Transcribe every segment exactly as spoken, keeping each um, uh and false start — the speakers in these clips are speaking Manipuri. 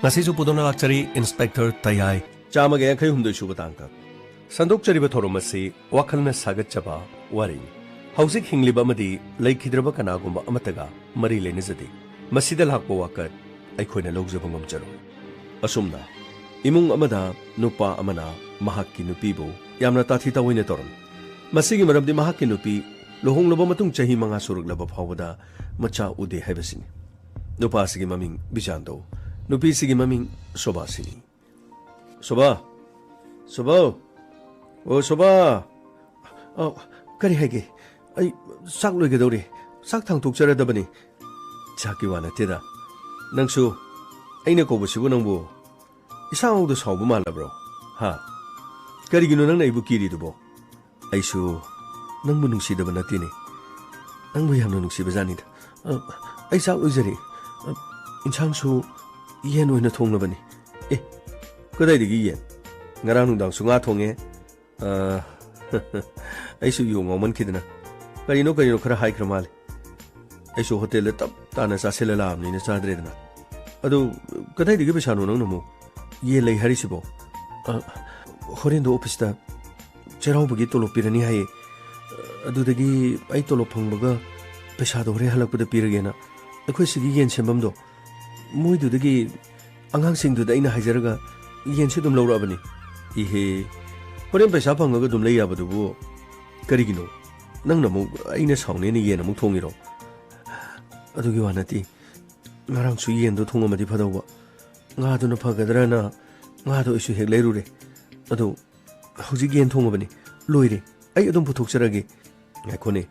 ꯉꯁꯤꯁꯨ ꯄꯨꯗꯨꯅ ꯂꯥꯛꯆꯔꯤ ꯏꯟꯁꯄꯦꯛꯇꯔ ꯇꯌꯥꯏ꯫ ꯆꯥꯝꯃꯒ ꯌꯥꯡꯈꯩ ꯍꯨꯝꯗꯣꯏ ꯁꯨꯕ ꯇꯥꯡꯀꯛ꯫ ꯁꯟꯗꯣꯛꯆꯔꯤꯕ ꯊꯧꯔꯝ ꯑꯁꯤ ꯋꯥꯈꯜꯅ ꯁꯥꯒꯠꯆꯕ ꯋꯥꯔꯤꯅꯤ꯫ ꯍꯧꯖꯤꯛ ꯍꯤꯡꯂꯤꯕ ꯑꯃꯗꯤ ꯂꯩꯈꯤꯗ꯭ꯔꯕ ꯀꯅꯥꯒꯨꯝꯕ ꯑꯃꯠꯇꯒ ꯃꯔꯤ ꯂꯩꯅꯖꯗꯦ꯫ ꯃꯁꯤꯗ ꯂꯥꯛꯄ ꯋꯥꯀꯠ ꯑꯩꯈꯣꯏꯅ ꯂꯧꯖꯕ ꯉꯝꯖꯔꯣꯏ꯫ ꯑꯁꯨꯝꯅ ꯏꯃꯨꯡ ꯑꯃꯗ ꯅꯨꯄꯥ ꯑꯃꯅ ꯃꯍꯥꯛꯀꯤ ꯅꯨꯄꯤꯕꯨ ꯌꯥꯝꯅ ꯇꯥꯊꯤ ꯇꯥꯑꯣꯏꯅ ꯇꯧꯔꯝꯃꯤ꯫ ꯃꯁꯤꯒꯤ ꯃꯔꯝꯗꯤ ꯃꯍꯥꯛꯀꯤ ꯅꯨꯄꯤ ꯂꯨꯍꯣꯡꯂꯕ ꯃꯇꯨꯡ ꯆꯍꯤ ꯃꯉꯥ ꯁꯨꯔꯛꯂꯕ ꯐꯥꯎꯕꯗ ꯃꯆꯥ ꯎꯗꯦ ꯍꯥꯏꯕꯁꯤꯅꯤ꯫ ꯅꯨꯄꯥꯁꯤꯒꯤ ꯃꯃꯤꯡ ꯕꯤꯖꯥꯟꯗꯣ, ꯅꯨꯄꯤꯁꯤꯒꯤ ꯃꯃꯤꯡ ꯁꯣꯕꯥꯁꯤꯅꯤ꯫ ꯁꯣꯕꯥ! ꯁꯣꯕꯥ! ꯑꯣ, ꯁꯣꯕꯥ! ꯑ, ꯀꯔꯤ ꯍꯥꯏꯒꯦ? ꯑꯩ ꯆꯥꯛ ꯂꯣꯏꯒꯗꯧꯔꯦ꯫ ꯆꯥꯛ ꯊꯥꯡꯇꯣꯛꯆꯔꯗꯕꯅꯤ꯫ ꯆꯥꯛꯀꯤ ꯋꯥ ꯅꯠꯇꯦꯗ꯫ ꯅꯪꯁꯨ ꯑꯩꯅ ꯀꯧꯕꯁꯤꯕꯨ ꯅꯪꯕꯨ ꯏꯁꯥꯃꯛꯗ ꯁꯥꯎꯕ ꯃꯥꯜꯂꯕ꯭ꯔꯣ? ꯍꯥ? ꯀꯔꯤꯒꯤꯅꯣ ꯅꯪꯅ ꯑꯩꯕꯨ ꯀꯤꯔꯤꯗꯨꯕꯣ? ꯑꯩꯁꯨ ꯅꯪꯕꯨ ꯅꯨꯡꯁꯤꯗꯕ ꯅꯠꯇꯦꯅꯦ꯫ ꯅꯪꯕꯨ ꯌꯥꯝꯅ ꯅꯨꯡꯁꯤꯕꯖꯥꯠꯅꯤꯗ꯫ ꯑ, ꯑꯩ ꯆꯥꯛ ꯂꯣꯏꯖꯔꯦ꯫ ꯑ, ꯏꯟꯁꯥꯡꯁꯨ ꯌꯦꯟ ꯑꯣꯏꯅ ꯊꯣꯡꯂꯕꯅꯤ꯫ ꯑꯦ, ꯀꯗꯥꯏꯗꯒꯤ ꯌꯦꯟ? ꯉꯔꯥꯡ ꯅꯨꯡꯗꯥꯡꯁꯨ ꯉꯥ ꯊꯣꯡꯉꯦ꯫ ꯑ, ꯑꯩꯁꯨ ꯌꯨ ꯉꯥꯎꯃꯟꯈꯤꯗꯅ ꯀꯔꯤꯅꯣ ꯀꯔꯤꯅꯣ ꯈꯔ ꯍꯥꯏꯈ꯭ꯔ ꯃꯥꯜꯂꯦ꯫ ꯑꯩꯁꯨ ꯍꯣꯇꯦꯜꯗ ꯇꯞ ꯇꯥꯅ ꯆꯥꯁꯤꯜꯂ ꯂꯥꯛꯑꯕꯅꯤꯅ ꯆꯥꯗ꯭ꯔꯦꯗꯅ꯫ ꯑꯗꯨ ꯀꯗꯥꯏꯗꯒꯤ ꯄꯩꯁꯥꯅꯣ ꯅꯪꯅ ꯑꯃꯨꯛ ꯌꯦꯟ ꯂꯩ ꯍꯥꯏꯔꯤꯁꯤꯕꯣ? ꯑ, ꯍꯣꯔꯦꯟꯗꯣ ꯑꯣꯐꯤꯁꯇ ꯆꯩꯔꯥꯎꯕꯒꯤ ꯇꯣꯂꯣꯞ ꯄꯤꯔꯅꯤ ꯍꯥꯏꯌꯦ꯫ ꯑꯗꯨꯗꯒꯤ ꯑꯩ ꯇꯣꯂꯣꯞ ꯐꯪꯕꯒ ꯄꯩꯁꯥꯗꯣ ꯍꯣꯔꯦꯟ ꯍꯜꯂꯛꯄꯗ ꯄꯤꯔꯒꯦꯅ ꯑꯩꯈꯣꯏ ꯁꯤꯒꯤ ꯌꯦꯟ ꯁꯦꯝꯐꯝꯗꯣ ꯃꯣꯏꯗꯨꯗꯒꯤ ꯑꯉꯥꯡꯁꯤꯡꯗꯨꯗ ꯑꯩꯅ ꯍꯥꯏꯖꯔꯒ ꯌꯦꯟꯁꯨ ꯑꯗꯨꯝ ꯂꯧꯔꯛꯑꯕꯅꯤ꯫ ꯏꯍꯦ, ꯍꯣꯔꯦꯟ ꯄꯩꯁꯥ ꯐꯪꯉꯒ ꯑꯗꯨꯝ ꯂꯩ ꯌꯥꯕꯗꯨꯕꯨ ꯀꯔꯤꯒꯤꯅꯣ? ꯅꯪꯅ ꯑꯃꯨꯛ ꯑꯩꯅ ꯁꯥꯎꯅꯦꯅ ꯌꯦꯟ ꯑꯃꯨꯛ ꯊꯣꯡꯉꯤꯔꯣ? ꯑꯗꯨꯒꯤ ꯋꯥ ꯅꯠꯇꯦ꯫ ꯉꯔꯥꯡꯁꯨ ꯌꯦꯟꯗꯣ ꯊꯣꯡꯉꯝꯃꯗꯤ ꯐꯗꯧꯕ꯫ ꯉꯥꯗꯨꯅ ꯐꯒꯗ꯭ꯔꯅ ꯉꯥꯗꯣ ꯑꯩꯁꯨ ꯍꯦꯛ ꯂꯩꯔꯨꯔꯦ꯫ ꯑꯗꯣ ꯍꯧꯖꯤꯛ ꯌꯦꯟ ꯊꯣꯡꯉꯕꯅꯤ꯫ ꯂꯣꯏꯔꯦ꯫ ꯑꯩ ꯑꯗꯨꯝ ꯄꯨꯊꯣꯛꯆꯔꯒꯦ꯫ ꯉꯥꯏꯈꯣꯅꯦ꯫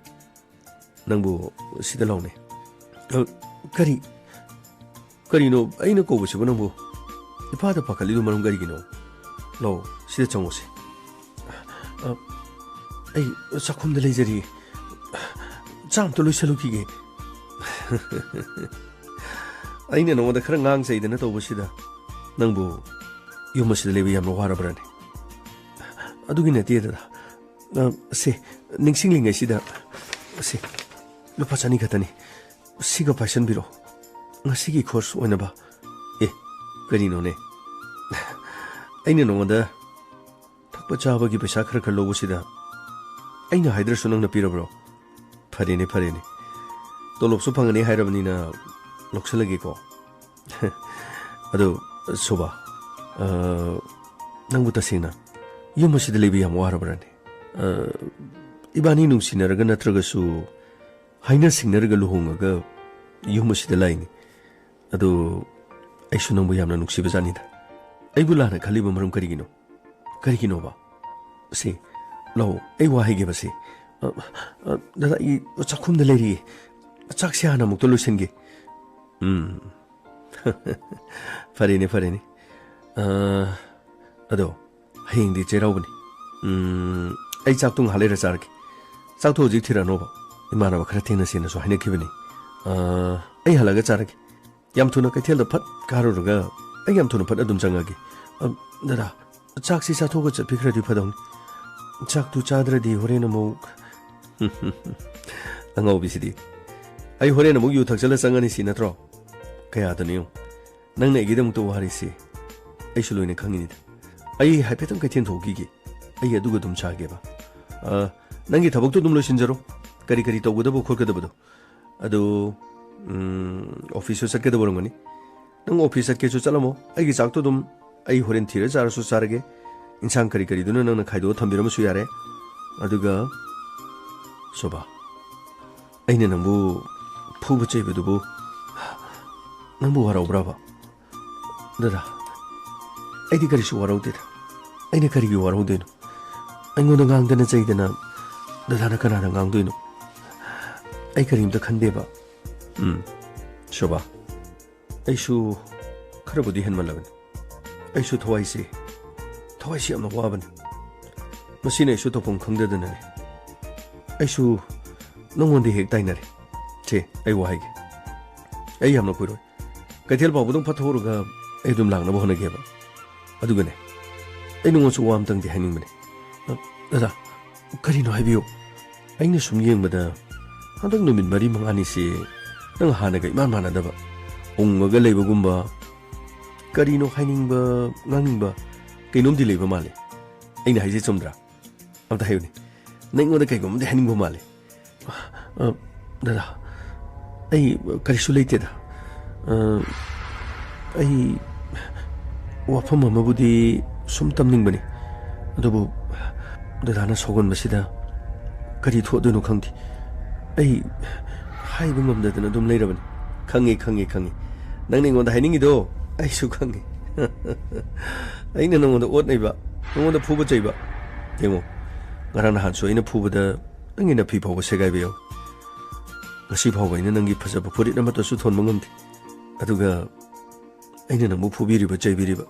ꯅꯪꯕꯨ ꯁꯤꯗ ꯂꯥꯎꯅꯦ꯫ ꯑ, ꯀꯔꯤ? ꯀꯔꯤꯅꯣ ꯑꯩꯅ ꯀꯧꯕꯁꯤꯕꯨ ꯅꯪꯕꯨ? ꯏꯄꯥꯗ ꯄꯥꯈꯠꯂꯤꯗꯨ ꯃꯔꯝ ꯀꯔꯤꯒꯤꯅꯣ? ꯂꯥꯛꯑꯣ, ꯁꯤꯗ ꯆꯪꯉꯨꯁꯦ꯫ ꯑ, ꯑꯩ ꯆꯥꯛꯈꯨꯝꯗ ꯂꯩꯖꯔꯤꯌꯦ꯫ ꯆꯥ ꯑꯝꯇ ꯂꯣꯏꯁꯜꯂꯨꯈꯤꯒꯦ꯫ ꯑꯩꯅ ꯅꯉꯣꯟꯗ ꯈꯔ ꯉꯥꯡ ꯆꯩꯗꯅ ꯇꯧꯕꯁꯤꯗ ꯅꯪꯕꯨ ꯌꯨꯝ ꯑꯁꯤꯗ ꯂꯩꯕ ꯌꯥꯝꯅ ꯋꯥꯔꯕ꯭ꯔꯅꯦ? ꯑꯗꯨꯒꯤ ꯅꯠꯇꯦ, ꯗꯗꯥ꯫ ꯑ, ꯁꯦ, ꯅꯤꯡꯁꯤꯡꯂꯤꯉꯩꯁꯤꯗ, ꯁꯦ, ꯂꯨꯄꯥ ꯆꯅꯤ ꯈꯛꯇꯅꯤ꯫ ꯁꯤꯒ ꯄꯥꯏꯁꯟꯕꯤꯔꯣ꯫ ꯉꯁꯤꯒꯤ ꯈꯣꯔꯁ ꯑꯣꯏꯅꯕ꯫ ꯑꯦ, ꯀꯔꯤꯅꯣꯅꯦ? ꯑꯩꯅ ꯅꯉꯣꯟꯗ ꯊꯛꯄ ꯆꯥꯕꯒꯤ ꯄꯩꯁꯥ ꯈꯔ ꯈꯔ ꯂꯧꯕꯁꯤꯗ ꯑꯩꯅ ꯍꯥꯏꯗ꯭ꯔꯁꯨ ꯅꯪꯅ ꯄꯤꯔꯕ꯭ꯔꯣ? ꯐꯔꯦꯅꯦ, ꯐꯔꯦꯅꯦ꯫ ꯇꯣꯂꯣꯞꯁꯨ ꯐꯪꯒꯅꯤ ꯍꯥꯏꯔꯕꯅꯤꯅ ꯂꯧꯁꯜꯂꯒꯦꯀꯣ꯫ ꯑꯗꯣ, ꯁꯣꯕꯥ, ꯑ, ꯅꯪꯕꯨ ꯇꯁꯦꯡꯅ ꯌꯨꯝ ꯑꯁꯤꯗ ꯂꯩꯕ ꯌꯥꯝ ꯋꯥꯔꯕ꯭ꯔꯥꯅꯦ? ꯑ, ꯏꯕꯥꯅꯤ ꯅꯨꯡꯁꯤꯅꯔꯒ ꯅꯠꯇ꯭ꯔꯒꯁꯨ ꯍꯥꯏꯅ ꯁꯤꯡꯅꯔꯒ ꯂꯨꯍꯣꯡꯉꯒ ꯌꯨꯝ ꯑꯁꯤꯗ ꯂꯥꯛꯏꯅꯤ꯫ ꯑꯗꯣ, ꯑꯩꯁꯨ ꯅꯪꯕꯨ ꯌꯥꯝꯅ ꯅꯨꯡꯁꯤꯕꯖꯥꯠꯅꯤꯗ꯫ ꯑꯩꯕꯨ ꯂꯥꯟꯅ ꯈꯜꯂꯤꯕ ꯃꯔꯝ ꯀꯔꯤꯒꯤꯅꯣ? ꯀꯔꯤꯒꯤꯅꯣꯕ? ꯁꯤ, ꯂꯧ, ꯑꯩ ꯋꯥ ꯍꯥꯏꯒꯦꯕ ꯁꯤ꯫ ꯑ, ꯑ, ꯗꯗꯥ, ꯑꯩ ꯆꯥꯛꯈꯨꯝꯗ ꯂꯩꯔꯤꯌꯦ꯫ ꯆꯥꯛꯁꯦ ꯍꯥꯟꯅ ꯑꯃꯨꯛꯇ ꯂꯣꯏꯁꯤꯟꯒꯦ꯫ ꯎꯝ꯫ ꯐꯔꯦꯅꯦ, ꯐꯔꯦꯅꯦ꯫ ꯑ, ꯑꯗꯣ, ꯍꯌꯦꯡꯗꯤ ꯆꯩꯔꯥꯎꯕꯅꯤ꯫ ꯎꯝ, ꯑꯩ ꯆꯥꯛꯇꯣ ꯉꯥꯏꯍꯥꯛ ꯂꯩꯔ ꯆꯥꯔꯒꯦ꯫ ꯆꯥꯛꯇꯣ ꯍꯧꯖꯤꯛ ꯊꯤꯔꯛꯑꯅꯣꯕ꯫ ꯏꯃꯥꯟꯅꯕ ꯈꯔ ꯊꯦꯡꯅꯁꯦꯅꯁꯨ ꯍꯥꯏꯅꯈꯤꯕꯅꯤ꯫ ꯑ, ꯑꯩ ꯍꯜꯂꯛꯑꯒ ꯆꯥꯔꯒꯦ꯫ ꯌꯥꯝ ꯊꯨꯅ ꯀꯩꯊꯦꯜꯗ ꯐꯠ ꯀꯥꯔꯨꯔꯒ ꯑꯩ ꯌꯥꯝ ꯊꯨꯅ ꯐꯠ ꯑꯗꯨꯝ ꯆꯪꯉꯒꯦ꯫ ꯑ, ꯗꯗꯥ, ꯆꯥꯛꯁꯤ ꯆꯥꯊꯣꯛꯑꯒ ꯆꯠꯄꯤꯈ꯭ꯔꯗꯤ ꯐꯗꯧꯅꯤ꯫ ꯆꯥꯛꯇꯨ ꯆꯥꯗ꯭ꯔꯗꯤ ꯍꯣꯔꯦꯟ ꯑꯃꯨꯛ꯫ ꯑꯉꯥꯎꯕꯤꯁꯤꯗꯤ꯫ ꯑꯩ ꯍꯣꯔꯦꯟ ꯑꯃꯨꯛ ꯌꯨ ꯊꯛꯆꯜꯂ ꯆꯪꯉꯅꯤ ꯁꯤ ꯅꯠꯇ꯭ꯔꯣ? ꯀꯌꯥꯗꯅꯣ ꯌꯦꯡꯉꯨ꯫ ꯅꯪꯅ ꯑꯩꯒꯤꯗꯃꯛꯇ ꯋꯥꯔꯤꯁꯤ ꯑꯩꯁꯨ ꯂꯣꯏꯅ ꯈꯪꯉꯤꯅꯤꯗ꯫ ꯑꯩ ꯍꯥꯏꯐꯦꯠꯇꯪ ꯀꯩꯊꯦꯜ ꯊꯣꯛꯈꯤꯒꯦ꯫ ꯑꯩ ꯑꯗꯨꯒ ꯑꯗꯨꯝ ꯆꯥꯒꯦꯕ꯫ ꯑ, ꯅꯪꯒꯤ ꯊꯕꯛꯇꯣ ꯑꯗꯨꯝ ꯂꯣꯏꯁꯤꯟꯖꯔꯣ꯫ ꯀꯔꯤ ꯀꯔꯤ ꯇꯧꯒꯗꯕ ꯈꯣꯠꯀꯗꯕꯗꯣ꯫ ꯑꯗꯨ, ꯎꯝ, ꯑꯣꯐꯤꯁꯁꯨ ꯆꯠꯀꯗꯕ ꯑꯣꯏꯔꯝꯒꯅꯤ꯫ ꯅꯪ ꯑꯣꯐꯤꯁ ꯆꯠꯀꯦꯁꯨ ꯆꯠꯂꯝꯃꯣ꯫ ꯑꯩꯒꯤ ꯆꯥꯛꯇꯣ ꯑꯗꯨꯝ ꯑꯩ ꯍꯣꯔꯦꯟ ꯊꯤꯔ ꯆꯥꯔꯁꯨ ꯆꯥꯔꯒꯦ꯫ ꯏꯟꯁꯥꯡ ꯀꯔꯤ ꯀꯔꯤꯗꯨꯅ ꯅꯪꯅ ꯈꯥꯏꯗꯣꯛꯑ ꯊꯝꯕꯤꯔꯝꯃꯁꯨ ꯌꯥꯔꯦ꯫ ꯑꯗꯨꯒ, ꯁꯣꯕꯥ, ꯑꯩꯅ ꯅꯪꯕꯨ ꯐꯨꯕ ꯆꯩꯕꯗꯨꯕꯨ ꯅꯪꯕꯨ ꯋꯥꯔꯧꯕ꯭ꯔꯕ? ꯗꯗꯥ, ꯑꯩꯗꯤ ꯀꯔꯤꯁꯨ ꯋꯥꯔꯧꯗꯦꯗ꯫ ꯑꯩꯅ ꯀꯔꯤꯒꯤ ꯋꯥꯔꯧꯗꯣꯏꯅꯣ? ꯑꯩꯉꯣꯟꯗ ꯉꯥꯡꯗꯅ ꯆꯩꯗꯅ ꯗꯗꯥꯅ ꯀꯅꯥꯗ ꯉꯥꯡꯗꯣꯏꯅꯣ? ꯑꯩ ꯀꯔꯤꯝꯇ ꯈꯟꯗꯦꯕ꯫ ꯎꯝ, ꯁꯣꯕꯥ, ꯑꯩꯁꯨ ꯈꯔꯕꯨꯗꯤ ꯍꯦꯟꯃꯜꯂꯕꯅꯤ꯫ ꯑꯩꯁꯨ ꯊꯋꯥꯏꯁꯦ, ꯊꯋꯥꯏꯁꯦ ꯌꯥꯝꯅ ꯋꯥꯕꯅꯤ꯫ ꯃꯁꯤꯅ ꯑꯩꯁꯨ ꯇꯧꯐꯝ ꯈꯪꯗꯗꯅꯅꯦ꯫ ꯑꯩꯁꯨ ꯅꯉꯣꯟꯗ ꯍꯦꯛ ꯇꯥꯏꯅꯔꯦ꯫ ꯁꯦ, ꯑꯩ ꯋꯥ ꯍꯥꯏꯒꯦ꯫ ꯑꯩ ꯌꯥꯝꯅ ꯀꯨꯏꯔꯣꯏ꯫ ꯀꯩꯊꯦꯜ ꯐꯥꯎꯕꯗꯪ ꯐꯠ ꯊꯣꯛꯎꯔꯒ ꯑꯩ ꯑꯗꯨꯝ ꯂꯥꯛꯅꯕ ꯍꯣꯠꯅꯒꯦꯕ꯫ ꯑꯗꯨꯒꯅꯦ, ꯑꯩ ꯅꯉꯣꯟꯁꯨ ꯋꯥ ꯑꯝꯇꯪꯗꯤ ꯍꯥꯏꯅꯤꯡꯕꯅꯦ꯫ ꯑ, ꯗꯗꯥ, ꯀꯔꯤꯅꯣ ꯍꯥꯏꯕꯤꯌꯨ꯫ ꯑꯩꯅ ꯁꯨꯝ ꯌꯦꯡꯕꯗ ꯍꯟꯗꯛ ꯅꯨꯃꯤꯠ ꯃꯔꯤ ꯃꯉꯥꯅꯤꯁꯤ ꯅꯪ ꯍꯥꯟꯅꯒ ꯏꯃꯥꯟ ꯃꯥꯟꯅꯗꯕ, ꯎꯪꯉꯒ ꯂꯩꯕꯒꯨꯝꯕ, ꯀꯔꯤꯅꯣ ꯍꯥꯏꯅꯤꯡꯕ, ꯉꯥꯡꯅꯤꯡꯕ ꯀꯩꯅꯣꯝꯗꯤ ꯂꯩꯕ ꯃꯥꯜꯂꯦ꯫ ꯑꯩꯅ ꯍꯥꯏꯁꯦ ꯆꯨꯝꯗ꯭ꯔꯥ? ꯑꯝꯇ ꯍꯥꯏꯌꯨꯅꯦ꯫ ꯅꯪ ꯑꯩꯉꯣꯟꯗ ꯀꯩꯒꯨꯝꯕꯗꯤ ꯍꯥꯏꯅꯤꯡꯕ ꯃꯥꯜꯂꯦ꯫ ꯑ, ꯗꯗꯥ, ꯑꯩ ꯀꯔꯤꯁꯨ ꯂꯩꯇꯦꯗ꯫ ꯑ, ꯑꯩ ꯋꯥꯐꯝ ꯑꯃꯕꯨꯗꯤ ꯁꯨꯝ ꯇꯝꯅꯤꯡꯕꯅꯤ, ꯑꯗꯨꯕꯨ ꯗꯗꯥꯅ ꯁꯥꯎꯒꯟꯕꯁꯤꯗ ꯀꯔꯤ ꯊꯣꯛꯗꯣꯏꯅꯣ ꯈꯪꯗꯦ꯫ ꯑꯩ ꯍꯥꯏꯕ ꯉꯝꯗꯗꯅ ꯑꯗꯨꯝ ꯂꯩꯔꯕꯅꯤ꯫ ꯈꯪꯉꯦ, ꯈꯪꯉꯦ, ꯈꯪꯉꯦ꯫ ꯅꯪꯅ ꯑꯩꯉꯣꯟꯗ ꯍꯥꯏꯅꯤꯡꯉꯤꯗꯣ ꯑꯩꯁꯨ ꯈꯪꯉꯦ꯫ ꯑꯩꯅ ꯅꯉꯣꯟꯗ ꯑꯣꯠ ꯅꯩꯕ, ꯅꯉꯣꯟꯗ ꯐꯨꯕ ꯆꯩꯕ꯫ ꯌꯦꯡꯉꯣ, ꯉꯔꯥꯡ ꯅꯍꯥꯟꯁꯨ ꯑꯩꯅ ꯐꯨꯕꯗ ꯅꯪꯒꯤ ꯅꯐꯤ ꯐꯥꯎꯕ ꯁꯦꯒꯥꯏꯕ ꯌꯥꯎꯏ꯫ ꯉꯁꯤ ꯐꯥꯎꯕ ꯑꯩꯅ ꯅꯪꯒꯤ ꯐꯖꯕ ꯐꯨꯔꯤꯠ ꯑꯃꯠꯇꯁꯨ ꯊꯣꯟꯕ ꯉꯝꯗꯦ꯫ ꯑꯗꯨꯒ ꯑꯩꯅ ꯅꯪꯕꯨ ꯐꯨꯕꯤꯔꯤꯕ, ꯆꯩꯕꯤꯔꯤꯕ,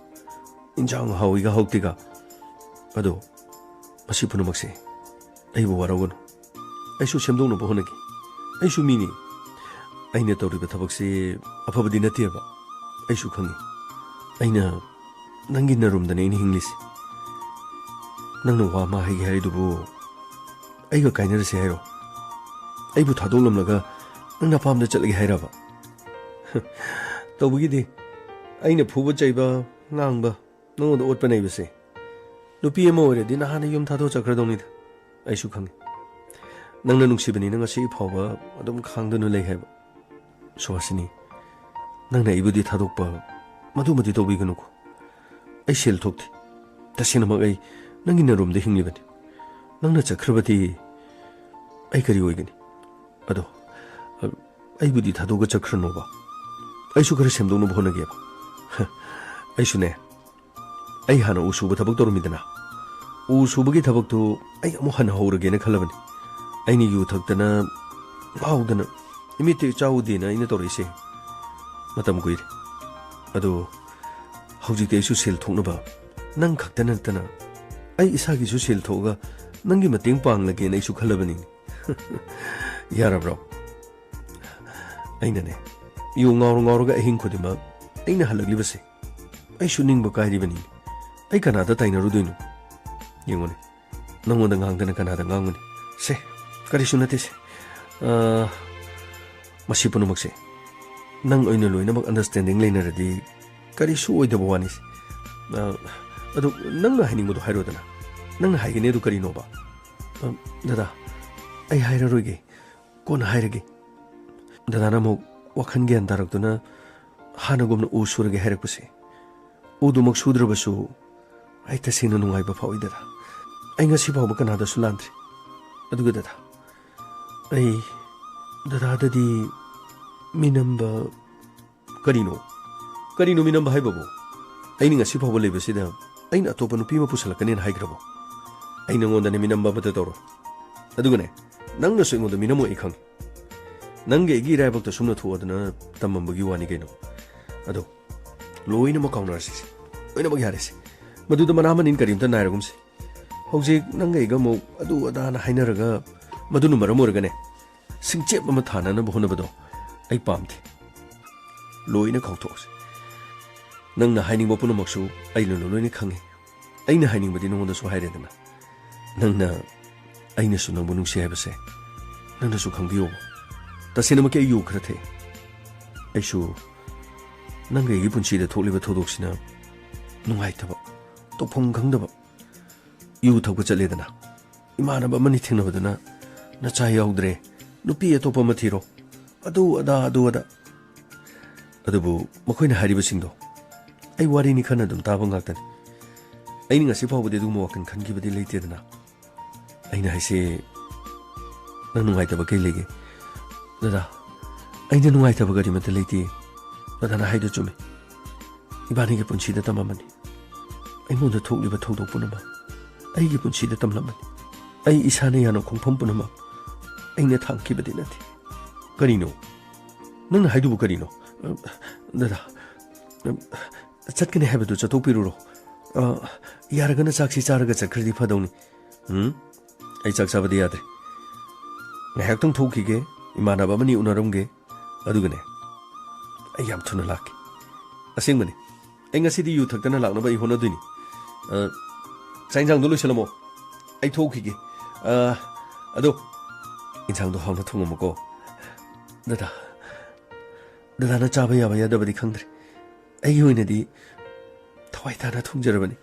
ꯏꯟꯖꯥꯡ ꯍꯥꯎꯏꯒ ꯍꯥꯎꯇꯦꯒ꯫ ꯑꯗꯣ ꯃꯁꯤ ꯄꯨꯝꯅꯃꯛꯁꯦ ꯑꯩꯕꯨ ꯋꯥꯔꯧꯒꯅꯨ꯫ ꯑꯩꯁꯨ ꯁꯦꯝꯗꯣꯛꯅꯕ ꯍꯣꯠꯅꯒꯦ꯫ ꯑꯩꯁꯨ ꯃꯤꯅꯤ꯫ ꯑꯩꯅ ꯇꯧꯔꯤꯕ ꯊꯕꯛꯁꯤ ꯑꯐꯕꯗꯤ ꯅꯠꯇꯦꯕ꯫ ꯑꯩꯁꯨ ꯈꯪꯉꯤ꯫ ꯑꯩꯅ ꯅꯪꯒꯤ ꯅꯔꯨꯝꯗꯅꯦ ꯑꯩꯅ ꯍꯤꯡꯂꯤꯁꯤ꯫ ꯅꯪꯅ ꯋꯥ ꯑꯃ ꯍꯥꯏꯒꯦ ꯍꯥꯏꯔꯤꯗꯨꯕꯨ ꯑꯩꯒ ꯀꯥꯏꯅꯔꯁꯦ ꯍꯥꯏꯔꯣ? ꯑꯩꯕꯨ ꯊꯥꯗꯣꯛꯂꯝꯂꯒ ꯅꯪ ꯅꯄꯥꯝꯗ ꯆꯠꯂꯒꯦ ꯍꯥꯏꯔꯕ? ꯇꯧꯕꯒꯤꯗꯤ ꯑꯩꯅ ꯐꯨꯕ ꯆꯩꯕ, ꯉꯥꯡꯕ, ꯅꯉꯣꯟꯗ ꯑꯣꯠꯄ ꯅꯩꯕꯁꯦ, ꯅꯨꯄꯤ ꯑꯃ ꯑꯣꯏꯔꯗꯤ ꯅꯍꯥꯟꯅ ꯌꯨꯝ ꯊꯥꯗꯣꯛꯆꯈ꯭ꯔꯗꯧꯅꯤꯗ꯫ ꯑꯩꯁꯨ ꯈꯪꯉꯤ꯫ ꯅꯪꯅ ꯅꯨꯡꯁꯤꯕꯅꯤꯅ ꯉꯁꯤ ꯐꯥꯎꯕ ꯑꯗꯨꯝ ꯈꯥꯡꯗꯨꯅ ꯂꯩ ꯍꯥꯏꯕ꯫ ꯁꯨꯍꯥꯁꯤꯅꯤ, ꯅꯪꯅ ꯑꯩꯕꯨꯗꯤ ꯊꯥꯗꯣꯛꯄ, ꯃꯗꯨꯃꯗꯤ ꯇꯧꯕꯤꯒꯅꯨꯀꯣ꯫ ꯑꯩ ꯁꯦꯜ ꯊꯣꯛꯇꯦ꯫ ꯇꯁꯦꯡꯅꯃꯛ ꯑꯩ ꯅꯪꯒꯤ ꯅꯔꯨꯝꯗ ꯍꯤꯡꯂꯤꯕꯅꯤ꯫ ꯅꯪꯅ ꯆꯠꯈ꯭ꯔꯕꯗꯤ ꯑꯩ ꯀꯔꯤ ꯑꯣꯏꯒꯅꯤ? ꯑꯗꯣ, ꯑ, ꯑꯩꯕꯨꯗꯤ ꯊꯥꯗꯣꯛꯑꯒ ꯆꯠꯈ꯭ꯔꯅꯣꯕ꯫ ꯑꯩꯁꯨ ꯈꯔ ꯁꯦꯝꯗꯣꯛꯅꯕ ꯍꯣꯠꯅꯒꯦꯕ꯫ ꯑꯩꯁꯨꯅꯦ, ꯑꯩ ꯍꯥꯟꯅ ꯎ ꯁꯨꯕ ꯊꯕꯛ ꯇꯧꯔꯝꯃꯤꯗꯅ, ꯎ ꯁꯨꯕꯒꯤ ꯊꯕꯛꯇꯨ ꯑꯩ ꯑꯃꯨꯛ ꯍꯟꯅ ꯍꯧꯔꯒꯦꯅ ꯈꯜꯂꯕꯅꯤ꯫ ꯑꯩꯅ ꯌꯨ ꯊꯛꯇꯅ, ꯉꯥꯎꯗꯅ, ꯏꯃꯤꯠꯇ ꯏꯆꯥ ꯎꯗꯦꯅ ꯑꯩꯅ ꯇꯧꯔꯛꯏꯁꯦ ꯃꯇꯝ ꯀꯨꯏꯔꯦ꯫ ꯑꯗꯣ ꯍꯧꯖꯤꯛꯇꯤ ꯑꯩꯁꯨ ꯁꯦꯜ ꯊꯣꯛꯅꯕ, ꯅꯪ ꯈꯛꯇ ꯅꯠꯇꯅ ꯑꯩ ꯏꯁꯥꯒꯤꯁꯨ ꯁꯦꯜ ꯊꯣꯛꯑꯒ ꯅꯪꯒꯤ ꯃꯇꯦꯡ ꯄꯥꯡꯂꯒꯦꯅ ꯑꯩꯁꯨ ꯈꯜꯂꯕꯅꯤ꯫ ꯌꯥꯔꯕ꯭ꯔꯣ? ꯑꯩꯅꯅꯦ, ꯌꯨ ꯉꯥꯎꯔ ꯉꯥꯎꯔꯒ ꯑꯍꯤꯡ ꯈꯨꯗꯤꯡꯃꯛ ꯑꯩꯅ ꯍꯜꯂꯛꯂꯤꯕꯁꯦ, ꯑꯩꯁꯨ ꯅꯤꯡꯕ ꯀꯥꯏꯔꯤꯕꯅꯤ꯫ ꯑꯩ ꯀꯅꯥꯗ ꯇꯥꯏꯅꯔꯨꯗꯣꯏꯅꯣ? ꯌꯦꯡꯉꯨꯅꯦ, ꯅꯪꯉꯣꯟꯗ ꯉꯥꯡꯗꯅ ꯀꯅꯥꯗ ꯉꯥꯡꯒꯅꯤ? ꯁꯦ, ꯀꯔꯤꯁꯨ ꯅꯠꯇꯦꯁꯦ꯫ ꯑ, ꯃꯁꯤ ꯄꯨꯝꯅꯃꯛꯁꯦ ꯅꯪ ꯑꯣꯏꯅ ꯂꯣꯏꯅꯃꯛ understanding ꯂꯩꯅꯔꯗꯤ ꯀꯔꯤꯁꯨ ꯑꯣꯏꯗꯕ ꯋꯥꯅꯤꯁꯦ꯫ ꯑ, ꯑꯗꯨ ꯅꯪꯅ ꯍꯥꯏꯅꯤꯡꯕꯗꯣ ꯍꯥꯏꯔꯣꯗꯅ꯫ ꯅꯪꯅ ꯍꯥꯏꯒꯅꯤ ꯑꯗꯨ ꯀꯔꯤꯅꯣꯕ? ꯑ, ꯗꯗꯥ, ꯑꯩ ꯍꯥꯏꯔꯔꯣꯏꯒꯦ꯫ ꯀꯣꯟꯅ ꯍꯥꯏꯔꯒꯦ꯫ ꯗꯗꯥꯅ ꯑꯃꯨꯛ ꯋꯥꯈꯜ ꯒ꯭ꯌꯥꯟ ꯇꯥꯔꯛꯇꯨꯅ ꯍꯥꯟꯅꯒꯨꯝꯅ ꯎ ꯁꯨꯔꯒꯦ ꯍꯥꯏꯔꯛꯄꯁꯦ, ꯎꯗꯨꯃꯛ ꯁꯨꯗ꯭ꯔꯕꯁꯨ ꯑꯩ ꯇꯁꯦꯡꯅ ꯅꯨꯡꯉꯥꯏꯕ ꯐꯥꯎꯏ ꯗꯗꯥ꯫ ꯑꯩ ꯉꯁꯤ ꯐꯥꯎꯕ ꯀꯅꯥꯗꯁꯨ ꯂꯥꯟꯗ꯭ꯔꯤ꯫ ꯑꯗꯨꯒ ꯗꯗꯥ, ꯑꯩ ꯗꯗꯥꯗꯗꯤ ꯃꯤꯅꯝꯕ ꯀꯔꯤꯅꯣ? ꯀꯔꯤꯅꯣ ꯃꯤꯅꯝꯕ ꯍꯥꯏꯕꯕꯨ? ꯑꯩꯅ ꯉꯁꯤ ꯐꯥꯎꯕ ꯂꯩꯕꯁꯤꯗ ꯑꯩꯅ ꯑꯇꯣꯞꯄ ꯅꯨꯄꯤ ꯑꯃ ꯄꯨꯁꯜꯂꯛꯀꯅꯦꯅ ꯍꯥꯏꯈ꯭ꯔꯕꯣ? ꯑꯩ ꯅꯉꯣꯟꯗ ꯃꯤꯅꯝꯕ ꯑꯃꯠꯇ ꯇꯧꯔꯣꯏ꯫ ꯑꯗꯨꯒꯅꯦ, ꯅꯪꯅꯁꯨ ꯑꯩꯉꯣꯟꯗ ꯃꯤꯅꯝꯃꯣꯏ ꯑꯩ ꯈꯪꯉꯤ꯫ ꯅꯪꯒꯤ ꯑꯩꯒꯤ ꯏꯔꯥꯏꯕꯛꯇ ꯁꯨꯝꯅ ꯊꯣꯛꯑꯗꯅ ꯇꯝꯃꯝꯕꯒꯤ ꯋꯥꯅꯤ ꯀꯩꯅꯣ꯫ ꯑꯗꯣ, ꯂꯣꯏꯅꯃꯛ ꯀꯥꯎꯅꯔꯁꯤꯁꯦ꯫ ꯂꯣꯏꯅꯃꯛ ꯌꯥꯔꯦꯁꯦ꯫ ꯃꯗꯨꯗ ꯃꯅꯥ ꯃꯅꯤꯟ ꯀꯔꯤꯝꯇ ꯅꯥꯏꯔꯒꯨꯝꯁꯦ꯫ ꯍꯧꯖꯤꯛ ꯅꯪꯒ ꯑꯩꯒ ꯑꯃꯨꯛ ꯑꯗꯨ ꯑꯗꯥꯅ ꯍꯥꯏꯅꯔꯒ, ꯃꯗꯨꯅ ꯃꯔꯝ ꯑꯣꯏꯔꯒꯅꯦ, ꯁꯤꯡꯆꯦꯞ ꯑꯃ ꯊꯥꯅꯅꯕ ꯍꯣꯠꯅꯕꯗꯣ ꯑꯩ ꯄꯥꯝꯗꯦ꯫ ꯂꯣꯏꯅ ꯀꯥꯎꯊꯣꯛꯑꯁꯤ꯫ ꯅꯪꯅ ꯍꯥꯏꯅꯤꯡꯕ ꯄꯨꯝꯅꯃꯛꯁꯨ ꯑꯩꯅ ꯂꯣꯏꯅ ꯈꯪꯉꯤ꯫ ꯑꯩꯅ ꯍꯥꯏꯅꯤꯡꯕꯗꯤ ꯅꯉꯣꯟꯗꯁꯨ ꯍꯥꯏꯔꯦꯗꯅ꯫ ꯅꯪꯅ ꯑꯩꯅꯁꯨ ꯅꯪꯕꯨ ꯅꯨꯡꯁꯤ ꯍꯥꯏꯕꯁꯦ ꯅꯪꯅꯁꯨ ꯈꯪꯕꯤꯌꯣꯕ꯫ ꯇꯁꯦꯡꯅꯃꯛꯀꯤ ꯑꯩ ꯌꯨ ꯈꯔ ꯊꯛꯏ꯫ ꯑꯩꯁꯨ ꯅꯪꯒ ꯑꯩꯒꯤ ꯄꯨꯟꯁꯤꯗ ꯊꯣꯛꯂꯤꯕ ꯊꯧꯗꯣꯛꯁꯤꯅ ꯅꯨꯡꯉꯥꯏꯇꯕ, ꯇꯧꯐꯝ ꯈꯪꯗꯕ, ꯌꯨ ꯊꯛꯄ ꯆꯠꯂꯦꯗꯅ, ꯏꯃꯥꯟꯅꯕ ꯑꯃꯅꯤ ꯊꯦꯡꯅꯕꯗꯨꯅ, "ꯅꯆꯥ ꯌꯥꯎꯗ꯭ꯔꯦ, ꯅꯨꯄꯤ ꯑꯇꯣꯞꯄ ꯑꯃ ꯊꯤꯔꯣ, ꯑꯗꯨ ꯑꯗꯥ, ꯑꯗꯨ ꯑꯗꯥ"꯫ ꯑꯗꯨꯕꯨ ꯃꯈꯣꯏꯅ ꯍꯥꯏꯔꯤꯕꯁꯤꯡꯗꯣ ꯑꯩ ꯋꯥꯔꯤꯅꯤ ꯈꯟꯅ ꯑꯗꯨꯝ ꯇꯥꯕ ꯉꯥꯛꯇꯅꯤ꯫ ꯑꯩꯅ ꯉꯁꯤ ꯐꯥꯎꯕꯗꯤ ꯑꯗꯨꯒꯨꯝꯕ ꯋꯥꯈꯜ ꯈꯟꯈꯤꯕꯗꯤ ꯂꯩꯇꯦꯗꯅ꯫ ꯑꯩꯅ ꯍꯥꯏꯁꯦ, ꯅꯪ ꯅꯨꯡꯉꯥꯏꯇꯕ ꯀꯩ ꯂꯩꯒꯦ? ꯗꯗꯥ, ꯑꯩꯅ ꯅꯨꯡꯉꯥꯏꯇꯕ ꯀꯔꯤꯃꯠꯇ ꯂꯩꯇꯦ꯫ ꯗꯗꯥꯅ ꯍꯥꯏꯗꯣ ꯆꯨꯝꯃꯤ꯫ ꯏꯕꯥꯅꯤꯒꯤ ꯄꯨꯟꯁꯤꯗ ꯇꯝꯂꯝꯕꯅꯤ꯫ ꯑꯩꯉꯣꯟꯗ ꯊꯣꯛꯂꯤꯕ ꯊꯧꯗꯣꯛ ꯄꯨꯝꯅꯃꯛ ꯑꯩꯒꯤ ꯄꯨꯟꯁꯤꯗ ꯇꯝꯂꯝꯕꯅꯤ꯫ ꯑꯩ ꯏꯁꯥꯅ ꯌꯥꯅ ꯈꯣꯡꯐꯝ ꯄꯨꯝꯅꯃꯛ ꯑꯩꯅ ꯊꯥꯡꯈꯤꯕꯗꯤ ꯅꯠꯇꯦ꯫ ꯀꯔꯤꯅꯣ? ꯅꯪꯅ ꯍꯥꯏꯗꯨꯕꯨ ꯀꯔꯤꯅꯣ? ꯑ, ꯗꯗꯥ, ꯑ, ꯆꯠꯀꯅꯤ ꯍꯥꯏꯕꯗꯨ ꯆꯠꯊꯣꯛꯄꯤꯔꯨꯔꯣ꯫ ꯑ, ꯌꯥꯔꯒꯅ ꯆꯥꯛꯁꯤ ꯆꯥꯔꯒ ꯆꯠꯈ꯭ꯔꯗꯤ ꯐꯗꯧꯅꯤ꯫ ꯎꯝ? ꯑꯩ ꯆꯥꯛ ꯆꯥꯕꯗꯤ ꯌꯥꯗ꯭ꯔꯦ꯫ ꯉꯥꯏꯍꯥꯛꯇꯪ ꯊꯣꯛꯈꯤꯒꯦ, ꯏꯃꯥꯟꯅꯕ ꯑꯃꯅꯤ ꯎꯅꯔꯝꯒꯦ, ꯑꯗꯨꯒꯅꯦ, ꯑꯩ ꯌꯥꯝ ꯊꯨꯅ ꯂꯥꯛꯀꯦ꯫ ꯑꯁꯦꯡꯕꯅꯤ, ꯑꯩ ꯉꯁꯤꯗꯤ ꯌꯨ ꯊꯛꯇꯅ ꯂꯥꯛꯅꯕ ꯑꯩ ꯍꯣꯠꯅꯗꯣꯏꯅꯤ꯫ ꯑ, ꯆꯥꯛ ꯏꯟꯁꯥꯡꯗꯣ ꯂꯣꯏꯁꯤꯜꯂꯝꯃꯣ, ꯑꯩ ꯊꯣꯛꯈꯤꯒꯦ꯫ ꯑ, ꯑꯗꯣ, ꯏꯟꯁꯥꯡꯗꯣ ꯍꯥꯎꯅ ꯊꯣꯡꯉꯝꯃꯨꯀꯣ꯫ ꯗꯗꯥ, ꯗꯗꯥꯅ ꯆꯥꯕ ꯌꯥꯕ ꯌꯥꯗꯕꯗꯤ ꯈꯪꯗ꯭ꯔꯦ꯫ ꯑꯩꯒꯤ ꯑꯣꯏꯅꯗꯤ ꯊꯋꯥꯏ ꯇꯥꯅ ꯊꯣꯡꯖꯔꯕꯅꯤ꯫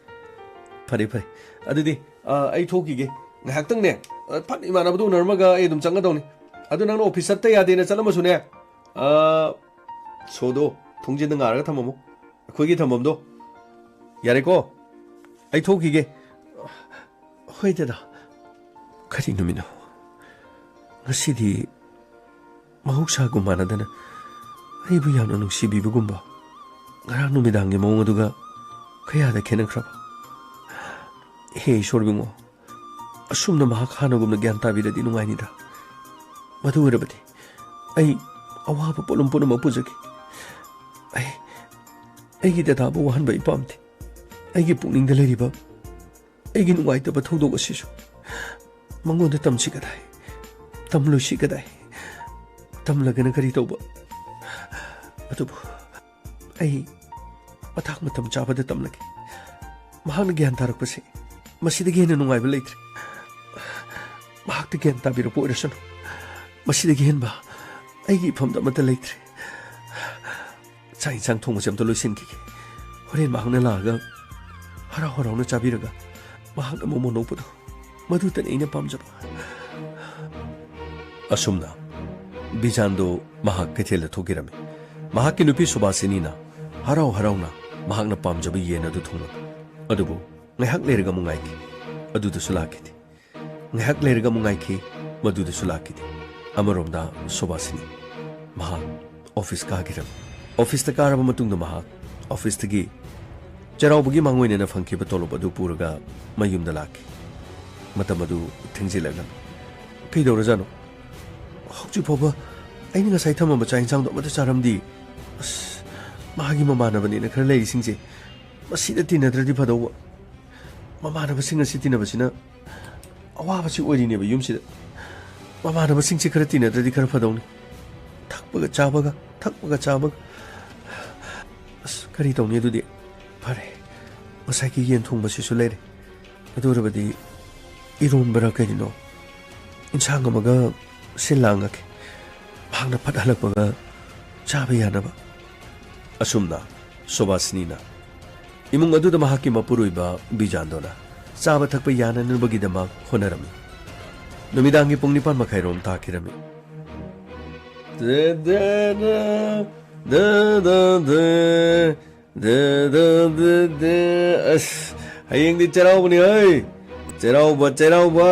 ꯐꯔꯦ, ꯐꯔꯦ꯫ ꯑꯗꯨꯗꯤ, ꯑ, ꯑꯩ ꯊꯣꯛꯈꯤꯒꯦ꯫ ꯉꯥꯏꯍꯥꯛꯇꯪꯅꯦ, ꯑ, ꯐꯠ ꯏꯃꯥꯟꯅꯕꯗꯣ ꯎꯅꯔꯝꯃꯒ ꯑꯩ ꯑꯗꯨꯝ ꯆꯪꯒꯗꯧꯅꯤ꯫ ꯑꯗꯨ ꯅꯪꯅ ꯑꯣꯐꯤꯁ ꯆꯠꯇ ꯌꯥꯗꯦꯅ ꯆꯠꯂꯝꯃꯁꯨꯅꯦ, ꯑ, ꯁꯣꯗꯣ ꯊꯣꯡꯖꯤꯟꯗ ꯉꯥꯔꯒ ꯊꯝꯃꯝꯃꯨ꯫ ꯑꯩꯈꯣꯏꯒꯤ ꯊꯝꯐꯝꯗꯣ꯫ ꯌꯥꯔꯦꯀꯣ? ꯑꯩ ꯊꯣꯛꯈꯤꯒꯦ꯫ ꯍꯣꯏ, ꯗꯗꯥ꯫ ꯀꯔꯤ ꯅꯨꯃꯤꯠꯅꯣ? ꯉꯁꯤꯗꯤ ꯃꯍꯧꯁꯥꯒꯨꯝ ꯃꯥꯟꯅꯗꯅ ꯑꯩꯕꯨ ꯌꯥꯝꯅ ꯅꯨꯡꯁꯤꯕꯤꯕꯒꯨꯝꯕ ꯉꯔꯥꯡ ꯅꯨꯃꯤꯗꯥꯡꯒꯤ ꯃꯑꯣꯡ ꯑꯗꯨꯒ ꯀꯌꯥꯗ ꯈꯦꯠꯅꯈ꯭ꯔꯕ? ꯍꯦ ꯏꯁꯣꯔ ꯏꯕꯨꯡꯉꯣ, ꯑꯁꯨꯝꯅ ꯃꯍꯥꯛ ꯍꯥꯟꯅꯒꯨꯝꯅ ꯒ꯭ꯌꯥꯟ ꯇꯥꯕꯤꯔꯗꯤ ꯅꯨꯡꯉꯥꯏꯅꯤꯗ꯫ ꯃꯗꯨ ꯑꯣꯏꯔꯕꯗꯤ ꯑꯩ ꯑꯋꯥꯕ ꯄꯣꯠꯂꯨꯝ ꯄꯨꯝꯅꯃꯛ ꯄꯨꯖꯒꯦ꯫ ꯑꯩ, ꯑꯩꯒꯤ ꯗꯗꯥꯕꯨ ꯋꯥꯍꯟꯕ ꯑꯩ ꯄꯥꯝꯗꯦ꯫ ꯑꯩꯒꯤ ꯄꯨꯛꯅꯤꯡꯗ ꯂꯩꯔꯤꯕ ꯑꯩꯒꯤ ꯅꯨꯡꯉꯥꯏꯇꯕ ꯊꯧꯗꯣꯛ ꯑꯁꯤꯁꯨ ꯃꯉꯣꯟꯗ ꯇꯝꯁꯤ ꯀꯗꯥꯏ? ꯇꯝꯂꯣꯏꯁꯤ ꯀꯗꯥꯏ? ꯇꯝꯂꯒꯅ ꯀꯔꯤ ꯇꯧꯕ? ꯑꯗꯨꯕꯨ ꯑꯩ ꯃꯇꯥꯡ ꯃꯇꯝ ꯆꯥꯕꯗ ꯇꯝꯂꯒꯦ꯫ ꯃꯍꯥꯛꯅ ꯒ꯭ꯌꯥꯟ ꯇꯥꯔꯛꯄꯁꯦ ꯃꯁꯤꯗꯒꯤ ꯍꯦꯟꯅ ꯅꯨꯡꯉꯥꯏꯕ ꯂꯩꯇ꯭ꯔꯦ꯫ ꯃꯍꯥꯛꯇ ꯒ꯭ꯌꯥꯟ ꯇꯥꯕꯤꯔꯛꯄ ꯑꯣꯏꯔꯁꯅꯨ꯫ ꯃꯁꯤꯗꯒꯤ ꯍꯦꯟꯕ ꯑꯩꯒꯤ ꯏꯐꯝꯗ ꯑꯃꯠꯇ ꯂꯩꯇ꯭ꯔꯦ꯫ ꯆꯥꯛ ꯏꯟꯁꯥꯡ ꯊꯣꯡꯕꯁꯦ ꯑꯝꯇ ꯂꯣꯏꯁꯤꯟꯈꯤꯒꯦ꯫ ꯍꯣꯔꯦꯟ ꯃꯍꯥꯛꯅ ꯂꯥꯛꯑꯒ ꯍꯔꯥꯎ ꯍꯔꯥꯎꯅ ꯆꯥꯕꯤꯔꯒ ꯃꯍꯥꯛꯅ ꯃꯣꯃꯣꯟ ꯅꯣꯛꯄꯗꯣ, ꯃꯗꯨꯇꯅꯤ ꯑꯩꯅ ꯄꯥꯝꯖꯕ꯫ ꯑꯁꯨꯝꯅ ꯕꯤꯖꯥꯟꯗꯣ ꯃꯍꯥꯛ ꯀꯩꯊꯦꯜꯗ ꯊꯣꯛꯈꯤꯔꯝꯃꯤ꯫ ꯃꯍꯥꯛꯀꯤ ꯅꯨꯄꯤ ꯁꯨꯕꯥꯁꯤꯅꯤꯅ ꯍꯔꯥꯎ ꯍꯔꯥꯎꯅ ꯃꯍꯥꯛꯅ ꯄꯥꯝꯖꯕ ꯌꯦꯟ ꯑꯗꯨ ꯊꯣꯡꯂꯝꯃꯤ꯫ ꯑꯗꯨꯕꯨ ꯉꯥꯏꯍꯥꯛ ꯂꯩꯔꯒ ꯑꯃꯨꯛ ꯉꯥꯏꯈꯤ꯫ ꯑꯗꯨꯗꯁꯨ ꯂꯥꯛꯈꯤꯗꯦ꯫ ꯉꯥꯏꯍꯥꯛ ꯂꯩꯔꯒ ꯑꯃꯨꯛ ꯉꯥꯏꯈꯤ꯫ ꯃꯗꯨꯗꯁꯨ ꯂꯥꯛꯈꯤꯗꯦ꯫ ꯑꯃꯔꯣꯝꯗ ꯁꯨꯕꯥꯁꯤꯅꯤ꯫ ꯃꯍꯥꯛ ꯑꯣꯐꯤꯁ ꯀꯥꯈꯤꯔꯝꯃꯤ꯫ ꯑꯣꯐꯤꯁꯇ ꯀꯥꯔꯕ ꯃꯇꯨꯡꯗ ꯃꯍꯥꯛ ꯑꯣꯐꯤꯁꯇꯒꯤ ꯆꯩꯔꯥꯎꯕꯒꯤ ꯃꯥꯡꯑꯣꯏꯅꯅ ꯐꯪꯈꯤꯕ ꯇꯣꯂꯣꯞ ꯑꯗꯨ ꯄꯨꯔꯒ ꯃꯌꯨꯝꯗ ꯂꯥꯛꯈꯤ꯫ ꯃꯇꯝ ꯑꯗꯨ ꯊꯦꯡꯖꯤꯜꯂꯛꯂꯝꯃꯤ꯫ ꯀꯩꯗꯧꯔꯖꯥꯠꯅꯣ? ꯍꯧꯖꯤꯛ ꯐꯥꯎꯕ ꯑꯩꯅ ꯉꯁꯥꯏ ꯊꯝꯃꯝꯕ ꯆꯥꯛ ꯏꯟꯁꯥꯡꯗꯣ ꯑꯃꯠꯇ ꯆꯥꯔꯝꯗꯦ꯫ ꯑꯁ, ꯃꯥꯒꯤ ꯃꯃꯥꯟꯅꯕꯅꯦꯅ ꯈꯔ ꯂꯩꯔꯤꯁꯤꯡꯁꯦ ꯃꯁꯤꯗ ꯇꯤꯟꯅꯗ꯭ꯔꯗꯤ ꯐꯗꯧꯕ꯫ ꯃꯃꯥꯟꯅꯕꯁꯤꯡ ꯑꯁꯤ ꯇꯤꯟꯅꯕꯁꯤꯅ ꯑꯋꯥꯕꯁꯤ ꯑꯣꯏꯔꯤꯅꯦꯕ ꯌꯨꯝꯁꯤꯗ꯫ ꯃꯃꯥꯟꯅꯕꯁꯤꯡꯁꯤ ꯈꯔ ꯇꯤꯟꯅꯗ꯭ꯔꯗꯤ ꯈꯔ ꯐꯗꯧꯅꯤ꯫ ꯊꯛꯄꯒ ꯆꯥꯕꯒ, ꯊꯛꯄꯒ ꯆꯥꯕꯒ꯫ ꯑꯁ, ꯀꯔꯤ ꯇꯧꯅꯤ ꯑꯗꯨꯗꯤ? ꯐꯔꯦ, ꯉꯁꯥꯏꯒꯤ ꯌꯦꯟ ꯊꯣꯡꯕꯁꯤꯁꯨ ꯂꯩꯔꯦ꯫ ꯑꯗꯨ ꯑꯣꯏꯔꯕꯗꯤ ꯏꯔꯣꯟꯕꯔ ꯀꯔꯤꯅꯣ, ꯏꯟꯁꯥꯡ ꯑꯃꯒ ꯁꯤꯜ ꯂꯥꯡꯉꯒꯦ꯫ ꯃꯍꯥꯛꯅ ꯐꯠ ꯍꯜꯂꯛꯄꯒ ꯆꯥꯕ ꯌꯥꯅꯕ꯫ ꯑꯁꯨꯝꯅ ꯁꯣꯕꯥꯁꯤꯅꯤꯅ꯫ ꯏꯃꯨꯡ ꯑꯗꯨꯗ ꯃꯍꯥꯛꯀꯤ ꯃꯄꯨꯔꯣꯏꯕ ꯕꯤꯖꯥꯟꯗꯣꯅ ꯆꯥꯕ ꯊꯛꯄ ꯌꯥꯅꯅꯕꯒꯤꯗꯃꯛ ꯍꯣꯠꯅꯔꯝꯃꯤ꯫ ꯅꯨꯃꯤꯗꯥꯡꯒꯤ ꯄꯨꯡ ꯅꯤꯄꯥꯟ ꯃꯈꯥꯏꯔꯣꯝ ꯇꯥꯈꯤꯔꯝꯃꯤ꯫ ꯗ, ꯗ, ꯗ, ꯗ, ꯗ, ꯗ, ꯗ, ꯗ, ꯗ, ꯗ꯫ ꯑꯁ, ꯍꯌꯦꯡꯗꯤ ꯆꯩꯔꯥꯎꯕꯅꯤ ꯍꯩ꯫ ꯆꯩꯔꯥꯎꯕ, ꯆꯩꯔꯥꯎꯕ꯫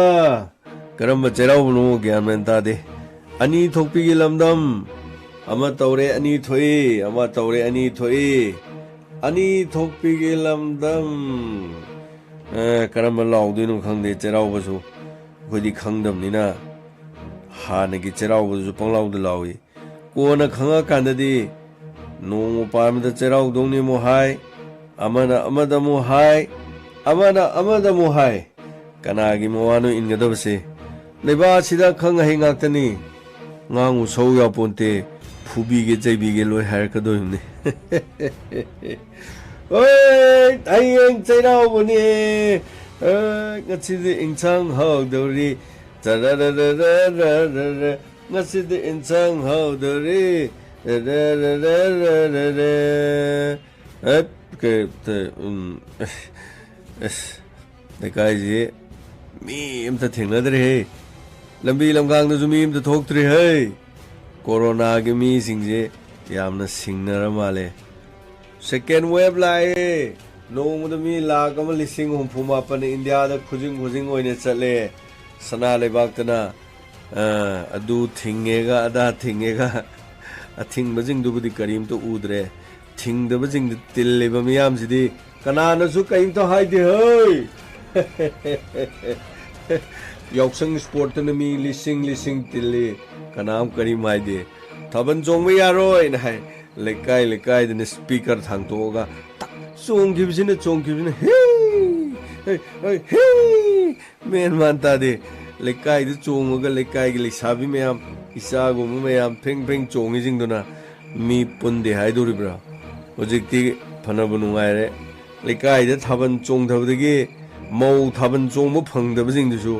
ꯀꯔꯝꯕ ꯆꯩꯔꯥꯎꯕꯅꯣ ꯒ꯭ꯌꯥꯟ ꯃꯦꯟ ꯇꯥꯗꯦ꯫ ꯑꯅꯤ ꯊꯣꯛꯄꯤꯒꯤ ꯂꯝꯗꯝ꯫ ꯑꯃ ꯇꯧꯔꯦ ꯑꯅꯤ ꯊꯣꯛꯏ, ꯑꯃ ꯇꯧꯔꯦ ꯑꯅꯤ ꯊꯣꯛꯏ꯫ ꯑꯅꯤ ꯊꯣꯛꯄꯤꯒꯤ ꯂꯝꯗꯝ꯫ ꯑꯦ, ꯀꯔꯝꯕ ꯂꯥꯎꯗꯣꯏꯅꯣ ꯈꯪꯗꯦ ꯆꯩꯔꯥꯎꯕꯁꯨ꯫ ꯑꯩꯈꯣꯏꯗꯤ ꯈꯪꯗꯕꯅꯤꯅ ꯍꯥꯟꯅꯒꯤ ꯆꯩꯔꯥꯎꯕꯗꯨꯁꯨ ꯄꯪꯂꯥꯎꯗ ꯂꯥꯎꯏ꯫ ꯀꯣꯟꯅ ꯈꯪꯉꯀꯥꯟꯗꯗꯤ ꯅꯣꯡꯃ ꯄꯥꯟꯕꯗ ꯆꯩꯔꯥꯎꯗꯧꯅꯤ ꯑꯃꯨꯛ ꯍꯥꯏ, ꯑꯃꯅ ꯑꯃꯗ ꯑꯃꯨꯛ ꯍꯥꯏ, ꯑꯃꯅ ꯑꯃꯗ ꯑꯃꯨꯛ ꯍꯥꯏ꯫ ꯀꯅꯥꯒꯤ ꯃꯋꯥꯅꯣ ꯏꯟꯒꯗꯕꯁꯦ? ꯂꯩꯕꯥꯛ ꯑꯁꯤꯗ ꯑꯈꯪ ꯑꯍꯩ ꯉꯥꯛꯇꯅꯤ꯫ ꯉꯥꯡꯉꯨ ꯁꯧ ꯌꯥꯄꯣꯟꯇꯦ, ꯐꯨꯕꯤꯒꯦ ꯆꯩꯕꯤꯒꯦ ꯂꯣꯏ ꯍꯥꯏꯔꯛꯀꯗꯣꯔꯤꯕꯅꯤ꯫ ꯍꯣꯏ, ꯍꯌꯦꯡ ꯆꯩꯔꯥꯎꯕꯅꯤ꯫ ꯍꯣꯏ, ꯉꯁꯤꯗꯤ ꯏꯟꯁꯥꯡ ꯍꯥꯎꯗꯧꯔꯤ꯫ ꯆꯔꯔꯔꯔꯔꯔꯔ꯫ ꯉꯁꯤꯗꯤ ꯏꯟꯁꯥꯡ ꯍꯥꯎꯗꯧꯔꯤ꯫ ꯔꯔꯔꯔꯔꯔꯔ꯫ ꯑꯠ, ꯀꯩ, ꯇ-, ꯎꯝ, ꯑꯁ, ꯑꯁ, ꯂꯩꯀꯥꯏꯁꯤ ꯃꯤ ꯑꯝꯇ ꯊꯦꯡꯅꯗ꯭ꯔꯦꯍꯦ꯫ ꯂꯝꯕꯤ ꯂꯝꯈꯥꯡꯗꯁꯨ ꯃꯤ ꯑꯝꯇ ꯊꯣꯛꯇ꯭ꯔꯦꯍꯦ꯫ ꯀꯣꯔꯣꯅꯥꯒꯤ ꯃꯤꯁꯤꯡꯁꯦ ꯌꯥꯝꯅ ꯁꯤꯡꯅꯔ ꯃꯥꯜꯂꯦ꯫ Second wave ꯂꯥꯛꯑꯦ꯫ ꯅꯣꯡꯃꯗ ꯃꯤ ꯂꯥꯈ ꯑꯃ ꯂꯤꯁꯤꯡ ꯍꯨꯝꯐꯨ ꯃꯥꯄꯟ ꯏꯟꯗꯤꯌꯥꯗ ꯈꯨꯖꯤꯡ ꯈꯨꯖꯤꯡ ꯑꯣꯏꯅ ꯆꯠꯂꯦ꯫ ꯁꯅꯥ ꯂꯩꯕꯥꯛꯇꯅ, ꯑ, ꯑꯗꯨ ꯊꯤꯡꯉꯦꯒ ꯑꯗꯥ ꯊꯤꯡꯉꯦꯒ꯫ ꯑꯊꯤꯡꯕꯁꯤꯡꯗꯨꯕꯨꯗꯤ ꯀꯔꯤꯝꯇ ꯎꯗ꯭ꯔꯦ꯫ ꯊꯤꯡꯗꯕꯁꯤꯡꯗ ꯇꯤꯜꯂꯤꯕ ꯃꯤꯌꯥꯝꯁꯤꯗꯤ ꯀꯅꯥꯅꯁꯨ ꯀꯔꯤꯝꯇ ꯍꯥꯏꯗꯦ ꯍꯩ꯫ ꯌꯥꯎꯁꯪ sportꯇꯅ ꯃꯤ ꯂꯤꯁꯤꯡ ꯂꯤꯁꯤꯡ ꯇꯤꯜꯂꯤ, ꯀꯅꯥꯝ ꯀꯔꯤꯝ ꯍꯥꯏꯗꯦ꯫ ꯊꯥꯕꯜ ꯆꯣꯡꯕ ꯌꯥꯔꯣꯏꯅ ꯍꯥꯏ꯫ ꯂꯩꯀꯥꯏ ꯂꯩꯀꯥꯏꯗꯅ speaker ꯊꯥꯡꯇꯣꯛꯑꯒ ꯇꯛ ꯆꯣꯡꯈꯤꯕꯁꯤꯅ, ꯆꯣꯡꯈꯤꯕꯁꯤꯅ, ꯍꯤ! ꯍꯩ, ꯍꯩ, ꯍꯤ! ꯃꯦꯟ ꯃꯥꯟ ꯇꯥꯗꯦ꯫ ꯂꯩꯀꯥꯏꯗ ꯆꯣꯡꯉꯒ ꯂꯩꯀꯥꯏꯒꯤ ꯂꯩꯁꯥꯕꯤ ꯃꯌꯥꯝ, ꯏꯆꯥꯒꯨꯝꯕ ꯃꯌꯥꯝ ꯐ꯭ꯔꯤꯡ ꯐ꯭ꯔꯤꯡ ꯆꯣꯡꯉꯤꯁꯤꯡꯗꯨꯅ ꯃꯤ ꯄꯨꯟꯗꯦ ꯍꯥꯏꯗꯣꯔꯤꯕ꯭ꯔꯥ? ꯍꯧꯖꯤꯛꯇꯤ ꯐꯅꯕ ꯅꯨꯡꯉꯥꯏꯔꯦ꯫ ꯂꯩꯀꯥꯏꯗ ꯊꯥꯕꯜ ꯆꯣꯡꯊꯕꯗꯒꯤ ꯃꯧ ꯊꯥꯕꯜ ꯆꯣꯡꯕ ꯐꯪꯗꯕꯁꯤꯡꯗꯨꯁꯨ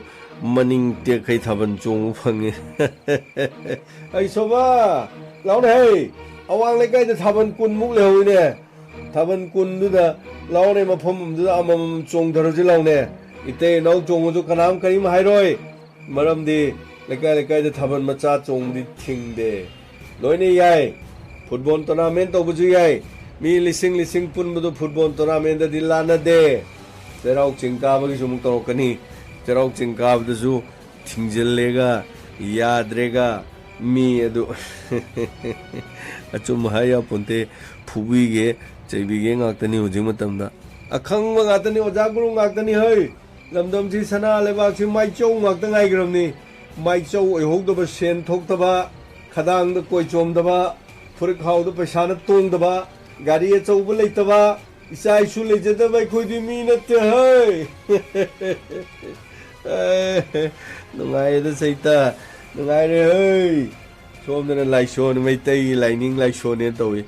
ꯃꯅꯤꯡ ꯇꯦꯛꯈꯩ ꯊꯥꯕꯜ ꯆꯣꯡꯕ ꯐꯪꯉꯤ꯫ ꯑꯩ ꯁꯣꯕꯥ, ꯂꯥꯎꯅꯦ ꯍꯩ꯫ ꯑꯋꯥꯡ ꯂꯩꯀꯥꯏꯗ ꯊꯥꯕꯜ ꯀꯨꯟꯃꯨꯛ ꯂꯩꯍꯧꯋꯤꯅꯦ꯫ ꯊꯥꯕꯜ ꯀꯨꯟꯗꯨꯗ ꯂꯥꯎꯅꯦ, ꯃꯐꯝ ꯑꯃꯗꯨꯗ ꯑꯃꯃꯝ ꯆꯣꯡꯊꯔꯁꯤ ꯂꯥꯎꯅꯦ꯫ ꯏꯇꯩ ꯏꯅꯥꯎ ꯆꯣꯡꯉꯁꯨ ꯀꯅꯥꯝ ꯀꯔꯤꯝ ꯍꯥꯏꯔꯣꯏ꯫ ꯃꯔꯝꯗꯤ ꯂꯩꯀꯥꯏ ꯂꯩꯀꯥꯏꯗ ꯊꯥꯕꯜ ꯃꯆꯥ ꯆꯣꯡꯕꯗꯤ ꯊꯤꯡꯗꯦ꯫ ꯂꯣꯏꯅ ꯌꯥꯏ꯫ ꯐꯨꯠꯕꯣꯜ ꯇꯣꯔꯅꯥꯃꯦꯟ ꯇꯧꯕꯁꯨ ꯌꯥꯏ꯫ ꯃꯤ ꯂꯤꯁꯤꯡ ꯂꯤꯁꯤꯡ ꯄꯨꯟꯕꯗꯨ ꯐꯨꯠꯕꯣꯜ ꯇꯣꯔꯅꯥꯃꯦꯟꯗꯗꯤ ꯂꯥꯟꯅꯗꯦ꯫ ꯆꯩꯔꯥꯎ ꯆꯤꯡ ꯀꯥꯕꯒꯤꯁꯨ ꯑꯃꯨꯛ ꯇꯧꯔꯛꯀꯅꯤ꯫ ꯆꯩꯔꯥꯎ ꯆꯤꯡ ꯀꯥꯕꯗꯁꯨ ꯊꯤꯡꯖꯤꯜꯂꯦꯒ, ꯌꯥꯗ꯭ꯔꯦꯒ, ꯃꯤ ꯑꯗꯨ ꯑꯆꯨꯝꯕ ꯍꯥꯏ ꯌꯥꯄꯣꯟꯇꯦ꯫ ꯐꯨꯕꯤꯒꯦ, ꯆꯩꯕꯤꯒꯦ ꯉꯥꯛꯇꯅꯤ ꯍꯧꯖꯤꯛ ꯃꯇꯝꯗ꯫ ꯑꯈꯪꯕ ꯉꯥꯛꯇꯅꯤ, ꯑꯣꯖꯥ ꯒꯨꯔꯨ ꯉꯥꯛꯇꯅꯤ ꯍꯣꯏ꯫ ꯂꯝꯗꯝꯁꯤ ꯁꯅꯥ ꯂꯩꯕꯥꯛꯁꯤ ꯃꯥꯏꯆꯧ ꯉꯥꯛꯇ ꯉꯥꯏꯈ꯭ꯔꯕꯅꯤ꯫ ꯃꯥꯏꯆꯧ ꯑꯣꯏꯍꯧꯗꯕ, ꯁꯦꯟ ꯊꯣꯛꯇꯕ, ꯈꯗꯥꯡꯗ ꯀꯣꯏ ꯆꯣꯝꯗꯕ, ꯐꯨꯔꯤꯠꯈꯥꯎꯗ ꯄꯩꯁꯥꯅ ꯇꯣꯡꯗꯕ, ꯒꯥꯔꯤ ꯑꯆꯧꯕ ꯂꯩꯇꯕ, ꯏꯆꯥ ꯏꯁꯨ ꯂꯩꯖꯗꯕ ꯑꯩꯈꯣꯏꯗꯤ ꯃꯤ ꯅꯠꯇꯦ ꯍꯩ꯫ ꯑꯦ, ꯅꯨꯡꯉꯥꯏꯌꯦꯗ ꯆꯩꯇ, ꯅꯨꯡꯉꯥꯏꯔꯦ ꯍꯩ꯫ ꯁꯣꯝꯗꯅ ꯂꯥꯏꯁꯣꯟ, ꯃꯩꯇꯩꯒꯤ ꯂꯥꯏꯅꯤꯡ ꯂꯥꯏꯁꯣꯟꯅꯦꯅ ꯇꯧꯏ꯫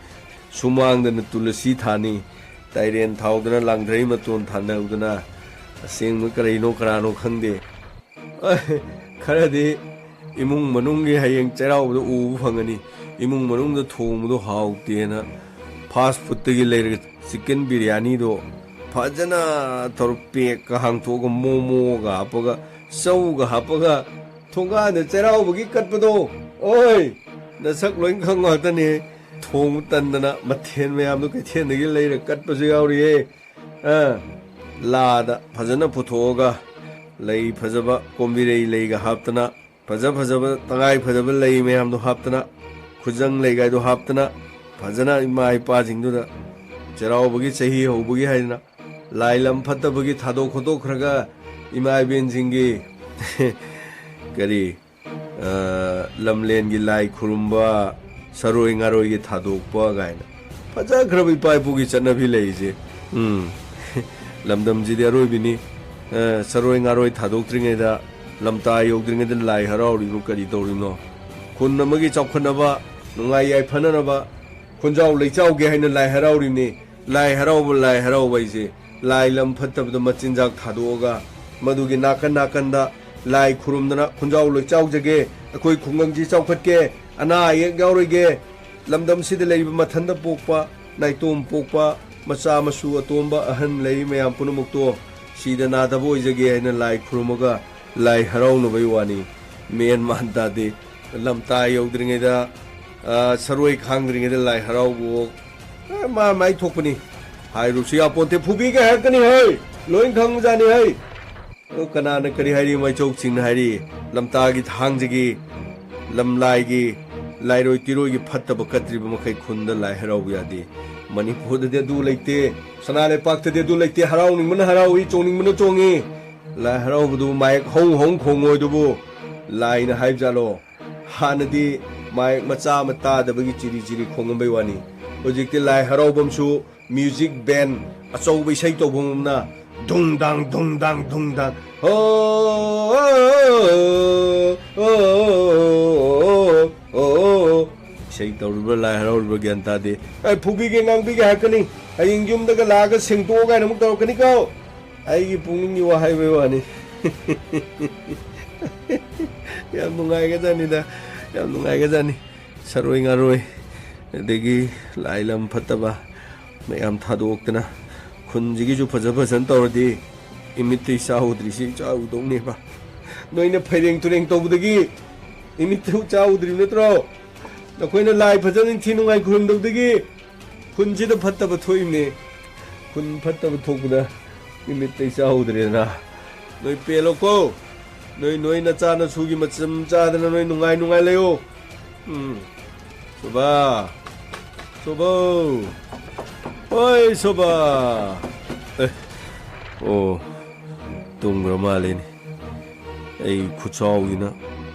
ꯁꯨꯃꯥꯡꯗꯅ ꯇꯨꯂꯁꯤ ꯊꯥꯅꯤ, ꯇꯥꯏꯔꯦꯟ ꯊꯥꯎꯗꯅ ꯂꯥꯡꯗ꯭ꯔꯩ ꯃꯇꯣꯟ ꯊꯥꯅꯧꯗꯅ, ꯑꯁꯦꯡꯕ ꯀꯔꯤꯅꯣ ꯀꯅꯥꯅꯣ ꯈꯪꯗꯦ꯫ ꯈꯔꯗꯤ ꯏꯃꯨꯡ ꯃꯅꯨꯡꯒꯤ ꯍꯌꯦꯡ ꯆꯩꯔꯥꯎꯕꯗ ꯎꯕ ꯐꯪꯒꯅꯤ꯫ ꯏꯃꯨꯡ ꯃꯅꯨꯡꯗ ꯊꯣꯡꯕꯗꯣ ꯍꯥꯎꯇꯦꯅ ꯐꯥꯁ ꯐꯨꯗꯇꯒꯤ ꯂꯩꯔꯒ ꯆꯤꯛꯀꯟ ꯕꯤꯔꯌꯥꯅꯤꯗꯣ ꯐꯖꯅ ꯇꯧꯔ ꯄꯦꯛꯀ ꯍꯥꯡꯇꯣꯛꯑꯒ ꯃꯣꯃꯣꯒ ꯍꯥꯞꯄꯒ ꯆꯧꯒ ꯍꯥꯞꯄꯒ ꯊꯣꯡꯒꯥꯟꯗ ꯆꯩꯔꯥꯎꯕꯒꯤ ꯀꯠꯄꯗꯣ꯫ ꯑꯣꯏ, ꯅꯁꯛ ꯂꯣꯏ ꯈꯪ ꯉꯥꯛꯇꯅꯦ꯫ ꯊꯣꯡꯕ ꯇꯟꯗꯅ ꯃꯊꯦꯜ ꯃꯌꯥꯝꯗꯣ ꯀꯩꯊꯦꯜꯗꯒꯤ ꯂꯩꯔ ꯀꯠꯄꯁꯨ ꯌꯥꯎꯔꯤꯌꯦ꯫ ꯑ, ꯂꯥꯗ ꯐꯖꯅ ꯄꯨꯊꯣꯛꯑꯒ ꯂꯩ ꯐꯖꯕ ꯀꯣꯝꯕꯤꯔꯩ ꯂꯩꯒ ꯍꯥꯞꯇꯅ, ꯐꯖ ꯐꯖꯕ ꯇꯉꯥꯏ ꯐꯖꯕ ꯂꯩ ꯃꯌꯥꯝꯗꯣ ꯍꯥꯞꯇꯅ, ꯈꯨꯖꯪ ꯂꯩꯒꯥꯏꯗꯣ ꯍꯥꯞꯇꯅ, ꯐꯖꯅ ꯏꯃꯥ ꯏꯄꯥꯁꯤꯡꯗꯨꯗ ꯆꯩꯔꯥꯎꯕꯒꯤ, ꯆꯍꯤ ꯍꯧꯕꯒꯤ ꯍꯥꯏꯗꯅ ꯂꯥꯏ ꯂꯝ ꯐꯠꯇꯕꯒꯤ ꯊꯥꯗꯣꯛ ꯈꯣꯠꯇꯣꯛꯈ꯭ꯔꯒ ꯏꯃꯥ ꯏꯕꯦꯟꯁꯤꯡꯒꯤ ꯀꯔꯤ ꯑ, ꯂꯝꯂꯦꯟꯒꯤ ꯂꯥꯏ ꯈꯨꯔꯨꯝꯕ, ꯁꯔꯣꯏ ꯉꯥꯔꯣꯏꯒꯤ ꯊꯥꯗꯣꯛꯄ ꯀꯥꯏꯅ ꯐꯖꯈ꯭ꯔꯕ ꯏꯄꯥ ꯏꯄꯨꯒꯤ ꯆꯠꯅꯕꯤ ꯂꯩꯔꯤꯁꯦ꯫ ꯎꯝ꯫ ꯂꯝꯗꯝꯁꯤꯗꯤ ꯑꯔꯣꯏꯕꯤꯅꯤ꯫ ꯑ, ꯁꯔꯣꯏ ꯉꯥꯔꯣꯏ ꯊꯥꯗꯣꯛꯇ꯭ꯔꯤꯉꯩꯗ, ꯂꯝꯇꯥ ꯌꯧꯗ꯭ꯔꯤꯉꯩꯗ ꯂꯥꯏ ꯍꯔꯥꯎꯔꯤꯕ ꯀꯔꯤ ꯇꯧꯔꯤꯅꯣ? ꯈꯨꯟ ꯑꯃꯒꯤ ꯆꯥꯎꯈꯠꯅꯕ, ꯅꯨꯡꯉꯥꯏ ꯌꯥꯏꯐꯅꯅꯕ ꯈꯨꯟꯖꯥꯎ ꯂꯩꯆꯥꯎꯒꯦ ꯍꯥꯏꯅ ꯂꯥꯏ ꯍꯔꯥꯎꯔꯤꯅꯤ꯫ ꯂꯥꯏ ꯍꯔꯥꯎꯕ, ꯂꯥꯏ ꯍꯔꯥꯎꯕ ꯍꯥꯏꯁꯦ ꯂꯥꯏ ꯂꯝ ꯐꯠꯇꯕꯗ ꯃꯆꯤꯟꯖꯥꯛ ꯊꯥꯗꯣꯛꯑꯒ ꯃꯗꯨꯒꯤ ꯅꯥꯀꯟ ꯅꯥꯀꯟꯗ ꯂꯥꯏ ꯈꯨꯔꯨꯝꯗꯅ ꯈꯨꯟꯖꯥꯎ ꯂꯩꯆꯥꯎꯖꯒꯦ, ꯑꯩꯈꯣꯏ ꯈꯨꯡꯒꯪꯁꯤ ꯆꯥꯎꯈꯠꯀꯦ, ꯑꯅꯥ ꯑꯌꯦꯛ ꯌꯥꯎꯔꯣꯏꯒꯦ, ꯂꯝꯗꯝꯁꯤꯗ ꯂꯩꯔꯤꯕ ꯃꯊꯟꯇ ꯄꯣꯛꯄ ꯅꯥꯏꯇꯣꯝ ꯄꯣꯛꯄ ꯃꯆꯥ ꯃꯁꯨ ꯑꯇꯣꯝꯕ ꯑꯍꯟ ꯂꯩꯔꯤ ꯃꯌꯥꯝ ꯄꯨꯝꯅꯃꯛꯇꯣ ꯁꯤꯗ ꯅꯥꯗꯕ ꯑꯣꯏꯖꯒꯦ ꯍꯥꯏꯅ ꯂꯥꯏ ꯈꯨꯔꯨꯝꯃꯒ ꯂꯥꯏ ꯍꯔꯥꯎꯅꯕꯩ ꯋꯥꯅꯤ꯫ ꯃꯦꯟ ꯃꯥꯟ ꯇꯥꯗꯦ꯫ ꯂꯝꯇꯥ ꯌꯧꯗ꯭ꯔꯤꯉꯩꯗ, ꯑ, ꯁꯔꯣꯏ ꯈꯥꯡꯗ꯭ꯔꯤꯉꯩꯗ ꯂꯥꯏ ꯍꯔꯥꯎꯕ, ꯑ, ꯃꯥ ꯃꯥꯏ ꯊꯣꯛꯄꯅꯤ꯫ ꯍꯥꯏꯔꯨꯁꯨ ꯌꯥꯄꯣꯟꯇꯦ, ꯐꯨꯕꯤꯒꯦ ꯍꯥꯏꯔꯛꯀꯅꯤ ꯍꯩ꯫ ꯂꯣꯏ ꯈꯪꯕꯖꯥꯠꯅꯤ ꯍꯩ꯫ ꯑꯗꯣ ꯀꯅꯥꯅ ꯀꯔꯤ ꯍꯥꯏꯔꯤ? ꯃꯥꯏꯆꯧꯁꯤꯡꯅ ꯍꯥꯏꯔꯤ, ꯂꯝꯇꯥꯒꯤ ꯊꯥꯡꯖꯒꯤ, ꯂꯝꯂꯥꯏꯒꯤ, ꯂꯥꯏꯔꯣꯏ ꯇꯤꯔꯣꯏꯒꯤ ꯐꯠꯇꯕ ꯀꯠꯇ꯭ꯔꯤꯕ ꯃꯈꯩ ꯈꯨꯟꯗ ꯂꯥꯏ ꯍꯔꯥꯎꯕ ꯌꯥꯗꯦ꯫ ꯃꯅꯤꯄꯨꯔꯗꯗꯤ ꯑꯗꯨ ꯂꯩꯇꯦ꯫ ꯁꯅꯥ ꯂꯩꯄꯥꯛꯇꯗꯤ ꯑꯗꯨ ꯂꯩꯇꯦ꯫ ꯍꯔꯥꯎꯅꯤꯡꯕꯅ ꯍꯔꯥꯎꯏ, ꯆꯣꯡꯅꯤꯡꯕꯅ ꯆꯣꯡꯉꯤ꯫ ꯂꯥꯏ ꯍꯔꯥꯎꯕꯗꯨ ꯃꯥꯏꯛ ꯍꯧ ꯍꯧ ꯈꯣꯡꯉꯣꯏꯗꯨꯕꯨ ꯂꯥꯏꯅ ꯍꯥꯏꯕꯖꯥꯠꯂꯣ? ꯍꯥꯟꯅꯗꯤ ꯃꯥꯏꯛ ꯃꯆꯥ ꯑꯃ ꯇꯥꯗꯕꯒꯤ ꯆꯤꯔꯤ ꯆꯤꯔꯤ ꯈꯣꯡꯉꯝꯕꯩ ꯋꯥꯅꯤ꯫ ꯍꯧꯖꯤꯛꯇꯤ ꯂꯥꯏ ꯍꯔꯥꯎꯐꯝꯁꯨ ꯃ꯭ꯌꯨꯖꯤꯛ ꯕꯦꯟ ꯑꯆꯧꯕ ꯏꯁꯩ ꯇꯧꯐꯝ ꯑꯃꯅ ꯙꯨꯡ ꯗꯥꯡ, ꯙꯨꯡ ꯗꯥꯡ, ꯙꯨꯡ ꯗꯥꯡ꯫ ꯍꯣ, ꯍꯣ, ꯍꯣ, ꯍꯣ, ꯍꯣ, ꯍꯣ꯫ ꯏꯁꯩ ꯇꯧꯔꯤꯕ꯭ꯔꯥ, ꯂꯥꯏ ꯍꯔꯥꯎꯔꯤꯕ꯭ꯔꯥ ꯒ꯭ꯌꯥꯟ ꯇꯥꯗꯦ꯫ ꯑꯩ ꯐꯨꯕꯤꯒꯦ, ꯉꯥꯡꯕꯤꯒꯦ ꯍꯥꯏꯔꯛꯀꯅꯤ꯫ ꯍꯌꯦꯡ ꯌꯨꯝꯗꯒ ꯂꯥꯛꯑꯒ ꯁꯦꯡꯗꯣꯛꯑꯣ ꯀꯥꯏꯅ ꯑꯃꯨꯛ ꯇꯧꯔꯛꯀꯅꯤꯀꯣ꯫ ꯑꯩꯒꯤ ꯄꯨꯛꯅꯤꯡꯒꯤ ꯋꯥ ꯍꯥꯏꯕꯩ ꯋꯥꯅꯤ꯫ ꯌꯥꯝ ꯅꯨꯡꯉꯥꯏꯒꯖꯥꯠꯅꯤꯗ, ꯌꯥꯝ ꯅꯨꯡꯉꯥꯏꯒꯖꯥꯠꯅꯤ꯫ ꯁꯔꯣꯏ ꯉꯥꯔꯣꯏ, ꯑꯗꯒꯤ ꯂꯥꯏ ꯂꯝ ꯐꯠꯇꯕ ꯃꯌꯥꯝ ꯊꯥꯗꯣꯛꯇꯅ, ꯈꯨꯟꯁꯤꯒꯤꯁꯨ ꯐꯖ ꯐꯖꯅ ꯇꯧꯔꯗꯤ ꯏꯃꯤꯠꯇꯩ ꯆꯥꯍꯧꯗ꯭ꯔꯤꯁꯤ ꯆꯥꯍꯧꯗꯧꯅꯦꯕ꯫ ꯅꯣꯏꯅ ꯐꯩꯔꯦꯡ ꯇꯨꯔꯦꯡ ꯇꯧꯕꯗꯒꯤ ꯏꯃꯤꯠꯇ ꯆꯥꯍꯧꯗ꯭ꯔꯤꯕ ꯅꯠꯇ꯭ꯔꯣ? ꯅꯈꯣꯏꯅ ꯂꯥꯏ ꯐꯖꯅ ꯅꯤꯡꯊꯤ ꯅꯨꯡꯉꯥꯏ ꯈꯨꯔꯨꯝꯗꯕꯗꯒꯤ ꯈꯨꯟꯁꯤꯗ ꯐꯠꯇꯕ ꯊꯣꯛꯏꯕꯅꯦ꯫ ꯈꯨꯟ ꯐꯠꯇꯕ ꯊꯣꯛꯄꯗ ꯏꯃꯤꯠꯇꯩ ꯆꯥꯍꯧꯗ꯭ꯔꯦꯗꯅ꯫ ꯅꯣꯏ ꯄꯦꯜꯂꯣꯀꯣ꯫ ꯅꯣꯏ, ꯅꯣꯏ ꯅꯆꯥ ꯅꯁꯨꯒꯤ ꯃꯆꯤꯟ ꯆꯥꯗꯅ ꯅꯣꯏ ꯅꯨꯡꯉꯥꯏ ꯅꯨꯡꯉꯥꯏ ꯂꯩꯌꯣ꯫ ꯎꯝ꯫ ꯁꯣꯕꯥ꯫ ꯁꯣꯕꯧ꯫ ꯍꯣꯏ, ꯁꯣꯕꯥ꯫ ꯑꯦ꯫ ꯑꯣ꯫ ꯇꯨꯝꯈ꯭ꯔ ꯃꯥꯜꯂꯦꯅꯦ꯫ ꯑꯩ ꯈꯨꯠꯁꯥꯎꯁꯤꯅ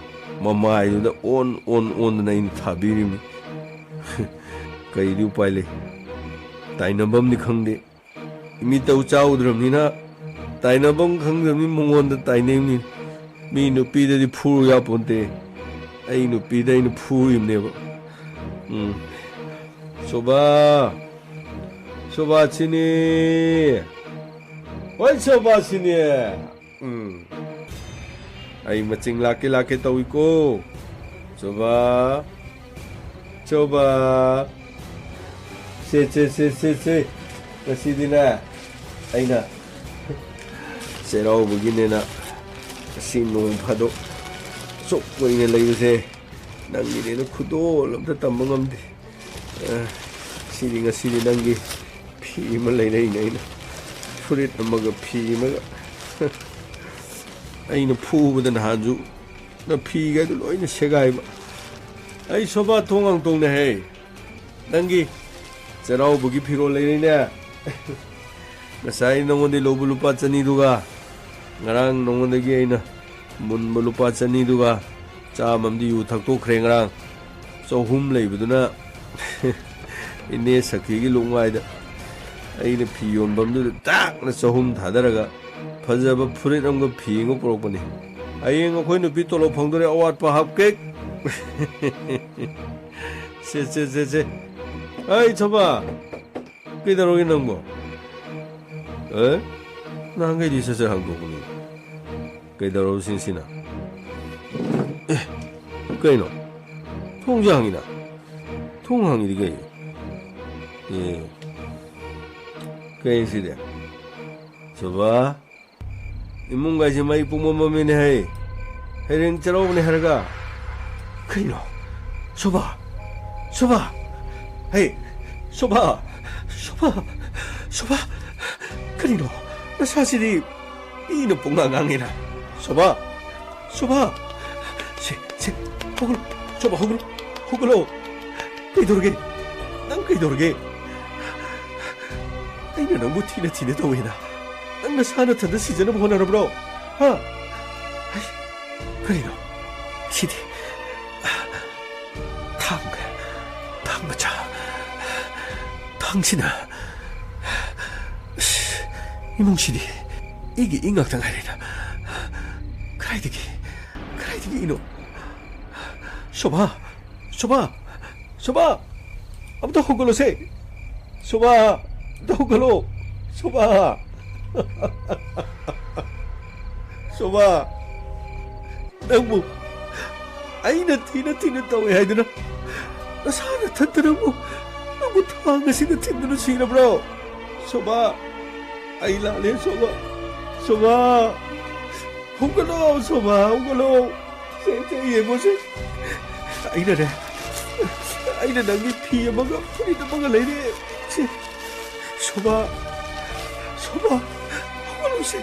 ꯃꯃꯥꯏꯗꯨꯗ ꯑꯣꯟ, ꯑꯣꯟ, ꯑꯣꯟꯗꯅ ꯑꯩꯅ ꯊꯥꯕꯤꯔꯤꯃꯤ꯫ ꯀꯩꯗꯤ ꯎꯄꯥꯏ ꯂꯩ? ꯇꯥꯏꯅꯕꯝꯗꯤ ꯈꯪꯗꯦ꯫ ꯃꯤꯇꯧ ꯆꯥꯎꯗ꯭ꯔꯕꯅꯤꯅ ꯇꯥꯏꯅꯕꯝ ꯈꯪꯗ꯭ꯔꯕꯅꯤ, ꯃꯉꯣꯟꯗ ꯇꯥꯏꯅꯩꯅꯤ꯫ ꯃꯤ ꯅꯨꯄꯤꯗꯗꯤ ꯐꯨꯔꯨ ꯌꯥꯄꯣꯟꯇꯦ꯫ ꯑꯩ ꯅꯨꯄꯤꯗ ꯑꯩꯅ ꯐꯨꯔꯤꯕꯅꯦꯕ꯫ ꯎꯝ꯫ ꯁꯣꯕꯥ꯫ ꯁꯣꯕꯥꯁꯤꯅꯤ꯫ ꯍꯣꯏ, ꯁꯣꯕꯥꯁꯤꯅꯤ꯫ ꯎꯝ꯫ ꯑꯩ ꯃꯆꯤꯡ ꯂꯥꯛꯀꯦ ꯂꯥꯛꯀꯦ ꯇꯧꯏꯀꯣ꯫ ꯆꯣꯕꯥ꯫ ꯆꯣꯕꯥ꯫ ꯁꯦ, ꯁꯦ, ꯁꯦ, ꯁꯦ, ꯁꯦ꯫ ꯉꯁꯤꯗꯤꯅꯦ, ꯑꯩꯅ ꯆꯩꯔꯥꯎꯕꯒꯤꯅꯦꯅ ꯉꯁꯤ ꯅꯣꯡ ꯐꯥꯗꯣꯛ ꯑꯁꯨꯛ ꯀꯨꯏꯅ ꯂꯩꯕꯁꯦ ꯅꯪꯒꯤꯅꯦꯅ ꯈꯨꯗꯣꯜ ꯑꯝꯇ ꯇꯝꯕ ꯉꯝꯗꯦ꯫ ꯑ, ꯁꯤꯗꯤ ꯉꯁꯤꯗꯤ ꯅꯪꯒꯤ ꯐꯤ ꯑꯃ ꯂꯩꯔꯛꯏꯅꯦ ꯑꯩꯅ꯫ ꯐꯨꯔꯤꯠ ꯑꯃꯒ ꯐꯤ ꯑꯃꯒ꯫ ꯑꯩꯅ ꯐꯨꯕꯗ ꯅꯍꯥꯟꯁꯨ ꯅ ꯐꯤꯒꯩꯗꯨ ꯂꯣꯏꯅ ꯁꯦꯒꯥꯏꯕ꯫ ꯑꯩ ꯁꯣꯕꯥ ꯊꯣꯡ ꯍꯥꯡꯇꯣꯡꯅꯦ ꯍꯦ꯫ ꯅꯪꯒꯤ ꯆꯩꯔꯥꯎꯕꯒꯤ ꯐꯤꯔꯣꯜ ꯂꯩꯔꯤꯅꯦ꯫ ꯉꯁꯥꯏ ꯅꯉꯣꯟꯗꯒꯤ ꯂꯧꯕ ꯂꯨꯄꯥ ꯆꯅꯤꯗꯨꯒ, ꯉꯔꯥꯡ ꯅꯉꯣꯟꯗꯒꯤ ꯑꯩꯅ ꯃꯨꯟꯕ ꯂꯨꯄꯥ ꯆꯅꯤꯗꯨꯒ, ꯆꯥꯝꯃ ꯑꯃꯗꯤ ꯌꯨ ꯊꯛꯇꯣꯛꯈ꯭ꯔꯦ ꯉꯔꯥꯡ꯫ ꯆꯍꯨꯝ ꯂꯩꯕꯗꯨꯅ ꯏꯅꯦ ꯁꯈꯤꯒꯤ ꯂꯨꯛꯃꯥꯏꯗ ꯑꯩꯅ ꯐꯤ ꯌꯣꯟꯐꯝꯗꯨꯗ ꯇꯥꯛꯅ ꯆꯍꯨꯝ ꯊꯥꯗꯔꯒ ꯐꯖꯕ ꯐꯨꯔꯤꯠ ꯑꯃꯒ ꯐꯤ ꯑꯃꯒ ꯄꯨꯔꯛꯄꯅꯤ꯫ ꯍꯌꯦꯡ ꯑꯩꯈꯣꯏ ꯅꯨꯄꯤ ꯇꯣꯂꯣꯞ ꯐꯪꯗꯣꯔꯦ, ꯑꯋꯥꯠꯄ ꯍꯥꯞꯀꯦ꯫ ꯁꯦ, ꯁꯦ, ꯁꯦ, ꯁꯦ꯫ ꯑꯩ ꯊꯕ, ꯀꯩꯗꯧꯔꯒꯦ ꯅꯪꯕꯣ? ꯑꯦ? ꯅꯍꯥꯟꯈꯩꯗꯤ ꯁꯠ ꯁꯠ ꯍꯥꯡꯗꯣꯛꯄꯅꯤ꯫ ꯀꯩꯗꯧꯔꯕ ꯁꯤꯁꯤꯅ? ꯑꯦ, ꯀꯩꯅꯣ? ꯊꯣꯡꯁꯨ ꯍꯥꯡꯉꯤꯅ? ꯊꯣꯡ ꯍꯥꯡꯉꯤꯗꯤ ꯀꯩ? ꯑꯦ, ꯀꯩ ꯁꯤꯗꯤ? ꯁꯣꯕꯥ, ꯏꯃꯨꯡꯒꯥꯏꯁꯦ ꯃꯩ ꯄꯨꯡꯃꯝ ꯃꯝꯃꯦꯅꯦ ꯍꯩ꯫ ꯍꯌꯦꯡ ꯆꯩꯔꯥꯎꯕꯅꯦ ꯍꯥꯏꯔꯒ꯫ ꯀꯩꯅꯣ? ꯁꯣꯕꯥ! ꯁꯣꯕꯥ! ꯍꯩ! ꯁꯣꯕꯥ! ꯁꯣꯕꯥ! ꯁꯣꯕꯥ! ꯀꯔꯤꯅꯣ? ꯅꯁꯥꯁꯤꯗꯤ ꯃꯤꯅ ꯄꯨꯡꯉꯥꯡ ꯉꯥꯡꯉꯤꯔ? ꯁꯣꯕꯥ! ꯁꯣꯕꯥ! ꯁꯦ, ꯁꯦ, ꯍꯧꯒꯠꯂꯣ! ꯁꯣꯕꯥ, ꯍꯧꯒꯠꯂꯣ! ꯍꯧꯒꯠꯂꯣ! ꯀꯩꯗꯧꯔꯒꯦ? ꯅꯪ ꯀꯩꯗꯧꯔꯒꯦ? ꯑꯩꯅ ꯅꯪꯕꯨ ꯊꯤꯅ ꯊꯤꯅ ꯇꯧꯋꯦꯅ ꯅꯪ ꯅꯁꯥ ꯅꯊꯟꯗ ꯁꯤꯖꯅꯕ ꯍꯣꯠꯅꯔꯕ꯭ꯔꯣ? ꯍꯥ? ꯍꯩ, ꯀꯔꯤꯅꯣ? ꯁꯤꯗꯤ ꯊꯥꯡ, ꯊꯥꯡ ꯃꯆꯥ, ꯊꯥꯡꯁꯤꯅ, ꯑꯁ, ꯏꯃꯨꯡꯁꯤꯗꯤ ꯏꯒꯤ ꯏ ꯉꯥꯛꯇ ꯉꯥꯏꯔꯦꯗ꯫ ꯀꯗꯥꯏꯗꯒꯤ, ꯀꯗꯥꯏꯗꯒꯤ ꯏꯅꯣ? ꯁꯣꯚꯥ, ꯁꯣꯚꯥ, ꯁꯣꯚꯥ, ꯑꯝꯇ ꯍꯧꯒꯠꯂꯣꯁꯦ꯫ ꯁꯣꯚꯥ, ꯑꯝꯇ ꯍꯧꯒꯠꯂꯣ꯫ ꯁꯣꯚꯥ꯫ ꯁꯣꯚꯥ, ꯅꯪꯕꯨ ꯑꯩꯅ ꯊꯤꯅ ꯊꯤꯅ ꯇꯧꯋꯦ ꯍꯥꯏꯗꯨꯅ ꯅꯁꯥ ꯅꯊꯟꯇ ꯅꯪꯕꯨ ꯊꯥꯡ ꯑꯁꯤꯅ ꯊꯤꯟꯗꯨꯅ ꯁꯤꯔꯕ꯭ꯔꯣ? ꯁꯣꯃꯥ, ꯑꯩ ꯂꯥꯜꯂꯦ, ꯁꯣꯃꯥ꯫ ꯁꯣꯃꯥ, ꯍꯧꯒꯠꯂꯣ, ꯁꯣꯃꯥ, ꯍꯧꯒꯠꯂꯣ꯫ ꯁꯦ, ꯁꯦ, ꯌꯦꯡꯉꯣ, ꯁꯦ꯫ ꯑꯩꯅꯅꯦ, ꯑꯩꯅ ꯅꯪꯒꯤ ꯐꯤ ꯑꯃꯒ ꯐꯨꯔꯤꯠ ꯑꯃꯒ ꯂꯩꯔꯦ꯫ ꯁꯦ, ꯁꯣꯃꯥ, ꯁꯣꯃꯥ, ꯍꯧꯒꯠꯂꯣ, ꯁꯦ꯫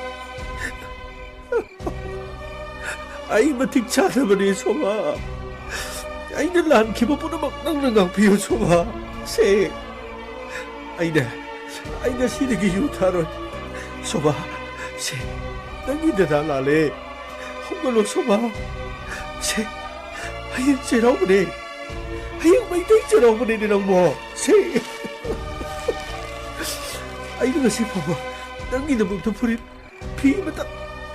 ꯑꯩ ꯃꯇꯤꯛ ꯆꯥꯗꯕꯅꯤ, ꯁꯣꯃꯥ꯫ ꯑꯩꯅ ꯂꯥꯟꯈꯤꯕ ꯄꯨꯝꯅꯃꯛ ꯅꯪꯅ ꯉꯥꯛꯄꯤꯌꯨ, ꯁꯣꯃꯥ꯫ ꯁꯦ, ꯑꯩꯅ, ꯑꯩ ꯉꯁꯤꯗꯒꯤ ꯌꯨ ꯊꯛꯑꯔꯣꯏ꯫ ꯁꯣꯃꯥ, ꯁꯦ, ꯅꯪꯒꯤ ꯗꯗꯥ ꯂꯥꯜꯂꯦ꯫ ꯍꯧꯒꯠꯂꯣ, ꯁꯣꯃꯥ꯫ ꯁꯦ, ꯍꯌꯦꯡ ꯆꯩꯔꯥꯎꯕꯅꯦ꯫ ꯍꯌꯦꯡ ꯃꯩꯇꯩ ꯆꯩꯔꯥꯎꯕꯅꯦꯅꯦ ꯅꯪꯕꯣ꯫ ꯁꯦ, ꯑꯩꯅ ꯉꯁꯤ ꯐꯥꯎꯕ ꯅꯪꯒꯤꯗꯃꯛꯇ ꯐꯨꯔꯤꯠ ꯐꯤ ꯑꯃꯇ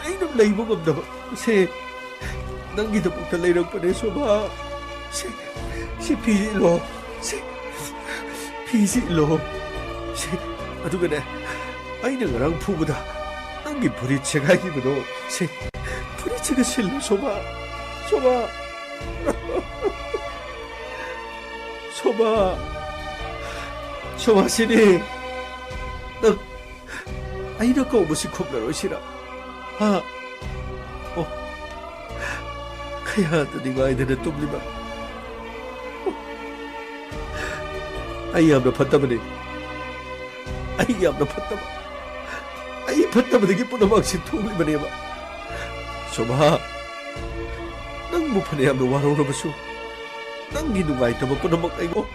ꯑꯩꯅ ꯂꯩꯕ ꯉꯝꯗꯕ꯫ ꯁꯦ, ꯅꯪꯒꯤꯗꯃꯛꯇ ꯂꯩꯔꯛꯄꯅꯦ, ꯁꯣꯃꯥ꯫ ꯁꯦ, ꯁꯤ ꯐꯤꯁꯤ ꯏꯜꯂꯣ꯫ ꯁꯦ, ꯐꯤꯁꯤ ꯏꯜꯂꯣ꯫ ꯁꯦ, ꯑꯗꯨꯒꯅꯦ, ꯑꯩꯅ ꯉꯔꯥꯡ ꯐꯨꯕꯗ ꯅꯪꯒꯤ ꯐꯨꯔꯤꯠ ꯁꯦꯒꯥꯏꯈꯤꯕꯗꯣ, ꯁꯦ, ꯐꯨꯔꯤꯠꯁꯤꯒ ꯁꯤꯜꯂꯨ, ꯁꯣꯃꯥ꯫ ꯁꯣꯃꯥ꯫ ꯁꯣꯃꯥ꯫ ꯁꯣꯃꯥ, ꯁꯤꯅꯤ꯫ ꯅꯪ ꯑꯩꯅ ꯀꯧꯕꯁꯤ ꯈꯨꯝꯂꯔꯣꯏꯁꯤꯔ? ꯍꯥ? ꯑꯣ, ꯀꯌꯥꯗ ꯅꯤꯡꯉꯥꯏꯗꯅ ꯇꯨꯝꯂꯤꯕ꯫ ꯑꯩ ꯌꯥꯝꯅ ꯐꯠꯇꯕꯅꯤ꯫ ꯑꯩ ꯌꯥꯝꯅ ꯐꯠꯇꯕ꯫ ꯑꯩ ꯐꯠꯇꯕꯗꯒꯤ ꯄꯨꯝꯅꯃꯛꯁꯤ ꯊꯣꯛꯂꯤꯕꯅꯦꯕ꯫ ꯁꯣꯚꯥ, ꯅꯪꯕꯨ ꯐꯅꯌꯥꯝꯅ ꯋꯥꯔꯧꯔꯕꯁꯨ, ꯅꯪꯒꯤ ꯅꯨꯡꯉꯥꯏꯇꯕ ꯄꯨꯝꯅꯃꯛ ꯑꯩꯉꯣꯟ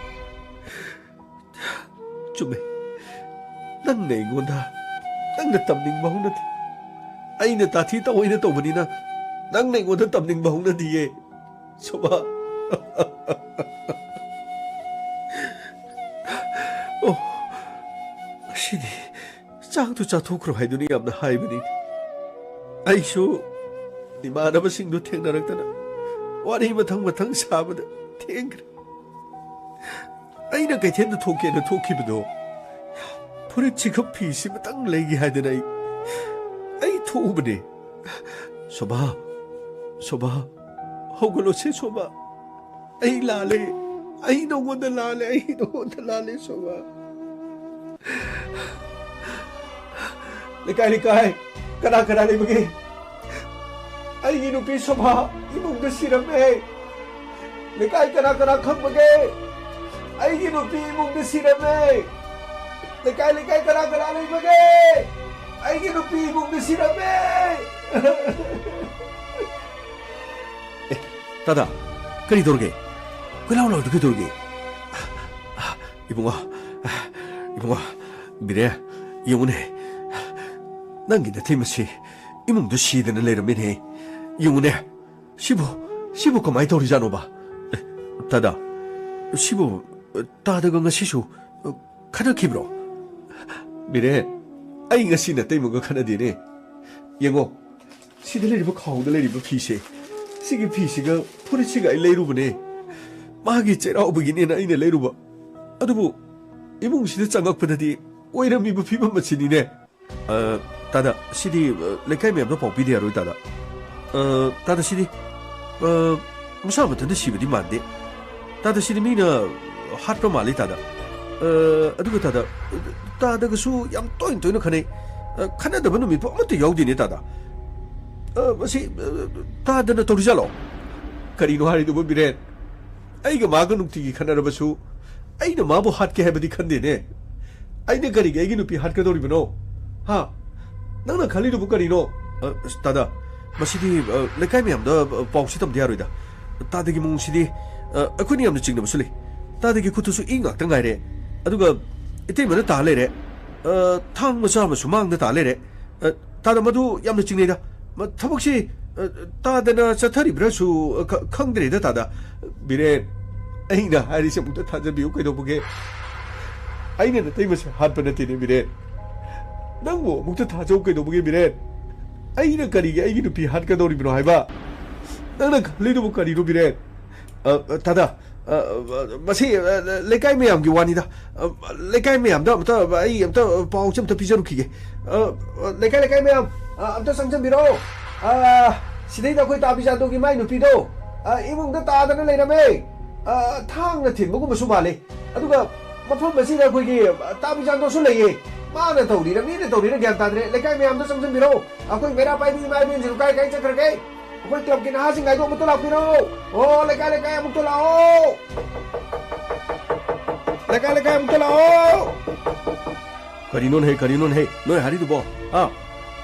ꯆꯨꯝꯃꯦ꯫ ꯅꯪꯅ ꯑꯩꯉꯣꯟꯗ, ꯅꯪꯅ ꯇꯝꯅꯤꯡꯕ ꯍꯧꯅꯗꯦ꯫ ꯑꯩꯅ ꯇꯥꯊꯤ ꯇꯧꯑꯣꯏꯅ ꯇꯧꯕꯅꯤꯅ ꯅꯪꯅ ꯑꯩꯉꯣꯟꯗ ꯇꯝꯅꯤꯡꯕ ꯍꯧꯅꯗꯤꯌꯦ꯫ ꯁꯣꯃꯥ꯫ ꯑꯣ, ꯉꯁꯤꯗꯤ ꯆꯥꯛꯇꯨ ꯆꯥꯊꯣꯛꯈ꯭ꯔꯣ ꯍꯥꯏꯗꯨꯅ ꯌꯥꯝꯅ ꯍꯥꯏꯕꯅꯤ꯫ ꯑꯩꯁꯨ ꯏꯃꯥꯟꯅꯕꯁꯤꯡꯗꯨ ꯊꯦꯡꯅꯔꯛꯇꯅ ꯋꯥꯔꯤ ꯃꯊꯪ ꯃꯊꯪ ꯁꯥꯕꯗ ꯊꯦꯡꯈ꯭ꯔꯦ꯫ ꯑꯩꯅ ꯀꯩꯊꯦꯜꯗ ꯊꯣꯛꯀꯦꯅ ꯊꯣꯛꯈꯤꯕꯗꯣ, ꯐꯨꯔꯤꯠꯁꯤꯒ ꯐꯤꯁꯤꯃꯇꯪ ꯂꯩꯒꯦ ꯍꯥꯏꯗꯅ ꯑꯩ, ꯑꯩ ꯊꯣꯛꯎꯕꯅꯦ꯫ ꯁꯣꯚꯥ, ꯁꯣꯚꯥ, ꯍꯧꯒꯠꯂꯣꯁꯦ ꯁꯣꯚꯥ, ꯑꯩ ꯂꯥꯜꯂꯦ꯫ ꯑꯩ ꯅꯉꯣꯟꯗ ꯂꯥꯜꯂꯦ, ꯑꯩ ꯅꯉꯣꯟꯗ ꯂꯥꯜꯂꯦ, ꯁꯣꯃꯥ꯫ ꯂꯩꯀꯥꯏ, ꯂꯩꯀꯥꯏ, ꯀꯅꯥ ꯀꯅꯥ ꯂꯩꯕꯒꯦ? ꯑꯩꯒꯤ ꯅꯨꯄꯤ ꯁꯣꯃꯥ ꯏꯃꯨꯡꯗ ꯁꯤꯔꯝꯃꯦ꯫ ꯂꯩꯀꯥꯏ, ꯀꯅꯥ ꯀꯅꯥ ꯈꯪꯕꯒꯦ? ꯑꯩꯒꯤ ꯅꯨꯄꯤ ꯏꯃꯨꯡꯗ ꯁꯤꯔꯝꯃꯦ꯫ ꯂꯩꯀꯥꯏ, ꯂꯩꯀꯥꯏ, ꯀꯅꯥ ꯀꯅꯥ ꯂꯩꯕꯒꯦ? ꯑꯩꯒꯤ ꯅꯨꯄꯤ ꯏꯃꯨꯡꯗ ꯁꯤꯔꯝꯃꯦ꯫ ꯑꯦ, ꯇꯥꯗꯥ, ꯀꯔꯤ ꯇꯧꯔꯒꯦ? ꯀꯣꯏꯂꯥꯎ ꯂꯥꯎꯔꯤꯗꯨ ꯀꯩꯗꯧꯔꯒꯦ? ꯏꯕꯨꯡꯉꯣ, ꯏꯕꯨꯡꯉꯣ, ꯕꯤꯔꯦꯟ, ꯌꯦꯡꯉꯨꯅꯦ, ꯅꯪꯒꯤ ꯅꯇꯩꯃꯁꯤ ꯏꯃꯨꯡꯗ ꯁꯤꯗꯅ ꯂꯩꯔꯝꯃꯤꯅꯦ꯫ ꯌꯦꯡꯉꯨꯅꯦ, ꯁꯤꯕꯨ, ꯁꯤꯕꯨ ꯀꯃꯥꯏꯅ ꯇꯧꯔꯤꯖꯥꯠꯅꯣꯕ? ꯑꯦ, ꯇꯥꯗꯥ, ꯁꯤꯕꯨ, ꯑ, ꯇꯥꯗꯒ ꯉꯁꯤꯁꯨ, ꯑ, ꯈꯠꯅꯈꯤꯕ꯭ꯔꯣ? ꯕꯤꯔꯦꯟ, ꯑꯩ ꯉꯁꯤ ꯅꯇꯩꯃꯒ ꯈꯠꯅꯗꯦꯅꯦ꯫ ꯌꯦꯡꯉꯣ, ꯁꯤꯗ ꯂꯩꯔꯤꯕ ꯈꯥꯎꯗ ꯂꯩꯔꯤꯕ ꯐꯤꯁꯦ, ꯁꯤꯒꯤ ꯐꯤꯁꯤꯒ ꯐꯨꯔꯤꯠꯁꯤꯒ ꯑꯩ ꯂꯩꯔꯨꯕꯅꯦ꯫ ꯃꯥꯒꯤ ꯆꯩꯔꯥꯎꯕꯒꯤꯅꯦꯅ ꯑꯩꯅ ꯂꯩꯔꯨꯕ꯫ ꯑꯗꯨꯕꯨ ꯏꯃꯨꯡꯁꯤꯗ ꯆꯪꯉꯛꯄꯗꯗꯤ ꯑꯣꯏꯔꯝꯃꯤꯕ ꯐꯤꯕꯝ ꯑꯁꯤꯅꯤꯅꯦ꯫ ꯑ, ꯇꯥꯗꯥ, ꯁꯤꯗꯤ, ꯑ, ꯂꯩꯀꯥꯏ ꯃꯌꯥꯝꯗ ꯄꯥꯎ ꯄꯤꯗ ꯌꯥꯔꯣꯏ, ꯇꯥꯗꯥ꯫ ꯑ, ꯇꯥꯗꯥ, ꯁꯤꯗꯤ, ꯑ, ꯃꯁꯥ ꯃꯊꯟꯇ ꯁꯤꯕꯗꯤ ꯃꯥꯟꯗꯦ꯫ ꯇꯥꯗꯥ, ꯁꯤꯗꯤ ꯃꯤꯅ ꯍꯥꯠꯄ ꯃꯥꯜꯂꯤ, ꯇꯥꯗꯥ꯫ ꯑ, ꯑꯗꯨꯒ ꯇꯥꯗꯥ, ꯇꯥꯗꯒꯁꯨ ꯌꯥꯝ ꯇꯣꯏꯅ ꯇꯣꯏꯅ ꯈꯠꯅꯩ꯫ ꯑ, ꯈꯠꯅꯗꯕ ꯅꯨꯃꯤꯠꯄꯨ ꯑꯃꯠꯇ ꯌꯥꯎꯗꯦꯅꯦ, ꯇꯥꯗꯥ꯫ ꯑ, ꯃꯁꯤ, ꯑ, ꯇꯥꯗꯅ ꯇꯧꯔꯤꯖꯥꯠꯂꯣ? ꯀꯔꯤꯅꯣ ꯍꯥꯏꯔꯤꯗꯨꯕꯨ, ꯕꯤꯔꯦꯟ? ꯑꯩꯒ ꯃꯥꯒ ꯅꯨꯡꯇꯤꯒꯤ ꯈꯠꯅꯔꯕꯁꯨ, ꯑꯩꯅ ꯃꯥꯕꯨ ꯍꯥꯠꯀꯦ ꯍꯥꯏꯕꯗꯤ ꯈꯟꯗꯦꯅꯦ꯫ ꯑꯩꯅ ꯀꯔꯤꯒꯤ ꯑꯩꯒꯤ ꯅꯨꯄꯤ ꯍꯥꯠꯀꯗꯧꯔꯤꯕꯅꯣ? ꯍꯥ? ꯅꯪꯅ ꯈꯜꯂꯤꯗꯨꯕꯨ ꯀꯔꯤꯅꯣ? ꯑ, ꯑꯁ, ꯇꯥꯗꯥ, ꯃꯁꯤꯗꯤ, ꯑ, ꯂꯩꯀꯥꯏ ꯃꯌꯥꯝꯗ, ꯑ, ꯄꯥꯎꯁꯤ ꯇꯝꯗ ꯌꯥꯔꯣꯏꯗ꯫ ꯇꯥꯗꯒꯤ ꯃꯑꯣꯡꯁꯤꯗꯤ, ꯑ, ꯑꯩꯈꯣꯏꯅ ꯌꯥꯝꯅ ꯆꯤꯡꯅꯕꯁꯨ ꯂꯩ꯫ ꯇꯥꯗꯒꯤ ꯈꯨꯠꯇꯨꯁꯨ ꯏ ꯉꯥꯛꯇ ꯉꯥꯏꯔꯦ꯫ ꯑꯗꯨꯒ ꯏꯇꯩꯃꯅ ꯇꯥ ꯂꯩꯔꯦ꯫ ꯑ, ꯊꯥꯡ ꯃꯆꯥ ꯑꯃꯁꯨ ꯃꯥꯡꯗ ꯇꯥ ꯂꯩꯔꯦ꯫ ꯑ, ꯇꯥꯗ, ꯃꯗꯨ ꯌꯥꯝꯅ ꯆꯤꯡꯅꯩꯗ꯫ ꯃ-, ꯊꯕꯛꯁꯤ, ꯑ, ꯇꯥꯗꯅ ꯆꯠꯊꯔꯤꯕ꯭ꯔꯥꯁꯨ, ꯑ, ꯈ-, ꯈꯪꯗ꯭ꯔꯦꯗ, ꯇꯥꯗ꯫ ꯕꯤꯔꯦꯟ, ꯑꯩꯅ ꯍꯥꯏꯔꯤꯁꯦ ꯑꯃꯨꯛꯇ ꯊꯥꯖꯕꯤꯌꯨ ꯀꯩꯗꯧꯕꯒꯦ? ꯑꯩꯅ ꯅꯇꯩꯃꯁꯦ ꯍꯥꯠꯄ ꯅꯠꯇꯦꯅꯦ, ꯕꯤꯔꯦꯟ꯫ ꯅꯪꯕꯨ ꯑꯃꯨꯛꯇ ꯊꯥꯖꯧ ꯀꯩꯗꯧꯕꯒꯦ, ꯕꯤꯔꯦꯟ? ꯑꯩꯅ ꯀꯔꯤꯒꯤ ꯑꯩꯒꯤ ꯅꯨꯄꯤ ꯍꯥꯠꯀꯗꯧꯔꯤꯕꯅꯣ ꯍꯥꯏꯕ? ꯅꯪꯅ ꯈꯜꯂꯤꯗꯨꯕꯨ ꯀꯔꯤꯅꯣ, ꯕꯤꯔꯦꯟ? ꯑ, ꯑ, ꯇꯥꯗ, ꯑ, ꯑ, ꯃꯁꯤ, ꯑ, ꯂꯩꯀꯥꯏ ꯃꯌꯥꯝꯒꯤ ꯋꯥꯅꯤꯗ꯫ ꯑ, ꯂꯩꯀꯥꯏ ꯃꯌꯥꯝꯗ ꯑꯝꯇ, ꯑꯩ ꯑꯝꯇ ꯄꯥꯎꯁꯦ ꯑꯝꯇ ꯄꯤꯖꯔꯨꯈꯤꯒꯦ꯫ ꯑ, ꯑ, ꯂꯩꯀꯥꯏ, ꯂꯩꯀꯥꯏ ꯃꯌꯥꯝ, ꯑ, ꯑꯝꯇ ꯆꯪꯁꯤꯟꯕꯤꯔꯛꯑꯣ꯫ ꯑ, ꯁꯤꯗꯩꯗ ꯑꯩꯈꯣꯏ ꯇꯥ ꯕꯤꯖꯥꯟꯗꯣꯒꯤ ꯃꯥꯏ ꯅꯨꯄꯤꯗꯣ, ꯑ, ꯏꯃꯨꯡꯗ ꯇꯥꯗꯅ ꯂꯩꯔꯝꯃꯦ꯫ ꯑ, ꯊꯥꯡꯅ ꯊꯤꯟꯕꯒꯨꯝꯕꯁꯨ ꯃꯥꯜꯂꯤ꯫ ꯑꯗꯨꯒ ꯃꯐꯝ ꯑꯁꯤꯗ ꯑꯩꯈꯣꯏꯒꯤ, ꯑ, ꯇꯥꯕꯤꯖꯥꯟꯗꯣꯁꯨ ꯂꯩꯌꯦ꯫ ꯃꯥꯅ ꯇꯧꯔꯤꯔ ꯃꯤꯅ ꯇꯧꯔꯤꯔ ꯒ꯭ꯌꯥꯟ ꯇꯥꯗ꯭ꯔꯦ꯫ ꯂꯩꯀꯥꯏ ꯃꯌꯥꯝꯗꯣ ꯆꯪꯁꯤꯟꯕꯤꯔꯣ꯫ ꯑꯩꯈꯣꯏ ꯃꯩꯔꯥ ꯄꯥꯏꯕꯤ ꯏꯃꯥ ꯏꯕꯦꯟꯁꯤꯡꯗꯣ ꯀꯥꯏ ꯀꯥꯏ ꯆꯠꯈ꯭ꯔꯒꯦ? ꯑꯩꯈꯣꯏ ꯀ꯭ꯂꯕꯀꯤ ꯅꯍꯥꯁꯤꯡ ꯍꯥꯏꯗꯣ ꯑꯃꯨꯛꯇ ꯂꯥꯛꯄꯤꯔꯣ꯫ ꯑꯣ, ꯂꯩꯀꯥꯏ ꯂꯩꯀꯥꯏ ꯑꯃꯨꯛꯇ ꯂꯥꯛꯑꯣ꯫ ꯂꯩꯀꯥꯏ ꯂꯩꯀꯥꯏ ꯑꯃꯨꯛꯇ ꯂꯥꯛꯑꯣ꯫ ꯀꯔꯤꯅꯣꯅꯦꯍꯦ, ꯀꯔꯤꯅꯣꯅꯦꯍꯦ, ꯅꯣꯏ ꯍꯥꯏꯔꯤꯗꯨꯕꯣ? ꯍꯥ?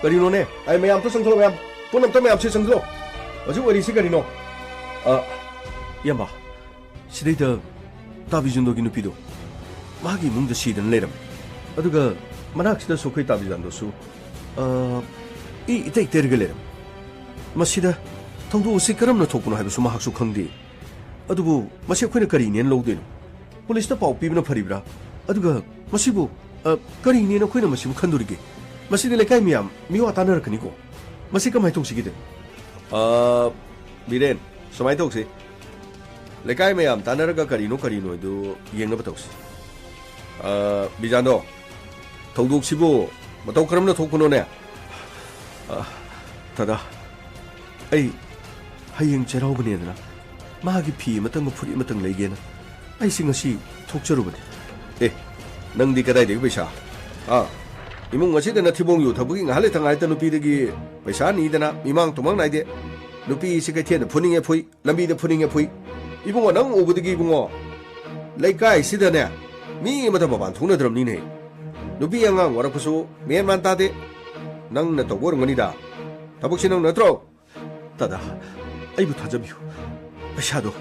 ꯀꯔꯤꯅꯣꯅꯦ? ꯑꯩ ꯃꯌꯥꯝ ꯑꯝꯇ ꯆꯪꯁꯤꯜꯂꯣ, ꯃꯌꯥꯝ꯫ ꯄꯨꯟꯅ ꯑꯝꯇ ꯃꯌꯥꯝꯁꯦ ꯆꯪꯁꯤꯜꯂꯣ꯫ ꯍꯧꯖꯤꯛ ꯑꯣꯏꯔꯤꯁꯤ ꯀꯔꯤꯅꯣ? ꯑ, ꯏꯌꯥꯝꯕ, ꯁꯤꯗꯩꯗ ꯇꯥꯕꯤꯖꯟꯗꯣꯒꯤ ꯅꯨꯄꯤꯗꯣ, ꯃꯥꯒꯤ ꯏꯃꯨꯡꯗ ꯁꯤꯗꯅ ꯂꯩꯔꯝꯃꯦ꯫ ꯑꯗꯨꯒ ꯃꯅꯥꯛꯁꯤꯗꯁꯨ ꯑꯩꯈꯣꯏ ꯇꯥꯕꯤꯖꯟꯗꯣꯁꯨ, ꯑ, ꯏ ꯏꯇꯩ ꯇꯩꯔꯒ ꯂꯩꯔꯝꯃꯦ꯫ ꯃꯁꯤꯗ ꯊꯧꯗꯣꯛ ꯑꯁꯤ ꯀꯔꯝꯅ ꯊꯣꯛꯄꯅꯣ ꯍꯥꯏꯕꯁꯨ ꯃꯍꯥꯛꯁꯨ ꯈꯪꯗꯦ꯫ ꯑꯗꯨꯕꯨ ꯃꯁꯤ ꯑꯩꯈꯣꯏꯅ ꯀꯔꯤꯅꯦꯅ ꯂꯧꯗꯣꯏꯅꯣ? ꯄꯨꯂꯤꯁꯇ ꯄꯥꯎ ꯄꯤꯕꯅ ꯐꯔꯤꯕ꯭ꯔꯥ? ꯑꯗꯨꯒ ꯃꯁꯤꯕꯨ, ꯑ, ꯀꯔꯤꯅꯦꯅ ꯑꯩꯈꯣꯏꯅ ꯃꯁꯤꯕꯨ ꯈꯟꯗꯣꯔꯤꯒꯦ? ꯃꯁꯤꯗꯤ ꯂꯩꯀꯥꯏ ꯃꯌꯥꯝ ꯃꯤꯋꯥ ꯇꯥꯅꯔꯛꯀꯅꯤꯀꯣ꯫ ꯃꯁꯤ ꯀꯃꯥꯏꯅ ꯇꯧꯁꯤꯒꯦ? ꯑ, ꯕꯤꯔꯦꯟ, ꯁꯨꯃꯥꯏꯅ ꯇꯧꯁꯤ꯫ ꯂꯩꯀꯥꯏ ꯃꯌꯥꯝ ꯇꯥꯟꯅꯔꯒ ꯀꯔꯤꯅꯣ ꯀꯔꯤꯅꯣ ꯍꯥꯏꯗꯨ ꯌꯦꯡꯅꯕ ꯇꯧꯁꯤ꯫ ꯑ, ꯕꯤꯖꯥꯟꯗꯣ, ꯊꯧꯗꯣꯛꯁꯤꯕꯨ ꯃꯇꯧ ꯀꯔꯝꯅ ꯊꯣꯛꯄꯅꯣꯅꯦ? ꯑ, ꯗꯥꯗꯥ, ꯑꯩ ꯍꯌꯦꯡ ꯆꯩꯔꯥꯎꯕꯅꯦꯗꯅ ꯃꯥꯒꯤ ꯐꯤ ꯑꯃꯇꯪꯒ ꯐꯨꯔꯤꯠ ꯑꯃꯇꯪ ꯂꯩꯒꯦꯅ ꯑꯩꯁꯤ ꯉꯁꯤ ꯊꯣꯛꯆꯔꯨꯕꯅꯤ꯫ ꯑꯦ, ꯅꯪꯗꯤ ꯀꯗꯥꯏꯗꯒꯤ ꯄꯩꯁꯥ? ꯑꯥ, ꯏꯃꯨꯡ ꯑꯁꯤꯗ ꯅꯊꯤꯕꯣꯡ ꯌꯨ ꯊꯛꯄꯒꯤ ꯉꯥꯏꯍꯥꯛ ꯂꯩꯇ ꯉꯥꯏꯇ ꯅꯨꯄꯤꯗꯒꯤ ꯄꯩꯁꯥ ꯅꯤꯗꯅ ꯃꯤꯃꯥꯡ ꯇꯨꯃꯥꯡ ꯅꯥꯏꯗꯦ꯫ ꯅꯨꯄꯤꯁꯤ ꯀꯩꯊꯦꯜꯗ ꯐꯨꯅꯤꯡꯉꯦ ꯐꯨꯏ, ꯂꯝꯕꯤꯗ ꯐꯨꯅꯤꯡꯉꯦ ꯐꯨꯏ꯫ ꯏꯕꯨꯡꯉꯣ, ꯅꯪ ꯎꯕꯗꯒꯤ ꯏꯕꯨꯡꯉꯣ, ꯂꯩꯀꯥꯏꯁꯤꯗꯅꯦ ꯃꯤ ꯑꯃꯇ ꯃꯄꯥꯟ ꯊꯣꯛꯅꯗ꯭ꯔꯕꯅꯤꯅꯦ꯫ ꯅꯨꯄꯤ ꯑꯉꯥꯡ ꯋꯥꯔꯛꯄꯁꯨ ꯃꯦꯟ ꯃꯥꯟ ꯇꯥꯗꯦ꯫ ꯅꯪꯅ ꯇꯧꯕ ꯑꯣꯏꯔꯝꯒꯅꯤꯗ꯫ ꯊꯕꯛꯁꯤ ꯅꯪ ꯅꯠꯇ꯭ꯔꯣ? ꯗꯥꯗꯥ, ꯑꯩꯕꯨ ꯊꯥꯖꯕꯤꯌꯨ꯫ ꯄꯩꯁꯥꯗꯣ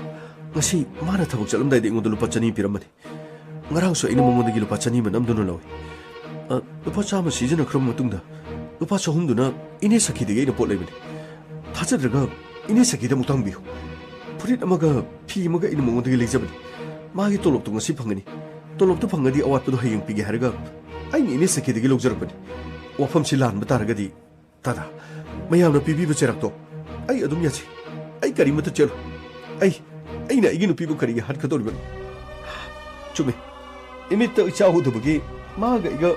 ꯉꯁꯤ ꯃꯥꯅ ꯊꯕꯛ ꯆꯠꯂꯝꯗꯥꯏꯗ ꯑꯩꯉꯣꯟꯗ ꯂꯨꯄꯥ ꯆꯅꯤ ꯄꯤꯔꯝꯕꯅꯤ꯫ ꯉꯔꯥꯡꯁꯨ ꯑꯩꯅ ꯃꯉꯣꯟꯗꯒꯤ ꯂꯨꯄꯥ ꯆꯅꯤ ꯑꯃ ꯅꯝꯗꯨꯅ ꯂꯧꯏ꯫ ꯑ, ꯂꯨꯄꯥ ꯆꯥꯝꯃ ꯁꯤꯖꯤꯟꯅꯈ꯭ꯔꯕ ꯃꯇꯨꯡꯗ ꯂꯨꯄꯥ ꯆꯍꯨꯝꯗꯨꯅ ꯏꯅꯦ ꯁꯈꯤꯗꯒꯤ ꯑꯩꯅ ꯄꯣꯠ ꯂꯩꯕꯅꯤ꯫ ꯊꯥꯖꯗ꯭ꯔꯒ ꯏꯅꯦ ꯁꯈꯤꯗ ꯑꯃꯨꯛꯇ ꯍꯪꯕꯤꯌꯨ꯫ ꯐꯨꯔꯤꯠ ꯑꯃꯒ ꯐꯤ ꯑꯃꯒ ꯑꯩꯅ ꯃꯉꯣꯟꯗꯒꯤ ꯂꯩꯖꯕꯅꯤ꯫ ꯃꯥꯒꯤ ꯇꯣꯂꯣꯞꯇꯣ ꯉꯁꯤ ꯐꯪꯒꯅꯤ꯫ ꯇꯣꯂꯣꯞꯇꯣ ꯐꯪꯉꯗꯤ ꯑꯋꯥꯠꯄꯗꯣ ꯍꯌꯦꯡ ꯄꯤꯒꯦ ꯍꯥꯏꯔꯒ ꯑꯩꯅ ꯏꯅꯦ ꯁꯈꯤꯗꯒꯤ ꯂꯧꯖꯔꯛꯄꯅꯤ꯫ ꯋꯥꯐꯝꯁꯤ ꯂꯥꯟꯕ ꯇꯥꯔꯒꯗꯤ ꯗꯥꯗꯥ, ꯃꯌꯥꯝꯅ ꯄꯤꯕꯤꯕ ꯆꯩꯔꯥꯛꯇꯣ ꯑꯩ ꯑꯗꯨꯝ ꯌꯥꯖꯩ꯫ ꯑꯩ ꯀꯔꯤꯃꯠꯇ ꯆꯦꯜꯂꯣꯏ꯫ ꯑꯩ, ꯑꯩꯅ ꯑꯩꯒꯤ ꯅꯨꯄꯤꯕꯨ ꯀꯔꯤꯒꯤ ꯍꯥꯠꯀꯗꯧꯔꯤꯕꯅꯣ? ꯆꯨꯝꯃꯤ, ꯏꯃꯤꯠꯇ ꯏꯆꯥ ꯎꯗꯕꯒꯤ ꯃꯥꯒ ꯑꯩꯒ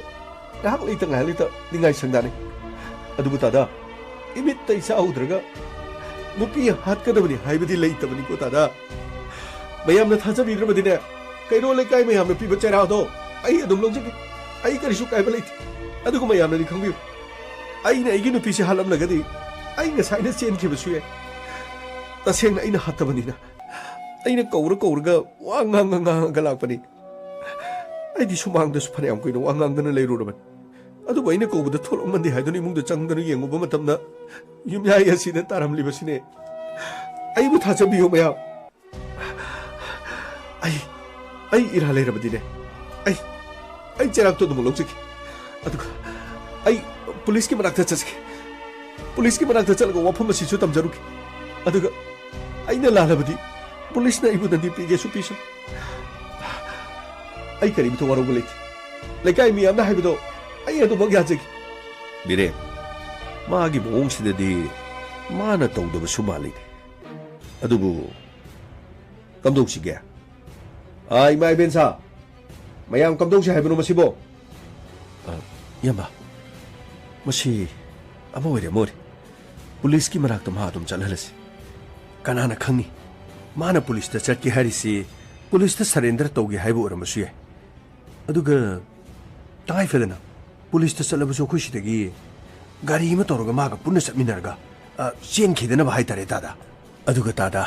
ꯉꯥꯏꯍꯥꯛ ꯂꯩꯇ ꯉꯥꯏꯍꯥꯛ ꯂꯩꯇ ꯅꯤꯡꯉꯥꯏ ꯁꯪꯗꯥꯅꯤ꯫ ꯑꯗꯨꯕꯨ ꯗꯥꯗꯥ, ꯏꯃꯤꯠꯇ ꯏꯆꯥ ꯎꯗ꯭ꯔꯒ ꯅꯨꯄꯤ ꯍꯥꯠꯀꯗꯕꯅꯤ ꯍꯥꯏꯕꯗꯤ ꯂꯩꯇꯕꯅꯤꯀꯣ ꯗꯥꯗꯥ꯫ ꯃꯌꯥꯝꯅ ꯊꯥꯖꯕꯤꯗ꯭ꯔꯕꯗꯤꯅꯦ, ꯀꯩꯔꯣꯜ ꯂꯩꯀꯥꯏ ꯃꯌꯥꯝꯅ ꯄꯤꯕ ꯆꯩꯔꯥꯗꯣ ꯑꯩ ꯑꯗꯨꯝ ꯂꯧꯖꯒꯦ꯫ ꯑꯩ ꯀꯔꯤꯁꯨ ꯀꯥꯏꯕ ꯂꯩꯇꯦ꯫ ꯑꯗꯨꯒ ꯃꯌꯥꯝꯅꯗꯤ ꯈꯪꯕꯤꯌꯨ, ꯑꯩꯅ ꯑꯩꯒꯤ ꯅꯨꯄꯤꯁꯦ ꯍꯥꯠꯂꯝꯂꯒꯗꯤ ꯑꯩ ꯉꯁꯥꯏꯅ ꯆꯦꯟꯈꯤꯕꯁꯨ ꯌꯥꯏ꯫ ꯇꯁꯦꯡꯅ ꯑꯩꯅ ꯍꯥꯠꯇꯕꯅꯤꯅ꯫ ꯑꯩꯅ ꯀꯧꯔ ꯀꯧꯔꯒ ꯋꯥ ꯉꯥꯡꯉ ꯉꯥꯡꯉꯒ ꯂꯥꯛꯄꯅꯤ꯫ ꯑꯩꯗꯤ ꯁꯨꯃꯥꯡꯗꯁꯨ ꯐꯅꯌꯥꯝ ꯀꯨꯏꯅ ꯋꯥ ꯉꯥꯡꯗꯅ ꯂꯩꯔꯨꯔꯕꯅꯤ꯫ ꯑꯗꯨꯕꯨ ꯑꯩꯅ ꯀꯧꯕꯗ ꯊꯣꯛꯂꯛꯃꯟꯗꯦ ꯍꯥꯏꯗꯨꯅ ꯏꯃꯨꯡꯗ ꯆꯪꯗꯅ ꯌꯦꯡꯉꯨꯕ ꯃꯇꯝꯗ ꯌꯨꯝꯌꯥꯏ ꯑꯁꯤꯗ ꯇꯥꯔꯝꯂꯤꯕꯁꯤꯅꯦ꯫ ꯑꯩꯕꯨ ꯊꯥꯖꯕꯤꯌꯨ ꯃꯌꯥꯝ꯫ ꯑꯩ, ꯑꯩ ꯏꯔꯥ ꯂꯩꯔꯕꯗꯤꯅꯦ, ꯑꯩ, ꯑꯩ ꯆꯩꯔꯥꯛꯇꯣ ꯑꯗꯨꯃꯛ ꯂꯧꯖꯒꯦ꯫ ꯑꯗꯨꯒ ꯑꯩ ꯄꯨꯂꯤꯁꯀꯤ ꯃꯅꯥꯛꯇ ꯆꯠꯆꯒꯦ꯫ ꯄꯨꯂꯤꯁꯀꯤ ꯃꯅꯥꯛꯇ ꯆꯠꯂꯒ ꯋꯥꯐꯝ ꯑꯁꯤꯁꯨ ꯇꯝꯖꯔꯨꯒꯦ꯫ ꯑꯗꯨꯒ ꯑꯩꯅ ꯂꯥꯜꯂꯕꯗꯤ ꯄꯨꯂꯤꯁꯅ ꯑꯩꯕꯨ ꯗꯟꯗꯤ ꯄꯤꯒꯦꯁꯨ ꯄꯤꯁꯅꯨ꯫ ꯑꯩ ꯀꯔꯤꯝꯇ ꯋꯥꯔꯧꯕ ꯂꯩꯇꯦ꯫ ꯂꯩꯀꯥꯏ ꯃꯤꯌꯥꯝꯅ ꯍꯥꯏꯕꯗꯣ ꯑꯩ ꯑꯗꯨꯃꯛ ꯌꯥꯖꯒꯦ꯫ ꯕꯤꯔꯦꯟ, ꯃꯥꯒꯤ ꯃꯑꯣꯡꯁꯤꯗꯗꯤ ꯃꯥꯅ ꯇꯧꯗꯕꯁꯨ ꯃꯥꯜꯂꯤꯅꯦ꯫ ꯑꯗꯨꯕꯨ ꯀꯝꯗꯧꯁꯤꯒꯦ? ꯑꯥ, ꯏꯃꯥ ꯏꯕꯦꯟꯁꯥ, ꯃꯌꯥꯝ ꯀꯝꯗꯧꯁꯤ ꯍꯥꯏꯕꯅꯣ ꯃꯁꯤꯕꯣ? ꯑ, ꯏꯌꯥꯝꯕ, ꯃꯁꯤ ꯑꯃ ꯑꯣꯏꯔꯦ, ꯑꯃ ꯑꯣꯏꯔꯦ꯫ ꯄꯨꯂꯤꯁꯀꯤ ꯃꯅꯥꯛꯇ ꯃꯥ ꯑꯗꯨꯝ ꯆꯠꯍꯜꯂꯁꯤ꯫ ꯀꯅꯥꯅ ꯈꯪꯅꯤ? ꯃꯥꯅ ꯄꯨꯂꯤꯁꯇ ꯆꯠꯀꯦ ꯍꯥꯏꯔꯤꯁꯤ ꯄꯨꯂꯤꯁꯇ surrender ꯇꯧꯒꯦ ꯍꯥꯏꯕ ꯑꯣꯏꯔꯝꯕꯁꯨ ꯌꯥꯏ꯫ ꯑꯗꯨꯒ ꯇꯉꯥꯏ ꯐꯗꯅ ꯄꯨꯂꯤꯁꯇ ꯆꯠꯂꯕꯁꯨ ꯑꯩꯈꯣꯏ ꯁꯤꯗꯒꯤ ꯒꯥꯔꯤ ꯑꯃ ꯇꯧꯔꯒ ꯃꯥꯒ ꯄꯨꯟꯅ ꯆꯠꯃꯤꯟꯅꯔꯒ, ꯑ, ꯆꯦꯟꯈꯤꯗꯅꯕ ꯍꯥꯏꯇꯥꯔꯦ, ꯇꯥꯗ꯫ ꯑꯗꯨꯒ ꯇꯥꯗ,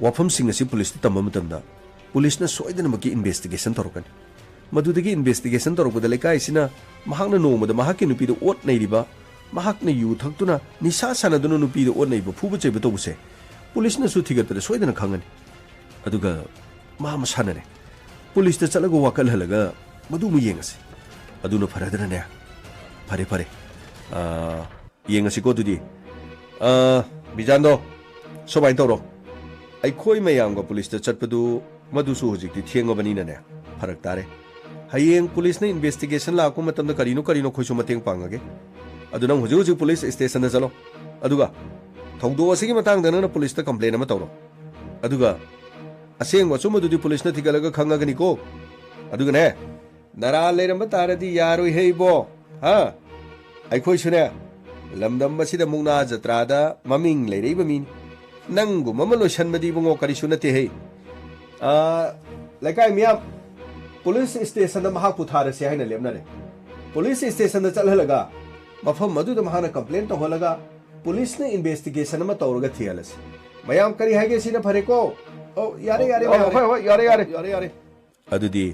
ꯋꯥꯐꯝꯁꯤꯡ ꯑꯁꯤ ꯄꯨꯂꯤꯁꯇ ꯇꯝꯕ ꯃꯇꯝꯗ ꯄꯨꯂꯤꯁꯅ ꯁꯣꯏꯗꯅꯃꯛꯀꯤ investigation ꯇꯧꯔꯛꯀꯅꯤ꯫ ꯃꯗꯨꯗꯒꯤ investigation ꯇꯧꯔꯛꯄꯗ ꯂꯩꯀꯥꯏꯁꯤꯅ ꯃꯍꯥꯛꯅ ꯅꯣꯡꯃꯗ ꯃꯍꯥꯛꯀꯤ ꯅꯨꯄꯤꯗ ꯑꯣꯠ ꯅꯩꯔꯤꯕ, ꯃꯍꯥꯛꯅ ꯌꯨ ꯊꯛꯇꯨꯅ ꯅꯤꯁꯥ ꯁꯥꯟꯅꯗꯨꯅ ꯅꯨꯄꯤꯗ ꯑꯣꯠ ꯅꯩꯕ, ꯐꯨꯕ ꯆꯩꯕ ꯇꯧꯕꯁꯦ ꯄꯨꯂꯤꯁꯅꯁꯨ ꯊꯤꯒꯠꯄꯗ ꯁꯣꯏꯗꯅ ꯈꯪꯒꯅꯤ꯫ ꯑꯗꯨꯒ ꯃꯥ ꯃꯁꯥꯅꯅꯦ ꯄꯨꯂꯤꯁꯇ ꯆꯠꯂꯒ ꯋꯥꯀꯠꯍꯜꯂꯒ ꯃꯗꯨ ꯑꯃꯨꯛ ꯌꯦꯡꯉꯁꯤ꯫ ꯑꯗꯨꯅ ꯐꯔꯗ꯭ꯔꯅꯦ? ꯐꯔꯦ, ꯐꯔꯦ꯫ ꯑꯥ, ꯌꯦꯡꯉꯁꯤꯀꯣ ꯑꯗꯨꯗꯤ꯫ ꯑꯥ, ꯕꯤꯖꯥꯟꯗꯣ, ꯁꯨꯃꯥꯏꯅ ꯇꯧꯔꯣ꯫ ꯑꯩꯈꯣꯏ ꯃꯌꯥꯝꯒ ꯄꯨꯂꯤꯁꯇ ꯆꯠꯄꯗꯨ ꯃꯗꯨꯁꯨ ꯍꯧꯖꯤꯛꯇꯤ ꯊꯦꯡꯉꯕꯅꯤꯅꯅꯦ, ꯐꯔꯛ ꯇꯥꯔꯦ꯫ ꯍꯌꯦꯡ ꯄꯨꯂꯤꯁꯅ investigation ꯂꯥꯛꯄ ꯃꯇꯝꯗ ꯀꯔꯤꯅꯣ ꯀꯔꯤꯅꯣ ꯑꯩꯈꯣꯏꯁꯨ ꯃꯇꯦꯡ ꯄꯥꯡꯉꯒꯦ꯫ ꯑꯗꯨ ꯅꯪ ꯍꯧꯖꯤꯛ ꯍꯧꯖꯤꯛ ꯄꯨꯂꯤꯁ ꯁ꯭ꯇꯦꯁꯟꯗ ꯆꯠꯂꯣ꯫ ꯑꯗꯨꯒ ꯊꯧꯗꯣꯛ ꯑꯁꯤꯒꯤ ꯃꯇꯥꯡꯗ ꯅꯪꯅ ꯄꯨꯂꯤꯁꯇ complain ꯑꯃ ꯇꯧꯔꯣ꯫ ꯑꯗꯨꯒ ꯑꯁꯦꯡꯕ ꯑꯆꯨꯝꯕꯗꯨꯗꯤ ꯄꯨꯂꯤꯁꯅ ꯊꯤꯒꯠꯂꯒ ꯈꯪꯉꯒꯅꯤꯀꯣ꯫ ꯑꯗꯨꯒꯅꯦ, ꯅꯔꯥꯜ ꯂꯩꯔꯝꯕ ꯇꯥꯔꯗꯤ ꯌꯥꯔꯣꯏꯍꯦ ꯏꯕꯣ, ꯍꯥ? ꯑꯩꯈꯣꯏꯁꯨꯅꯦ, ꯂꯝꯗꯝ ꯑꯁꯤꯗ ꯃꯨꯛꯅꯥ ꯖꯇ꯭ꯔꯥꯗ ꯃꯃꯤꯡ ꯂꯩꯔꯛꯏꯕ ꯃꯤꯅꯤ꯫ ꯅꯪꯒꯨꯝꯕ ꯑꯃ ꯂꯣꯏꯁꯟꯕꯗꯤ ꯏꯕꯨꯡꯉꯣ ꯀꯔꯤꯁꯨ ꯅꯠꯇꯦꯍꯦ꯫ ꯑ, ꯂꯩꯀꯥꯏ ꯃꯤꯌꯥꯝ, ꯄꯨꯂꯤꯁ ꯁ꯭ꯇꯦꯁꯟꯗ ꯃꯍꯥꯛꯄꯨ ꯊꯥꯔꯁꯤ ꯍꯥꯏꯅ ꯂꯦꯞꯅꯔꯦ꯫ ꯄꯨꯂꯤꯁ ꯁ꯭ꯇꯦꯁꯟꯗ ꯆꯠꯍꯜꯂꯒ ꯃꯐꯝ ꯑꯗꯨꯗ ꯃꯍꯥꯛꯅ ꯀꯝꯄ꯭ꯂꯦꯟ ꯇꯧꯍꯜꯂꯒ ꯄꯨꯂꯤꯁꯅ ꯏꯟꯚꯦꯁꯇꯤꯒꯦꯁꯟ ꯑꯃ ꯇꯧꯔꯒ ꯊꯤꯍꯜꯂꯁꯤ꯫ ꯃꯌꯥꯝ ꯀꯔꯤ ꯍꯥꯏꯒꯦ? ꯁꯤꯅ ꯐꯔꯦꯀꯣ? ꯑꯧ, ꯌꯥꯔꯦ, ꯌꯥꯔꯦ, ꯑꯧ, ꯌꯥꯔꯦ꯫ ꯍꯣꯏ, ꯍꯣꯏ, ꯌꯥꯔꯦ, ꯌꯥꯔꯦ꯫ ꯌꯥꯔꯦ, ꯌꯥꯔꯦ꯫ ꯑꯗꯨꯗꯤ,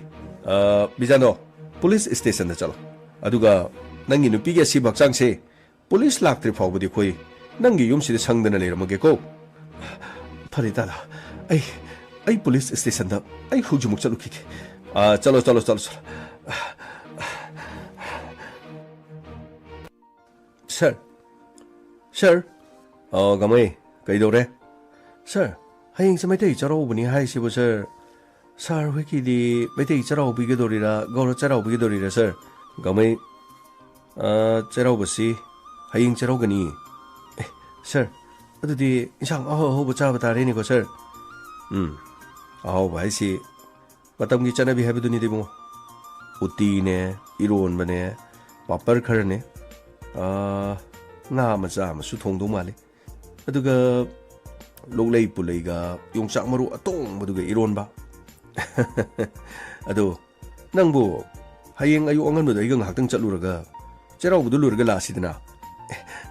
ꯑ, ꯕꯤꯖꯥꯟꯗꯣ, ꯄꯨꯂꯤꯁ ꯁ꯭ꯇꯦꯁꯟꯗ ꯆꯠꯂꯣ꯫ ꯑꯗꯨꯒ ꯅꯪꯒꯤ ꯅꯨꯄꯤꯒꯤ ꯑꯁꯤꯕ ꯍꯛꯆꯥꯡꯁꯦ ꯄꯨꯂꯤꯁ ꯂꯥꯛꯇ꯭ꯔꯤ ꯐꯥꯎꯕꯗꯤ ꯑꯩꯈꯣꯏ ꯅꯪꯒꯤ ꯌꯨꯝꯁꯤꯗ ꯁꯪꯗꯅ ꯂꯩꯔꯝꯃꯒꯦꯀꯣ꯫ ꯐꯔꯦ ꯗꯥꯗꯥ, ꯑꯩ, ꯑꯩ ꯄꯨꯂꯤꯁ ꯁ꯭ꯇꯦꯁꯟꯗ ꯑꯩ ꯍꯧꯖꯤꯛꯃꯛ ꯆꯠꯂꯨꯈꯤꯒꯦ꯫ ꯑ, ꯆꯠꯂꯣ, ꯆꯠꯂꯣ, ꯆꯠꯂꯣ, ꯆꯠꯂꯣ꯫ ꯁꯥꯔ, ꯁꯥꯔ꯫ ꯑ, ꯒꯃꯩ, ꯀꯩꯗꯧꯔꯦ? ꯁꯥꯔ, ꯍꯌꯦꯡꯁꯦ ꯃꯩꯇꯩ ꯆꯩꯔꯥꯎꯕꯅꯤ ꯍꯥꯏꯁꯤꯕꯨ, ꯁꯥꯔ, ꯁꯥꯔ ꯍꯣꯏꯒꯤꯗꯤ ꯃꯩꯇꯩ ꯆꯩꯔꯥꯎꯕꯤꯒꯗꯧꯔꯤꯔꯥ, ꯒꯧꯔ ꯆꯩꯔꯥꯎꯕꯤꯒꯗꯧꯔꯤꯔꯥ, ꯁꯥꯔ? ꯒꯃꯩ, ꯑ, ꯆꯩꯔꯥꯎꯕꯁꯤ ꯍꯌꯦꯡ ꯆꯩꯔꯥꯎꯒꯅꯤ꯫ ꯑꯦ, ꯁꯥꯔ, ꯑꯗꯨꯗꯤ ꯏꯟꯁꯥꯡ ꯑꯍꯥꯎ ꯑꯍꯥꯎꯕ ꯆꯥꯕ ꯇꯥꯔꯦꯅꯦꯀꯣ, ꯁꯥꯔ? ꯎꯝ, ꯑꯍꯥꯎꯕ ꯍꯥꯏꯁꯤ ꯃꯇꯝꯒꯤ ꯆꯠꯅꯕꯤ ꯍꯥꯏꯕꯗꯨꯅꯤꯗ, ꯏꯕꯨꯡꯉꯣ꯫ ꯎꯇꯤꯅꯦ, ꯏꯔꯣꯟꯕꯅꯦ, ꯄꯥꯄꯔ ꯈꯔꯅꯦ, ꯑ, ꯉꯥ ꯃꯆꯥ ꯑꯃꯁꯨ ꯊꯣꯡꯗꯧ ꯃꯥꯜꯂꯤ꯫ ꯑꯗꯨꯒ ꯂꯣꯛꯂꯩ ꯄꯨꯂꯩꯒ ꯌꯣꯡꯆꯥꯛ ꯃꯔꯨ ꯑꯇꯣꯡꯕꯗꯨꯒ ꯏꯔꯣꯟꯕ꯫ ꯑꯗꯣ ꯅꯪꯕꯨ ꯍꯌꯦꯡ ꯑꯌꯨꯛ ꯑꯉꯟꯕꯗ ꯑꯩꯒ ꯉꯥꯏꯍꯥꯛꯇꯪ ꯆꯠꯂꯨꯔꯒ ꯆꯩꯔꯥꯎꯕꯗꯨ ꯂꯣꯏꯔꯒ ꯂꯥꯛꯑꯁꯤꯗꯅ꯫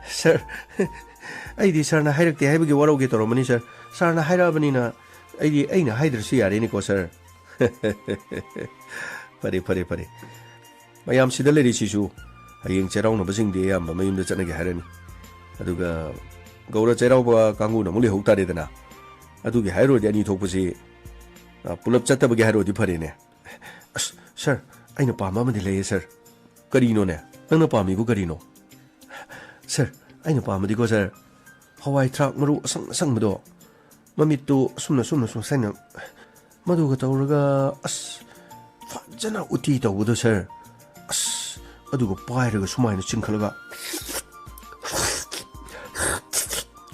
ꯁꯥꯔ, ꯑꯩꯗꯤ ꯁꯥꯔꯅ ꯍꯥꯏꯔꯛꯇꯦ ꯍꯥꯏꯕꯒꯤ ꯋꯥꯔꯧꯒꯦ ꯇꯧꯔꯝꯕꯅꯤ, ꯁꯥꯔ꯫ ꯁꯥꯔꯅ ꯍꯥꯏꯔꯛꯑꯕꯅꯤꯅ ꯑꯩꯗꯤ ꯑꯩꯅ ꯍꯥꯏꯗ꯭ꯔꯁꯨ ꯌꯥꯔꯦꯅꯦꯀꯣ, ꯁꯥꯔ꯫ ꯐꯔꯦ, ꯐꯔꯦ, ꯐꯔꯦ꯫ ꯃꯌꯥꯝ ꯁꯤꯗ ꯂꯩꯔꯤꯁꯤꯁꯨ ꯍꯌꯦꯡ ꯆꯩꯔꯥꯎꯅꯕꯁꯤꯡꯗꯤ ꯑꯌꯥꯝꯕ ꯃꯌꯨꯝꯗ ꯆꯠꯅꯒꯦ ꯍꯥꯏꯔꯅꯤ꯫ ꯑꯗꯨꯒ ꯒꯧꯔ ꯆꯩꯔꯥꯎꯕ ꯀꯥꯡꯕꯨꯅ ꯑꯃꯨꯛ ꯂꯩꯍꯧ ꯇꯥꯔꯦꯗꯅ꯫ ꯑꯗꯨꯒꯤ ꯍꯥꯏꯔꯨꯔꯗꯤ ꯑꯅꯤ ꯊꯣꯛꯄꯁꯤ, ꯑ, ꯄꯨꯂꯞ ꯆꯠꯇꯕꯒꯤ ꯍꯥꯏꯔꯨꯔꯗꯤ ꯐꯔꯦꯅꯦ꯫ ꯑꯁ, ꯁꯥꯔ, ꯑꯩꯅ ꯄꯥꯝꯕ ꯑꯃꯗꯤ ꯂꯩꯌꯦ, ꯁꯥꯔ꯫ ꯀꯔꯤꯅꯣꯅꯦ? ꯅꯪꯅ ꯄꯥꯝꯃꯤꯕꯨ ꯀꯔꯤꯅꯣ? ꯁꯥꯔ, ꯑꯩꯅ ꯄꯥꯝꯕꯗꯤꯀꯣ, ꯁꯥꯔ, ꯍꯋꯥꯏ ꯊ꯭ꯔꯥꯛ ꯃꯔꯨ ꯑꯁꯪ ꯑꯁꯪꯕꯗꯣ, ꯃꯃꯤꯠꯇꯨ ꯑꯁꯨꯝꯅ, ꯑꯁꯨꯝꯅ, ꯑꯁꯨꯝ ꯁꯥꯏꯅ ꯃꯗꯨꯒ ꯇꯧꯔꯒ, ꯑꯁ, ꯐꯖꯅ ꯎꯇꯤ ꯇꯧꯕꯗꯣ, ꯁꯥꯔ꯫ ꯑꯁ, ꯑꯗꯨꯒ ꯄꯥꯏꯔꯒ ꯁꯨꯃꯥꯏꯅ ꯆꯤꯡꯈꯠꯂꯒ,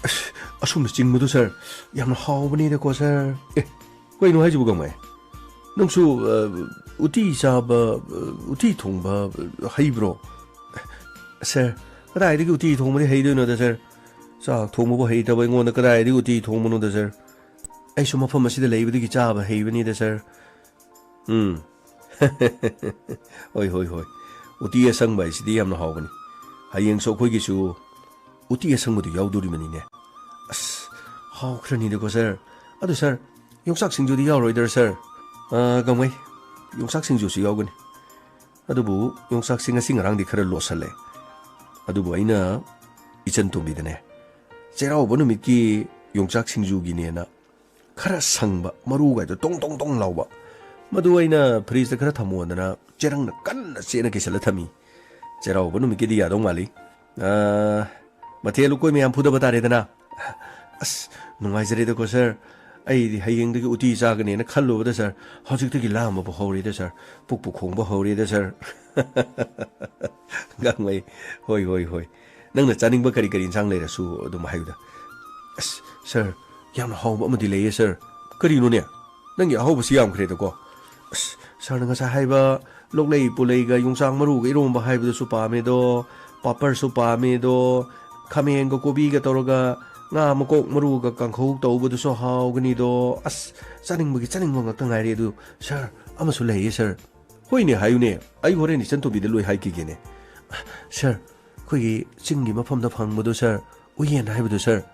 ꯑꯁ, ꯑꯁꯨꯝꯅ ꯆꯤꯡꯕꯗꯣ, ꯁꯥꯔ, ꯌꯥꯝꯅ ꯍꯥꯎꯕꯅꯤꯗꯀꯣ, ꯁꯥꯔ꯫ ꯑꯦ, ꯀꯩꯅꯣ ꯍꯥꯏꯁꯤꯕꯨ, ꯒꯃꯩ? ꯅꯪꯁꯨ, ꯑ, ꯎꯇꯤ ꯆꯥꯕ, ꯑ, ꯎꯇꯤ ꯊꯣꯡꯕ, ꯑ, ꯍꯩꯕ꯭ꯔꯣ? ꯁꯥꯔ, ꯀꯗꯥꯏꯗꯒꯤ ꯎꯇꯤ ꯊꯣꯡꯕꯗꯤ ꯍꯩꯗꯣꯏꯅꯣꯗ, ꯁꯥꯔ? ꯆꯥꯛ ꯊꯣꯡꯕꯕꯨ ꯍꯩꯇꯕ ꯑꯩꯉꯣꯟꯗ ꯀꯗꯥꯏꯗꯒꯤ ꯎꯇꯤ ꯊꯣꯡꯕꯅꯣꯗ, ꯁꯥꯔ? ꯑꯩꯁꯨ ꯃꯐꯝ ꯑꯁꯤꯗ ꯂꯩꯕꯗꯒꯤ ꯆꯥꯕ ꯍꯩꯕꯅꯤꯗ, ꯁꯥꯔ꯫ ꯎꯝ꯫ ꯍꯣꯏ, ꯍꯣꯏ, ꯍꯣꯏ꯫ ꯎꯇꯤ ꯑꯁꯪꯕ ꯍꯥꯏꯁꯤꯗꯤ ꯌꯥꯝꯅ ꯍꯥꯎꯕꯅꯤ꯫ ꯍꯌꯦꯡꯁꯨ ꯑꯩꯈꯣꯏꯒꯤꯁꯨ ꯎꯇꯤ ꯑꯁꯪꯕꯗꯨ ꯌꯥꯎꯗꯣꯔꯤꯕꯅꯤꯅꯦ꯫ ꯑꯁ, ꯍꯥꯎꯈ꯭ꯔꯅꯤꯗꯀꯣ, ꯁꯥꯔ꯫ ꯑꯗꯨ, ꯁꯥꯔ, ꯌꯣꯡꯆꯥꯛ ꯁꯤꯡꯖꯨꯗꯤ ꯌꯥꯎꯔꯣꯏꯗ꯭ꯔꯥ, ꯁꯥꯔ? ꯑ, ꯒꯥꯡꯃꯩ, ꯌꯣꯡꯆꯥꯛ ꯁꯤꯡꯖꯨꯁꯨ ꯌꯥꯎꯒꯅꯤ꯫ ꯑꯗꯨꯕꯨ ꯌꯣꯡꯆꯥꯛꯁꯤ ꯉꯁꯤ ꯉꯔꯥꯡꯗꯤ ꯈꯔ ꯂꯣꯠꯁꯜꯂꯦ꯫ ꯑꯗꯨꯕꯨ ꯑꯩꯅ ꯏꯆꯟ ꯇꯣꯝꯕꯤꯗꯅꯦ, ꯆꯩꯔꯥꯎꯕ ꯅꯨꯃꯤꯠꯀꯤ ꯌꯣꯡꯆꯥꯛ ꯁꯤꯡꯖꯨꯒꯤꯅꯦꯅ ꯈꯔ ꯁꯪꯕ, ꯃꯔꯨꯒꯥꯏꯗꯣ ꯇꯣꯡ ꯇꯣꯡ ꯇꯣꯡ ꯂꯥꯎꯕ, ꯃꯗꯨ ꯑꯩꯅ ꯐ꯭ꯔꯤꯖꯇ ꯈꯔ ꯊꯝꯃꯣꯗꯅ ꯆꯦꯔꯪꯅ ꯀꯟꯅ ꯆꯦꯠꯅ ꯀꯤꯁꯜꯂ ꯊꯝꯃꯤ꯫ ꯆꯩꯔꯥꯎꯕ ꯅꯨꯃꯤꯠꯀꯤꯗꯤ ꯌꯥꯗꯧ ꯃꯥꯜꯂꯤ꯫ ꯑꯥ, ꯃꯊꯦꯜ ꯂꯨꯀꯣꯏ ꯃꯌꯥꯝ ꯐꯨꯗꯕ ꯇꯥꯔꯦꯗꯅ꯫ ꯑꯁ, ꯅꯨꯡꯉꯥꯏꯖꯔꯦꯗꯀꯣ, ꯁꯥꯔ꯫ ꯑꯩꯗꯤ ꯍꯌꯦꯡꯗꯒꯤ ꯎꯇꯤ ꯆꯥꯒꯅꯦꯅ ꯈꯜꯂꯨꯕꯗ, ꯁꯥꯔ, ꯍꯧꯖꯤꯛꯇꯒꯤ ꯂꯥꯝꯕꯕꯨ ꯍꯧꯔꯦꯗ, ꯁꯥꯔ꯫ ꯄꯨꯛꯄꯨ ꯈꯣꯡꯕ ꯍꯧꯔꯦꯗ, ꯁꯥꯔ꯫ ꯒꯥꯡꯃꯩ, ꯍꯣꯏ, ꯍꯣꯏ, ꯍꯣꯏ꯫ ꯅꯪꯅ ꯆꯥꯅꯤꯡꯕ ꯀꯔꯤ ꯀꯔꯤ ꯏꯟꯁꯥꯡ ꯂꯩꯔꯁꯨ ꯑꯗꯨꯝ ꯍꯥꯏꯌꯨꯗ꯫ ꯑꯁ, ꯁꯥꯔ, ꯌꯥꯝꯅ ꯍꯥꯎꯕ ꯑꯃꯗꯤ ꯂꯩꯌꯦ, ꯁꯥꯔ꯫ ꯀꯔꯤꯅꯣꯅꯦ? ꯅꯪꯒꯤ ꯑꯍꯥꯎꯕꯁꯤ ꯌꯥꯝꯈ꯭ꯔꯦꯗꯀꯣ꯫ ꯑꯁ, ꯁꯥꯔꯅ ꯉꯁꯥꯏ ꯍꯥꯏꯕ ꯂꯣꯛꯂꯩ ꯄꯨꯂꯩꯒ ꯌꯣꯡꯆꯥꯛ ꯃꯔꯨꯒ ꯏꯔꯣꯝꯕ ꯍꯥꯏꯕꯗꯨꯁꯨ ꯄꯥꯝꯃꯦꯗꯣ, ꯄꯥꯄꯔꯁꯨ ꯄꯥꯝꯃꯦꯗꯣ, ꯈꯥꯃꯦꯟꯒ ꯀꯣꯕꯤꯒ ꯇꯧꯔꯒ ꯉꯥ ꯃꯀꯣꯛ ꯃꯔꯨꯒ ꯀꯥꯡꯈꯧ ꯇꯧꯕꯗꯨꯁꯨ ꯍꯥꯎꯒꯅꯤꯗꯣ꯫ ꯑꯁ, ꯆꯥꯅꯤꯡꯕꯒꯤ ꯆꯥꯅꯤꯡꯕ ꯉꯥꯛꯇ ꯉꯥꯏꯔꯦ ꯑꯗꯨ꯫ ꯁꯥꯔ, ꯑꯃꯁꯨ ꯂꯩꯌꯦ, ꯁꯥꯔ꯫ ꯍꯣꯏꯅꯦ, ꯍꯥꯏꯌꯨꯅꯦ꯫ ꯑꯩ ꯍꯣꯔꯦꯟ ꯏꯆꯟ ꯇꯣꯝꯕꯤꯗ ꯂꯣꯏ ꯍꯥꯏꯈꯤꯒꯦꯅꯦ꯫ ꯁꯥꯔ, ꯑꯩꯈꯣꯏꯒꯤ ꯆꯤꯡꯒꯤ ꯃꯐꯝꯗ ꯐꯪꯕꯗꯣ, ꯁꯥꯔ, ꯎꯌꯦꯟ ꯍꯥꯏꯕꯗꯣ, ꯁꯥꯔ꯫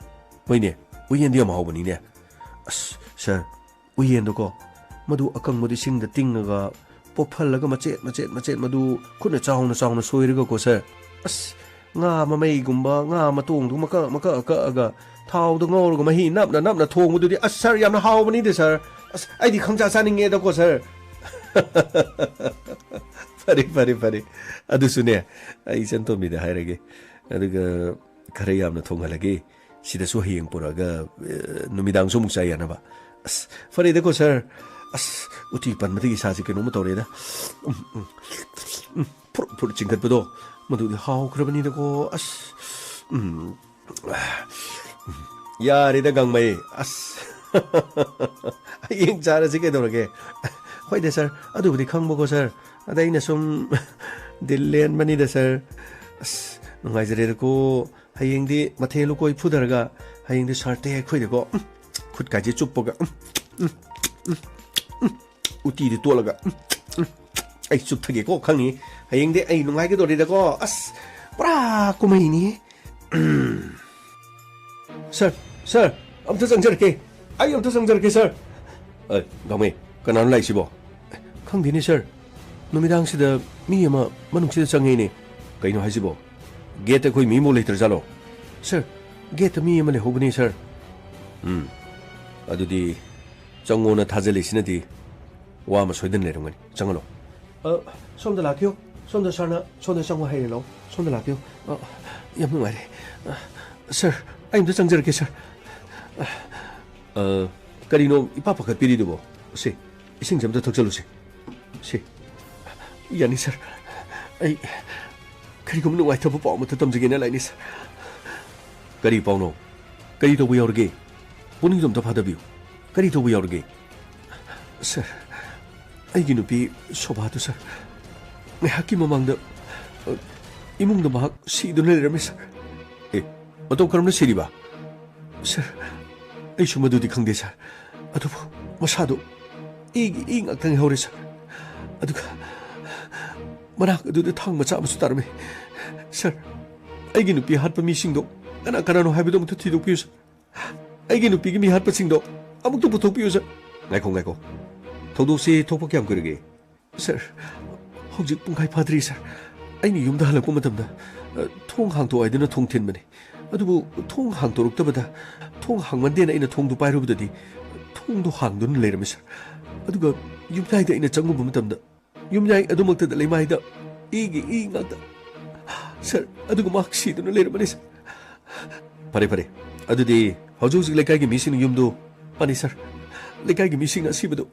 ꯍꯣꯏꯅꯦ, ꯎꯌꯦꯟꯗꯤ ꯌꯥꯝ ꯍꯥꯎꯕꯅꯤꯅꯦ꯫ ꯑꯁ, ꯁꯥꯔ, ꯎꯌꯦꯟꯗꯣꯀꯣ, ꯃꯗꯨ ꯑꯀꯪꯕꯗꯨ ꯏꯁꯤꯡꯗ ꯇꯤꯡꯉꯒ, ꯄꯣꯞꯍꯜꯂꯒ ꯃꯆꯦꯠ, ꯃꯆꯦꯠ, ꯃꯆꯦꯠ ꯃꯗꯨ ꯈꯨꯠꯅ ꯆꯥꯎꯅ, ꯆꯥꯎꯅ ꯁꯣꯏꯔꯒꯀꯣ, ꯁꯥꯔ꯫ ꯑꯁ, ꯉꯥ ꯃꯃꯩꯒꯨꯝꯕ, ꯉꯥ ꯃꯇꯣꯡꯗꯨ ꯃꯀꯛ, ꯃꯀꯛ ꯀꯛꯑꯒ, ꯊꯥꯎꯗ ꯉꯧꯔꯒ ꯃꯍꯤ ꯅꯞꯅ, ꯅꯞꯅ ꯊꯣꯡꯕꯗꯨꯗꯤ, ꯑꯁ, ꯁꯥꯔ, ꯌꯥꯝꯅ ꯍꯥꯎꯕꯅꯤꯗ, ꯁꯥꯔ꯫ ꯑꯁ, ꯑꯩꯗꯤ ꯈꯪꯆꯥ ꯆꯥꯅꯤꯡꯉꯦꯗꯀꯣ, ꯁꯥꯔ꯫ ꯐꯔꯦ, ꯐꯔꯦ, ꯐꯔꯦ꯫ ꯑꯗꯨꯁꯨꯅꯦ, ꯑꯩ ꯏꯆꯟ ꯇꯣꯝꯕꯤꯗ ꯍꯥꯏꯔꯒꯦ꯫ ꯑꯗꯨꯒ ꯈꯔ ꯌꯥꯝꯅ ꯊꯣꯡꯍꯜꯂꯒꯦ꯫ ꯁꯤꯗꯁꯨ ꯍꯌꯦꯡ ꯄꯨꯔꯛꯑꯒ, ꯑꯦ, ꯅꯨꯃꯤꯗꯥꯡꯁꯨ ꯑꯃꯨꯛ ꯆꯥ ꯌꯥꯅꯕ꯫ ꯑꯁ, ꯐꯔꯦꯗꯀꯣ, ꯁꯥꯔ꯫ ꯑꯁ, ꯎꯇꯤ ꯄꯟꯕꯗꯒꯤ ꯏꯁꯥꯁꯦ ꯀꯩꯅꯣꯝꯃ ꯇꯧꯔꯦꯗ꯫ ꯎꯝ, ꯎꯝ, ꯎꯝ, ꯐꯨꯔꯨꯞ ꯐꯨꯔꯨꯞ ꯆꯤꯡꯈꯠꯄꯗꯣ, ꯃꯗꯨꯗꯤ ꯍꯥꯎꯈ꯭ꯔꯕꯅꯤꯗꯀꯣ꯫ ꯑꯁ, ꯎꯝ, ꯌꯥꯔꯦꯗ, ꯒꯥꯡꯃꯩ꯫ ꯑꯁ, ꯍꯌꯦꯡ ꯆꯥꯔꯁꯤ ꯀꯩꯗꯧꯔꯒꯦ? ꯍꯣꯏꯗ, ꯁꯥꯔ, ꯑꯗꯨꯕꯨꯗꯤ ꯈꯪꯕꯀꯣ, ꯁꯥꯔ꯫ ꯑꯗ ꯑꯩꯅ ꯁꯨꯝ ꯗꯤꯜ ꯂꯦꯟꯕꯅꯤꯗ, ꯁꯥꯔ꯫ ꯑꯁ, ꯅꯨꯡꯉꯥꯏꯖꯔꯦꯗꯀꯣ꯫ ꯍꯌꯦꯡꯗꯤ ꯃꯊꯦꯜ ꯂꯨꯀꯣꯏ ꯐꯨꯊꯔꯒ ꯍꯌꯦꯡꯗꯤ ꯁꯥꯔ ꯇꯦꯛ ꯑꯩꯈꯣꯏꯗꯀꯣ꯫ ꯎꯝ, ꯈꯨꯠꯀꯥꯁꯦ ꯆꯨꯞꯄꯒ, ꯎꯝ, ꯎꯝ, ꯎꯝ, ꯎꯝ, ꯎꯇꯤꯗꯤ ꯇꯣꯠꯂꯒ, ꯎꯝ, ꯎꯝ, ꯑꯩ ꯆꯨꯞꯊꯒꯦꯀꯣ, ꯈꯪꯉꯤ꯫ ꯍꯌꯦꯡꯗꯤ ꯑꯩ ꯅꯨꯡꯉꯥꯏꯒꯗꯧꯔꯤꯗꯀꯣ꯫ ꯑꯁ, ꯄꯨꯔꯥ ꯀꯨꯝꯍꯩꯅꯤꯍꯦ꯫ ꯁꯥꯔ, ꯁꯥꯔ, ꯑꯝꯇ ꯆꯪꯖꯔꯛꯀꯦ꯫ ꯑꯩ ꯑꯝꯇ ꯆꯪꯖꯔꯛꯀꯦ, ꯁꯥꯔ꯫ ꯑꯦ, ꯒꯥꯡꯃꯩ, ꯀꯅꯥꯅꯣ ꯂꯥꯛꯏꯁꯤꯕꯣ? ꯈꯪꯗꯦꯅꯦ, ꯁꯥꯔ꯫ ꯅꯨꯃꯤꯗꯥꯡꯁꯤꯗ ꯃꯤ ꯑꯃ ꯃꯅꯨꯡꯁꯤꯗ ꯆꯪꯉꯦꯅꯦ꯫ ꯀꯩꯅꯣ ꯍꯥꯏꯁꯤꯕꯣ? ꯒꯦꯠꯇ ꯑꯩꯈꯣꯏ ꯃꯤꯃꯨꯛ ꯂꯩꯇ꯭ꯔꯖꯥꯠꯂꯣ? ꯁꯥꯔ, ꯒꯦꯠꯇ ꯃꯤ ꯑꯃ ꯂꯩꯍꯧꯕꯅꯦ, ꯁꯥꯔ꯫ ꯎꯝ, ꯑꯗꯨꯗꯤ ꯆꯪꯉꯣꯅ ꯊꯥꯖꯤꯜꯂꯤꯁꯤꯅꯗꯤ ꯋꯥ ꯑꯃ ꯁꯣꯏꯗꯅ ꯂꯩꯔꯝꯒꯅꯤ꯫ ꯆꯪꯍꯜꯂꯣ꯫ ꯑ, ꯁꯣꯝꯗ ꯂꯥꯛꯄꯤꯌꯨ꯫ ꯁꯣꯝꯗ ꯁꯥꯔꯅ, ꯁꯣꯝꯗ ꯆꯪꯉꯣ ꯍꯥꯏꯔꯦ, ꯂꯥꯛꯑꯣ꯫ ꯁꯣꯝꯗ ꯂꯥꯛꯄꯤꯌꯨ꯫ ꯑ, ꯌꯥꯝ ꯅꯨꯡꯉꯥꯏꯔꯦ꯫ ꯑ, ꯁꯥꯔ, ꯑꯩ ꯑꯝꯇ ꯆꯪꯖꯔꯛꯀꯦ, ꯁꯥꯔ꯫ ꯑ, ꯀꯔꯤꯅꯣ ꯏꯄꯥ ꯄꯥꯈꯠꯄꯤꯔꯤꯗꯨꯕꯣ? ꯁꯦ, ꯏꯁꯤꯡꯁꯦ ꯑꯝꯇ ꯊꯛꯆꯜꯂꯨꯁꯦ꯫ ꯁꯦ, ꯌꯥꯅꯤ, ꯁꯥꯔ꯫ ꯑꯩ ꯀꯔꯤꯒꯨꯝꯕ ꯅꯨꯡꯉꯥꯏꯇꯕ ꯄꯥꯎ ꯑꯃꯠꯇ ꯇꯝꯖꯒꯦꯅ ꯂꯥꯛꯏꯅꯤ, ꯁꯥꯔ꯫ ꯀꯔꯤ ꯄꯥꯎꯅꯣ? ꯀꯔꯤ ꯇꯧꯕ ꯌꯥꯎꯔꯒꯦ? ꯄꯨꯛꯅꯤꯡꯗꯣ ꯑꯝꯇ ꯐꯥꯗꯕꯤꯌꯨ꯫ ꯀꯔꯤ ꯇꯧꯕ ꯌꯥꯎꯔꯒꯦ? ꯁꯥꯔ, ꯑꯩꯒꯤ ꯅꯨꯄꯤ ꯁꯣꯚꯥꯗꯨ, ꯁꯥꯔ, ꯉꯥꯏꯍꯥꯛꯀꯤ ꯃꯃꯥꯡꯗ, ꯑ, ꯏꯃꯨꯡꯗ ꯃꯍꯥꯛ ꯁꯤꯗꯨꯅ ꯂꯩꯔꯝꯃꯦ, ꯁꯥꯔ꯫ ꯑꯦ, ꯃꯇꯧ ꯀꯔꯝꯅ ꯁꯤꯔꯤꯕ? ꯁꯥꯔ, ꯑꯩꯁꯨ ꯃꯗꯨꯗꯤ ꯈꯪꯗꯦ, ꯁꯥꯔ꯫ ꯑꯗꯨꯕꯨ ꯃꯁꯥꯗꯣ ꯏꯒꯤ ꯏ ꯉꯥꯛꯇ ꯉꯥꯏꯍꯧꯔꯦ, ꯁꯥꯔ꯫ ꯑꯗꯨꯒ ꯃꯅꯥꯛ ꯑꯗꯨꯗ ꯊꯥꯡ ꯃꯆꯥ ꯑꯃꯁꯨ ꯇꯥꯔꯝꯃꯤ꯫ ꯁꯥꯔ, ꯑꯩꯒꯤ ꯅꯨꯄꯤ ꯍꯥꯠꯄ ꯃꯤꯁꯤꯡꯗꯣ ꯀꯅꯥ ꯀꯅꯥꯅꯣ ꯍꯥꯏꯕꯗꯨ ꯑꯃꯨꯛꯇ ꯊꯤꯗꯣꯛꯄꯤꯌꯨ, ꯁꯥꯔ꯫ ꯑꯩꯒꯤ ꯅꯨꯄꯤꯒꯤ ꯃꯤ ꯍꯥꯠꯄꯁꯤꯡꯗꯣ ꯑꯃꯨꯛꯇ ꯄꯨꯊꯣꯛꯄꯤꯌꯨ, ꯁꯥꯔ꯫ ꯉꯥꯏꯈꯣ, ꯉꯥꯏꯈꯣ꯫ ꯊꯧꯗꯣꯛꯁꯤ ꯊꯣꯛꯄ ꯀꯌꯥꯝ ꯀꯨꯏꯔꯒꯦ? ꯁꯥꯔ, ꯍꯧꯖꯤꯛ ꯄꯨꯡꯈꯥꯏ ꯐꯥꯗ꯭ꯔꯤ, ꯁꯥꯔ꯫ ꯑꯩꯅ ꯌꯨꯝꯗ ꯍꯜꯂꯛꯄ ꯃꯇꯝꯗ, ꯑ, ꯊꯣꯡ ꯍꯥꯡꯇꯣꯛꯑꯣ ꯍꯥꯏꯗꯨꯅ ꯊꯣꯡ ꯊꯤꯟꯕꯅꯤ꯫ ꯑꯗꯨꯕꯨ ꯊꯣꯡ ꯍꯥꯡꯗꯣꯔꯛꯇꯕꯗ, ꯊꯣꯡ ꯍꯥꯡꯃꯟꯗꯦꯅ ꯑꯩꯅ ꯊꯣꯡꯗꯨ ꯄꯥꯏꯔꯨꯕꯗꯗꯤ ꯊꯣꯡꯗꯨ ꯍꯥꯡꯗꯨꯅ ꯂꯩꯔꯝꯃꯤ, ꯁꯥꯔ꯫ ꯑꯗꯨꯒ ꯌꯨꯝꯌꯥꯏꯗ ꯑꯩꯅ ꯆꯪꯉꯨꯕ ꯃꯇꯝꯗ, ꯌꯨꯝꯌꯥꯏ ꯑꯗꯨꯃꯛꯇꯗ ꯂꯩꯃꯥꯏꯗ ꯏꯒꯤ ꯏ ꯉꯥꯛꯇ꯫ ꯁꯥꯔ, ꯑꯗꯨꯒ ꯃꯍꯥꯛ ꯁꯤꯗꯨꯅ ꯂꯩꯔꯝꯕꯅꯤ, ꯁꯥꯔ꯫ ꯐꯔꯦ, ꯐꯔꯦ꯫ ꯑꯗꯨꯗꯤ ꯍꯧꯖꯤꯛ ꯍꯧꯖꯤꯛ ꯂꯩꯀꯥꯏꯒꯤ ꯃꯤꯁꯤꯡꯅ ꯌꯨꯝꯗꯨ, ꯃꯥꯅꯤ, ꯁꯥꯔ꯫ ꯂꯩꯀꯥꯏꯒꯤ ꯃꯤꯁꯤꯡꯅ ꯑꯁꯤꯕꯗꯨ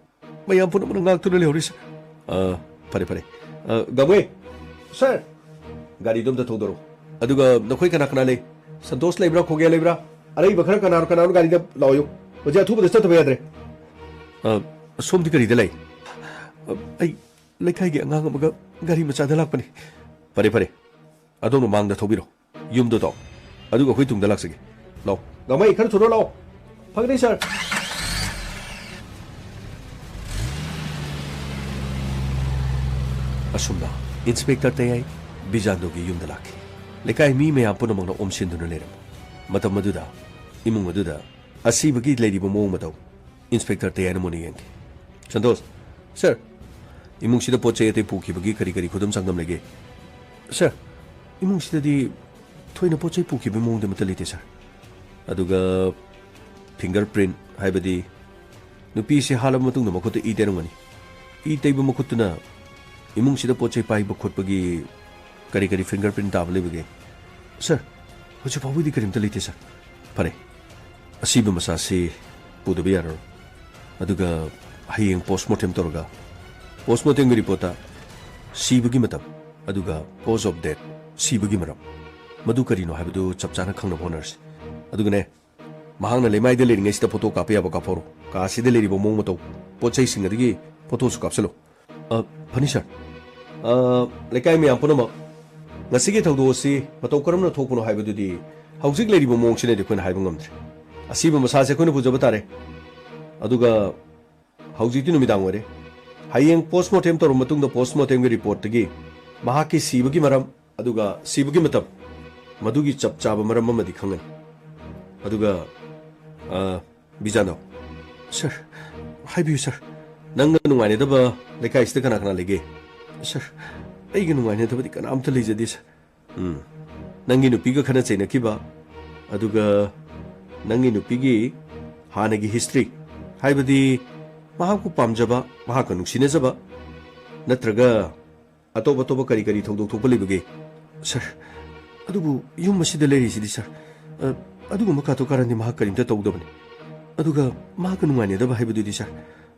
ꯃꯌꯥꯝ ꯄꯨꯝꯅꯃꯛꯅ ꯉꯥꯛꯇꯨꯅ ꯂꯩꯍꯧꯔꯤ, ꯁꯥꯔ꯫ ꯑ, ꯐꯔꯦ, ꯐꯔꯦ꯫ ꯑ, ꯒꯥꯡꯃꯩ! ꯁꯥꯔ! ꯒꯥꯔꯤꯗꯣ ꯑꯝꯇ ꯊꯧꯗꯣꯔꯛꯑꯣ꯫ ꯑꯗꯨꯒ ꯅꯈꯣꯏ ꯀꯅꯥ ꯀꯅꯥ ꯂꯩ? ꯁꯟꯇꯣꯁ ꯂꯩꯕ꯭ꯔꯥ? ꯈꯣꯒꯦ ꯂꯩꯕ꯭ꯔꯥ? ꯑꯔꯩꯕ ꯈꯔ ꯀꯅꯥꯅꯣ ꯀꯅꯥꯅꯣ ꯒꯥꯔꯤꯗ ꯂꯥꯛꯑꯣꯌꯨ꯫ ꯍꯧꯖꯤꯛ ꯑꯊꯨꯕꯗ ꯆꯠꯇꯕ ꯌꯥꯗ꯭ꯔꯦ꯫ ꯑ, ꯁꯣꯝꯗꯤ ꯀꯔꯤꯗ ꯂꯩ? ꯑ, ꯑꯩ ꯂꯩꯀꯥꯏꯒꯤ ꯑꯉꯥꯡ ꯑꯃꯒ ꯒꯥꯔꯤ ꯃꯆꯥꯗ ꯂꯥꯛꯄꯅꯤ꯫ ꯐꯔꯦ, ꯐꯔꯦ꯫ ꯑꯗꯣꯝꯅ ꯃꯥꯡꯗ ꯊꯧꯕꯤꯔꯣ꯫ ꯌꯨꯝꯗꯣ ꯇꯧ꯫ ꯑꯗꯨꯒ ꯑꯩꯈꯣꯏ ꯇꯨꯡꯗ ꯂꯥꯛꯆꯒꯦ꯫ ꯂꯥꯛꯑꯣ꯫ ꯒꯥꯡꯃꯩ, ꯈꯔ ꯊꯨꯔꯣ ꯂꯥꯛꯑꯣ꯫ ꯐꯒꯅꯤ, ꯁꯥꯔ꯫ ꯑꯁꯨꯝꯅ ꯏꯟꯁꯄꯦꯛꯇꯔ ꯇꯌꯥꯏ ꯕꯤꯖꯥꯟꯗꯣꯒꯤ ꯌꯨꯝꯗ ꯂꯥꯛꯈꯤ꯫ ꯂꯩꯀꯥꯏ ꯃꯤ ꯃꯌꯥꯝ ꯄꯨꯝꯅꯃꯛꯅ ꯑꯣꯝꯁꯤꯟꯗꯨꯅ ꯂꯩꯔꯝꯃꯤ꯫ ꯃꯇꯝ ꯑꯗꯨꯗ ꯏꯃꯨꯡ ꯑꯗꯨꯗ ꯑꯁꯤꯕꯒꯤ ꯂꯩꯔꯤꯕ ꯃꯑꯣꯡ ꯃꯇꯧ ꯏꯟꯁꯄꯦꯛꯇꯔ ꯇꯌꯥꯏꯅ ꯃꯨꯟꯅ ꯌꯦꯡꯈꯤ꯫ "ꯁꯟꯇꯣꯁ, ꯁꯥꯔ, ꯏꯃꯨꯡꯁꯤꯗ ꯄꯣꯠ ꯆꯩ ꯑꯇꯩ ꯄꯨꯈꯤꯕꯒꯤ ꯀꯔꯤ ꯀꯔꯤ ꯈꯨꯗꯝ ꯆꯥꯡꯗꯝ ꯂꯩꯒꯦ?" "ꯁꯥꯔ, ꯏꯃꯨꯡꯁꯤꯗꯗꯤ ꯊꯣꯏꯅ ꯄꯣꯠ ꯆꯩ ꯄꯨꯈꯤꯕꯒꯤ ꯃꯑꯣꯡꯗꯤ ꯑꯃꯠꯇ ꯂꯩꯇꯦ, ꯁꯥꯔ꯫ ꯑꯗꯨꯒ ꯐꯤꯡꯒꯔ ꯄ꯭ꯔꯤꯟ, ꯍꯥꯏꯕꯗꯤ ꯅꯨꯄꯤꯁꯦ ꯍꯥꯠꯂꯕ ꯃꯇꯨꯡꯗ ꯃꯈꯨꯠꯇ ꯏ ꯇꯩꯔꯝꯒꯅꯤ꯫ ꯏ ꯇꯩꯕ ꯃꯈꯨꯠꯇꯨꯅ ꯏꯃꯨꯡꯁꯤꯗ ꯄꯣꯠ ꯆꯩ ꯄꯥꯏꯕ ꯈꯣꯠꯄꯒꯤ ꯀꯔꯤ ꯀꯔꯤ ꯐꯤꯡꯒꯔ ꯄ꯭ꯔꯤꯟ ꯇꯥꯕ ꯂꯩꯕꯒꯦ?" "ꯁꯥꯔ, ꯍꯧꯖꯤꯛ ꯐꯥꯎꯕꯗꯤ ꯀꯔꯤꯝꯇ ꯂꯩꯇꯦ, ꯁꯥꯔ꯫" "ꯐꯔꯦ, ꯑꯁꯤꯕ ꯃꯆꯥꯁꯤ ꯄꯨꯗꯕ ꯌꯥꯔꯔꯣꯏ꯫ ꯑꯗꯨꯒ ꯍꯌꯦꯡ ꯄꯣꯁꯃꯣꯔꯇꯦꯝ ꯇꯧꯔꯒ, ꯄꯣꯁꯃꯣꯔꯇꯦꯝꯒꯤ ꯔꯤꯄꯣꯔꯠꯇ ꯁꯤꯕꯒꯤ ꯃꯇꯝ, ꯑꯗꯨꯒ ꯀꯣꯖ ꯑꯣꯐ ꯗꯦꯠ, ꯁꯤꯕꯒꯤ ꯃꯔꯝ, ꯃꯗꯨ ꯀꯔꯤꯅꯣ ꯍꯥꯏꯕꯗꯨ ꯆꯞ ꯆꯥꯅ ꯈꯪꯅꯕ ꯍꯣꯠꯅꯔꯁꯤ꯫ ꯑꯗꯨꯒꯅꯦ, ꯃꯍꯥꯛꯅ ꯂꯩꯃꯥꯏꯗ ꯂꯩꯔꯤꯉꯩꯁꯤꯗ ꯐꯣꯇꯣ ꯀꯥꯞꯄ ꯌꯥꯕ ꯀꯥꯞꯍꯧꯔꯣ꯫ ꯀꯥ ꯑꯁꯤꯗ ꯂꯩꯔꯤꯕ ꯃꯑꯣꯡ ꯃꯇꯧ, ꯄꯣꯠ ꯆꯩꯁꯤꯡ ꯑꯗꯒꯤ ꯐꯣꯇꯣꯁꯨ ꯀꯥꯞꯁꯤꯜꯂꯨ꯫" "ꯑ, ꯐꯅꯤ, ꯁꯥꯔ꯫ ꯑ, ꯂꯩꯀꯥꯏ ꯃꯌꯥꯝ ꯄꯨꯝꯅꯃꯛ, ꯉꯁꯤꯒꯤ ꯊꯧꯗꯣꯛ ꯑꯁꯤ ꯃꯇꯧ ꯀꯔꯝꯅ ꯊꯣꯛꯄꯅꯣ ꯍꯥꯏꯕꯗꯨꯗꯤ ꯍꯧꯖꯤꯛ ꯂꯩꯔꯤꯕ ꯃꯑꯣꯡꯁꯤꯅꯗꯤ ꯑꯩꯈꯣꯏꯅ ꯍꯥꯏꯕ ꯉꯝꯗ꯭ꯔꯦ꯫ ꯑꯁꯤꯕ ꯃꯁꯥꯁꯦ ꯑꯩꯈꯣꯏꯅ ꯄꯨꯖꯕ ꯇꯥꯔꯦ꯫ ꯑꯗꯨꯒ ꯍꯧꯖꯤꯛꯇꯤ ꯅꯨꯃꯤꯗꯥꯡ ꯑꯣꯏꯔꯦ꯫ ꯍꯌꯦꯡ ꯄꯣꯁꯃꯣꯔꯇꯦꯝ ꯇꯧꯔꯕ ꯃꯇꯨꯡꯗ ꯄꯣꯁꯃꯣꯔꯇꯦꯝꯒꯤ ꯔꯤꯄꯣꯔꯠꯇꯒꯤ ꯃꯍꯥꯛꯀꯤ ꯁꯤꯕꯒꯤ ꯃꯔꯝ ꯑꯗꯨꯒ ꯁꯤꯕꯒꯤ ꯃꯇꯝ, ꯃꯗꯨꯒꯤ ꯆꯞ ꯆꯥꯕ ꯃꯔꯝ ꯑꯃꯗꯤ ꯈꯪꯒꯅꯤ꯫" ꯑꯗꯨꯒ, ꯑ, ꯕꯤꯖꯥꯟꯗꯣ꯫ "ꯁꯥꯔ, ꯍꯥꯏꯕꯤꯌꯨ, ꯁꯥꯔ꯫" "ꯅꯪꯒ ꯅꯨꯡꯉꯥꯏꯅꯗꯕ ꯂꯩꯀꯥꯏꯁꯤꯗ ꯀꯅꯥ ꯀꯅꯥ ꯂꯩꯒꯦ?" "ꯁꯥꯔ, ꯑꯩꯒ ꯅꯨꯡꯉꯥꯏꯅꯗꯕꯗꯤ ꯀꯅꯥꯝꯇ ꯂꯩꯖꯗꯦ, ꯁꯥꯔ꯫" "ꯎꯝ, ꯅꯪꯒꯤ ꯅꯨꯄꯤꯒ ꯈꯠꯅ ꯆꯩꯅꯈꯤꯕ, ꯑꯗꯨꯒ ꯅꯪꯒꯤ ꯅꯨꯄꯤꯒꯤ ꯍꯥꯟꯅꯒꯤ ꯍꯤꯁꯇ꯭ꯔꯤ, ꯍꯥꯏꯕꯗꯤ ꯃꯍꯥꯛꯄꯨ ꯄꯥꯝꯖꯕ, ꯃꯍꯥꯛꯀ ꯅꯨꯡꯁꯤꯅꯖꯕ, ꯅꯠꯇ꯭ꯔꯒ ꯑꯇꯣꯞ ꯑꯇꯣꯞꯄ ꯀꯔꯤ ꯀꯔꯤ ꯊꯧꯗꯣꯛ ꯊꯣꯛꯄ ꯂꯩꯕꯒꯦ?" "ꯁꯥꯔ, ꯑꯗꯨꯕꯨ ꯌꯨꯝ ꯑꯁꯤꯗ ꯂꯩꯔꯤꯁꯤꯗꯤ, ꯁꯥꯔ, ꯑ, ꯑꯗꯨꯒꯨꯝꯕ ꯀꯥꯇꯨ ꯀꯥꯔꯟꯗꯤ ꯃꯍꯥꯛ ꯀꯔꯤꯝꯇ ꯇꯧꯗꯕꯅꯤ꯫ ꯑꯗꯨꯒ ꯃꯍꯥꯛꯀ ꯅꯨꯡꯉꯥꯏꯅꯗꯕ ꯍꯥꯏꯕꯗꯨꯗꯤ, ꯁꯥꯔ,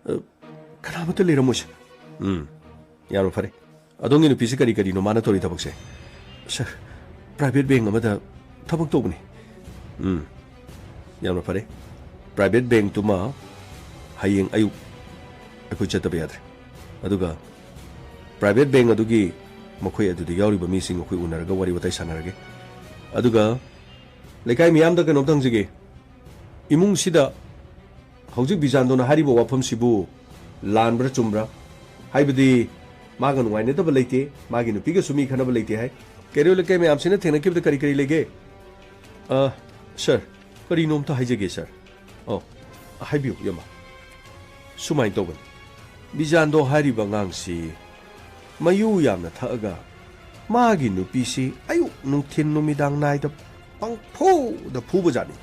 ꯑ, ꯀꯅꯥꯃꯠꯇ ꯂꯩꯔꯝꯃꯣꯏ, ꯁꯥꯔ꯫" "ꯎꯝ, ꯌꯥꯝꯅ ꯐꯔꯦ꯫ ꯑꯗꯣꯝꯒꯤ ꯅꯨꯄꯤꯁꯤ ꯀꯔꯤ ꯀꯔꯤꯅꯣ ꯃꯥꯅ ꯇꯧꯔꯤ ꯊꯕꯛꯁꯦ?" "ꯁꯥꯔ, ꯄ꯭ꯔꯥꯏꯚꯦꯠ ꯕꯦꯡ ꯑꯃꯗ ꯊꯕꯛ ꯇꯧꯕꯅꯤ꯫" "ꯎꯝ, ꯌꯥꯝꯅ ꯐꯔꯦ꯫ ꯄ꯭ꯔꯥꯏꯚꯦꯠ ꯕꯦꯡꯇꯨꯃ ꯍꯌꯦꯡ ꯑꯌꯨꯛ ꯑꯩꯈꯣꯏ ꯆꯠꯇꯕ ꯌꯥꯗ꯭ꯔꯦ꯫ ꯑꯗꯨꯒ ꯄ꯭ꯔꯥꯏꯚꯦꯠ ꯕꯦꯡ ꯑꯗꯨꯒꯤ ꯃꯈꯣꯏ ꯑꯗꯨꯗ ꯌꯥꯎꯔꯤꯕ ꯃꯤꯁꯤꯡ ꯑꯩꯈꯣꯏ ꯎꯅꯔꯒ ꯋꯥꯔꯤ ꯋꯥꯇꯥꯏ ꯁꯥꯟꯅꯔꯒꯦ꯫ ꯑꯗꯨꯒ ꯂꯩꯀꯥꯏ ꯃꯤꯌꯥꯝꯗ ꯀꯩꯅꯣꯝꯇ ꯍꯪꯖꯒꯦ꯫ ꯏꯃꯨꯡꯁꯤꯗ ꯍꯧꯖꯤꯛ ꯕꯤꯖꯥꯟꯗꯣꯅ ꯍꯥꯏꯔꯤꯕ ꯋꯥꯐꯝꯁꯤꯕꯨ ꯂꯥꯟꯕ꯭ꯔꯥ ꯆꯨꯝꯕ꯭ꯔꯥ? ꯍꯥꯏꯕꯗꯤ ꯃꯥꯒ ꯅꯨꯡꯉꯥꯏꯅꯗꯕ ꯂꯩꯇꯦ, ꯃꯥꯒꯤ ꯅꯨꯄꯤꯒꯁꯨ ꯃꯤ ꯈꯠꯅꯕ ꯂꯩꯇꯦ ꯍꯥꯏ꯫ ꯀꯩꯔꯣꯜ ꯂꯩꯀꯥꯏ ꯃꯌꯥꯝꯁꯤꯅ ꯊꯦꯡꯅꯈꯤꯕꯗ ꯀꯔꯤ ꯀꯔꯤ ꯂꯩꯒꯦ? ꯑ, ꯁꯥꯔ, ꯀꯔꯤꯅꯣꯝꯇ ꯍꯥꯏꯖꯒꯦ, ꯁꯥꯔ꯫ ꯑꯣ, ꯍꯥꯏꯕꯤꯌꯨ, ꯏꯌꯥꯝꯕ꯫ ꯁꯨꯃꯥꯏꯅ ꯇꯧꯕꯅꯤ, ꯕꯤꯖꯥꯟꯗꯣ ꯍꯥꯏꯔꯤꯕ ꯑꯉꯥꯡꯁꯤ ꯃꯌꯨ ꯌꯥꯝꯅ ꯊꯛꯑꯒ ꯃꯥꯒꯤ ꯅꯨꯄꯤꯁꯤ ꯑꯌꯨꯛ ꯅꯨꯡꯊꯤꯟ ꯅꯨꯃꯤꯗꯥꯡ ꯅꯥꯏꯗ ꯄꯪꯐꯨꯗ ꯐꯨꯕꯖꯥꯠꯅꯤ꯫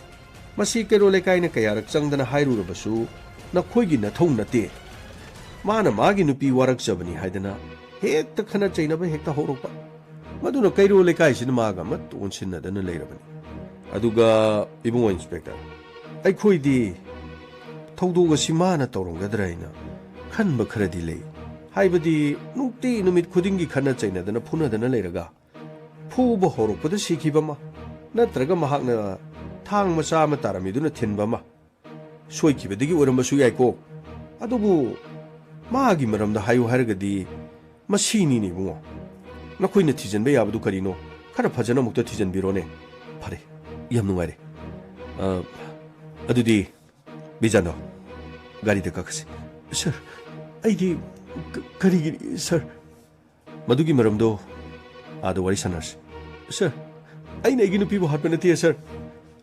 ꯃꯁꯤ ꯀꯩꯔꯣꯜ ꯂꯩꯀꯥꯏꯅ ꯀꯌꯥꯔꯛ ꯆꯪꯗꯅ ꯍꯥꯏꯔꯨꯔꯕꯁꯨ ꯅꯈꯣꯏꯒꯤ ꯅꯊꯧ ꯅꯠꯇꯦ꯫ ꯃꯥꯅ ꯃꯥꯒꯤ ꯅꯨꯄꯤ ꯋꯥꯔꯛꯆꯕꯅꯤ ꯍꯥꯏꯗꯅ ꯍꯦꯛꯇ ꯈꯠꯅ ꯆꯩꯅꯕ ꯍꯦꯛꯇ ꯍꯧꯔꯛꯄ꯫ ꯃꯗꯨꯅ ꯀꯩꯔꯣꯜ ꯂꯩꯀꯥꯏꯁꯤꯅ ꯃꯥꯒ ꯑꯃꯠꯇ ꯑꯣꯟꯁꯤꯟꯅꯗꯅ ꯂꯩꯔꯕꯅꯤ꯫ ꯑꯗꯨꯒ ꯏꯕꯨꯡꯉꯣ ꯏꯟꯁꯄꯦꯛꯇꯔ, ꯑꯩꯈꯣꯏꯗꯤ ꯊꯧꯗꯣꯛ ꯑꯁꯤ ꯃꯥꯅ ꯇꯧꯔꯝꯒꯗ꯭ꯔꯥ ꯍꯥꯏꯅ ꯈꯟꯕ ꯈꯔꯗꯤ ꯂꯩ꯫ ꯍꯥꯏꯕꯗꯤ ꯅꯨꯡꯇꯤ ꯅꯨꯃꯤꯠ ꯈꯨꯗꯤꯡꯒꯤ ꯈꯠꯅ ꯆꯩꯅꯗꯅ ꯐꯨꯅꯗꯅ ꯂꯩꯔꯒ ꯐꯨꯕ ꯍꯧꯔꯛꯄꯗ ꯁꯤꯈꯤꯕ ꯑꯃ, ꯅꯠꯇ꯭ꯔꯒ ꯃꯍꯥꯛꯅ ꯊꯥꯡ ꯃꯆꯥ ꯑꯃ ꯇꯥꯔꯝꯃꯤꯗꯨꯅ ꯊꯤꯟꯕ ꯑꯃ, ꯁꯣꯏꯈꯤꯕꯗꯒꯤ ꯑꯣꯏꯔꯝꯕꯁꯨ ꯌꯥꯏꯀꯣ꯫ ꯑꯗꯨꯕꯨ ꯃꯥꯒꯤ ꯃꯔꯝꯗ ꯍꯥꯏꯌꯨ ꯍꯥꯏꯔꯒꯗꯤ ꯃꯁꯤꯅꯤꯅꯦ ꯏꯕꯨꯡꯉꯣ꯫ ꯅꯈꯣꯏꯅ ꯊꯤꯖꯤꯟꯕ ꯌꯥꯕꯗꯨ ꯀꯔꯤꯅꯣ? ꯈꯔ ꯐꯖꯅ ꯑꯃꯨꯛꯇ ꯊꯤꯖꯤꯟꯕꯤꯔꯣꯅꯦ꯫ ꯐꯔꯦ, ꯌꯥꯝ ꯅꯨꯡꯉꯥꯏꯔꯦ꯫ ꯑ, ꯑꯗꯨꯗꯤ ꯕꯤꯖꯥꯟꯗꯣ, ꯒꯥꯔꯤꯗ ꯀꯥꯈꯠꯁꯤ꯫ ꯁꯥꯔ, ꯑꯩꯗꯤ ꯀ-, ꯀꯔꯤꯒꯤ, ꯁꯥꯔ? ꯃꯗꯨꯒꯤ ꯃꯔꯝꯗꯣ ꯑꯥꯗ ꯋꯥꯔꯤ ꯁꯥꯟꯅꯔꯁꯤ꯫ ꯁꯥꯔ, ꯑꯩꯅ ꯑꯩꯒꯤ ꯅꯨꯄꯤꯕꯨ ꯍꯥꯠꯄ ꯅꯠꯇꯦ, ꯁꯥꯔ꯫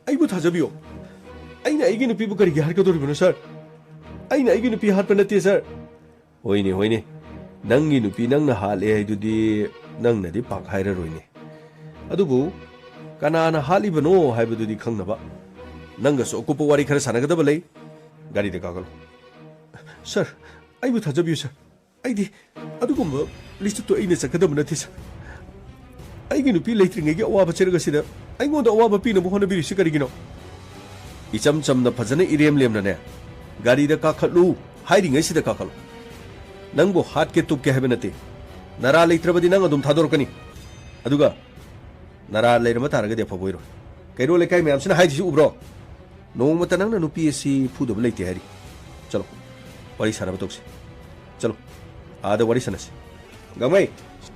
ꯑꯩꯕꯨ ꯊꯥꯖꯕꯤꯌꯣ꯫ ꯑꯩꯅ ꯑꯩꯒꯤ ꯅꯨꯄꯤꯕꯨ ꯀꯔꯤꯒꯤ ꯍꯥꯠꯀꯗꯧꯔꯤꯕꯅꯣ, ꯁꯥꯔ? ꯑꯩꯅ ꯑꯩꯒꯤ ꯅꯨꯄꯤ ꯍꯥꯠꯄ ꯅꯠꯇꯦ, ꯁꯥꯔ꯫ ꯍꯣꯏꯅꯦ, ꯍꯣꯏꯅꯦ꯫ ꯅꯪꯒꯤ ꯅꯨꯄꯤ ꯅꯪꯅ ꯍꯥꯠꯂꯦ ꯍꯥꯏꯗꯨꯗꯤ ꯅꯪꯅꯗꯤ ꯄꯥꯛ ꯍꯥꯏꯔꯔꯣꯏꯅꯦ꯫ ꯑꯗꯨꯕꯨ ꯀꯅꯥꯅ ꯍꯥꯠꯂꯤꯕꯅꯣ ꯍꯥꯏꯕꯗꯨꯗꯤ ꯈꯪꯅꯕ ꯅꯪꯒꯁꯨ ꯑꯀꯨꯞꯄ ꯋꯥꯔꯤ ꯈꯔ ꯁꯥꯟꯅꯒꯗꯕ ꯂꯩ꯫ ꯒꯥꯔꯤꯗ ꯀꯥꯈꯠꯂꯣ꯫ ꯁꯥꯔ, ꯑꯩꯕꯨ ꯊꯥꯖꯕꯤꯌꯨ, ꯁꯥꯔ꯫ ꯑꯩꯗꯤ ꯑꯗꯨꯒꯨꯝꯕ ꯂꯤꯁꯇꯨ ꯑꯩꯅ ꯆꯠꯀꯗꯕ ꯅꯠꯇꯦ, ꯁꯥꯔ꯫ ꯑꯩꯒꯤ ꯅꯨꯄꯤ ꯂꯩꯇ꯭ꯔꯤꯉꯩꯒꯤ ꯑꯋꯥꯕ ꯆꯩꯔꯛ ꯑꯁꯤꯗ ꯑꯩꯉꯣꯟꯗ ꯑꯋꯥꯕ ꯄꯤꯅꯕ ꯍꯣꯠꯅꯕꯤꯔꯤꯁꯤ ꯀꯔꯤꯒꯤꯅꯣ? ꯏꯆꯝ ꯆꯝꯅ ꯐꯖꯅ ꯏꯔꯦꯝ ꯂꯦꯝꯅꯅꯦ, ꯒꯥꯔꯤꯗ ꯀꯥꯈꯠꯂꯨ ꯍꯥꯏꯔꯤꯉꯩꯁꯤꯗ ꯀꯥꯈꯠꯂꯨ꯫ ꯅꯪꯕꯨ ꯍꯥꯠꯀꯦ ꯇꯨꯞꯀꯦ ꯍꯥꯏꯕ ꯅꯠꯇꯦ꯫ ꯅꯔꯥ ꯂꯩꯇ꯭ꯔꯕꯗꯤ ꯅꯪ ꯑꯗꯨꯝ ꯊꯥꯗꯣꯔꯛꯀꯅꯤ꯫ ꯑꯗꯨꯒ ꯅꯔꯥ ꯂꯩꯔꯝꯕ ꯇꯥꯔꯒꯗꯤ ꯑꯐꯕ ꯑꯣꯏꯔꯣꯏ꯫ ꯀꯩꯔꯣꯜ ꯂꯩꯀꯥꯏ ꯃꯌꯥꯝꯁꯤꯅ ꯍꯥꯏꯔꯤꯁꯤ ꯎꯕ꯭ꯔꯣ? ꯅꯣꯡꯃꯇ ꯅꯪꯅ ꯅꯨꯄꯤ ꯑꯁꯤ ꯐꯨꯗꯕ ꯂꯩꯇꯦ ꯍꯥꯏꯔꯤ꯫ ꯆꯠꯂꯣ, ꯋꯥꯔꯤ ꯁꯥꯟꯅꯕ ꯇꯧꯁꯤ꯫ ꯆꯠꯂꯣ, ꯑꯥꯗ ꯋꯥꯔꯤ ꯁꯥꯟꯅꯁꯤ꯫ ꯒꯥꯡꯃꯩ!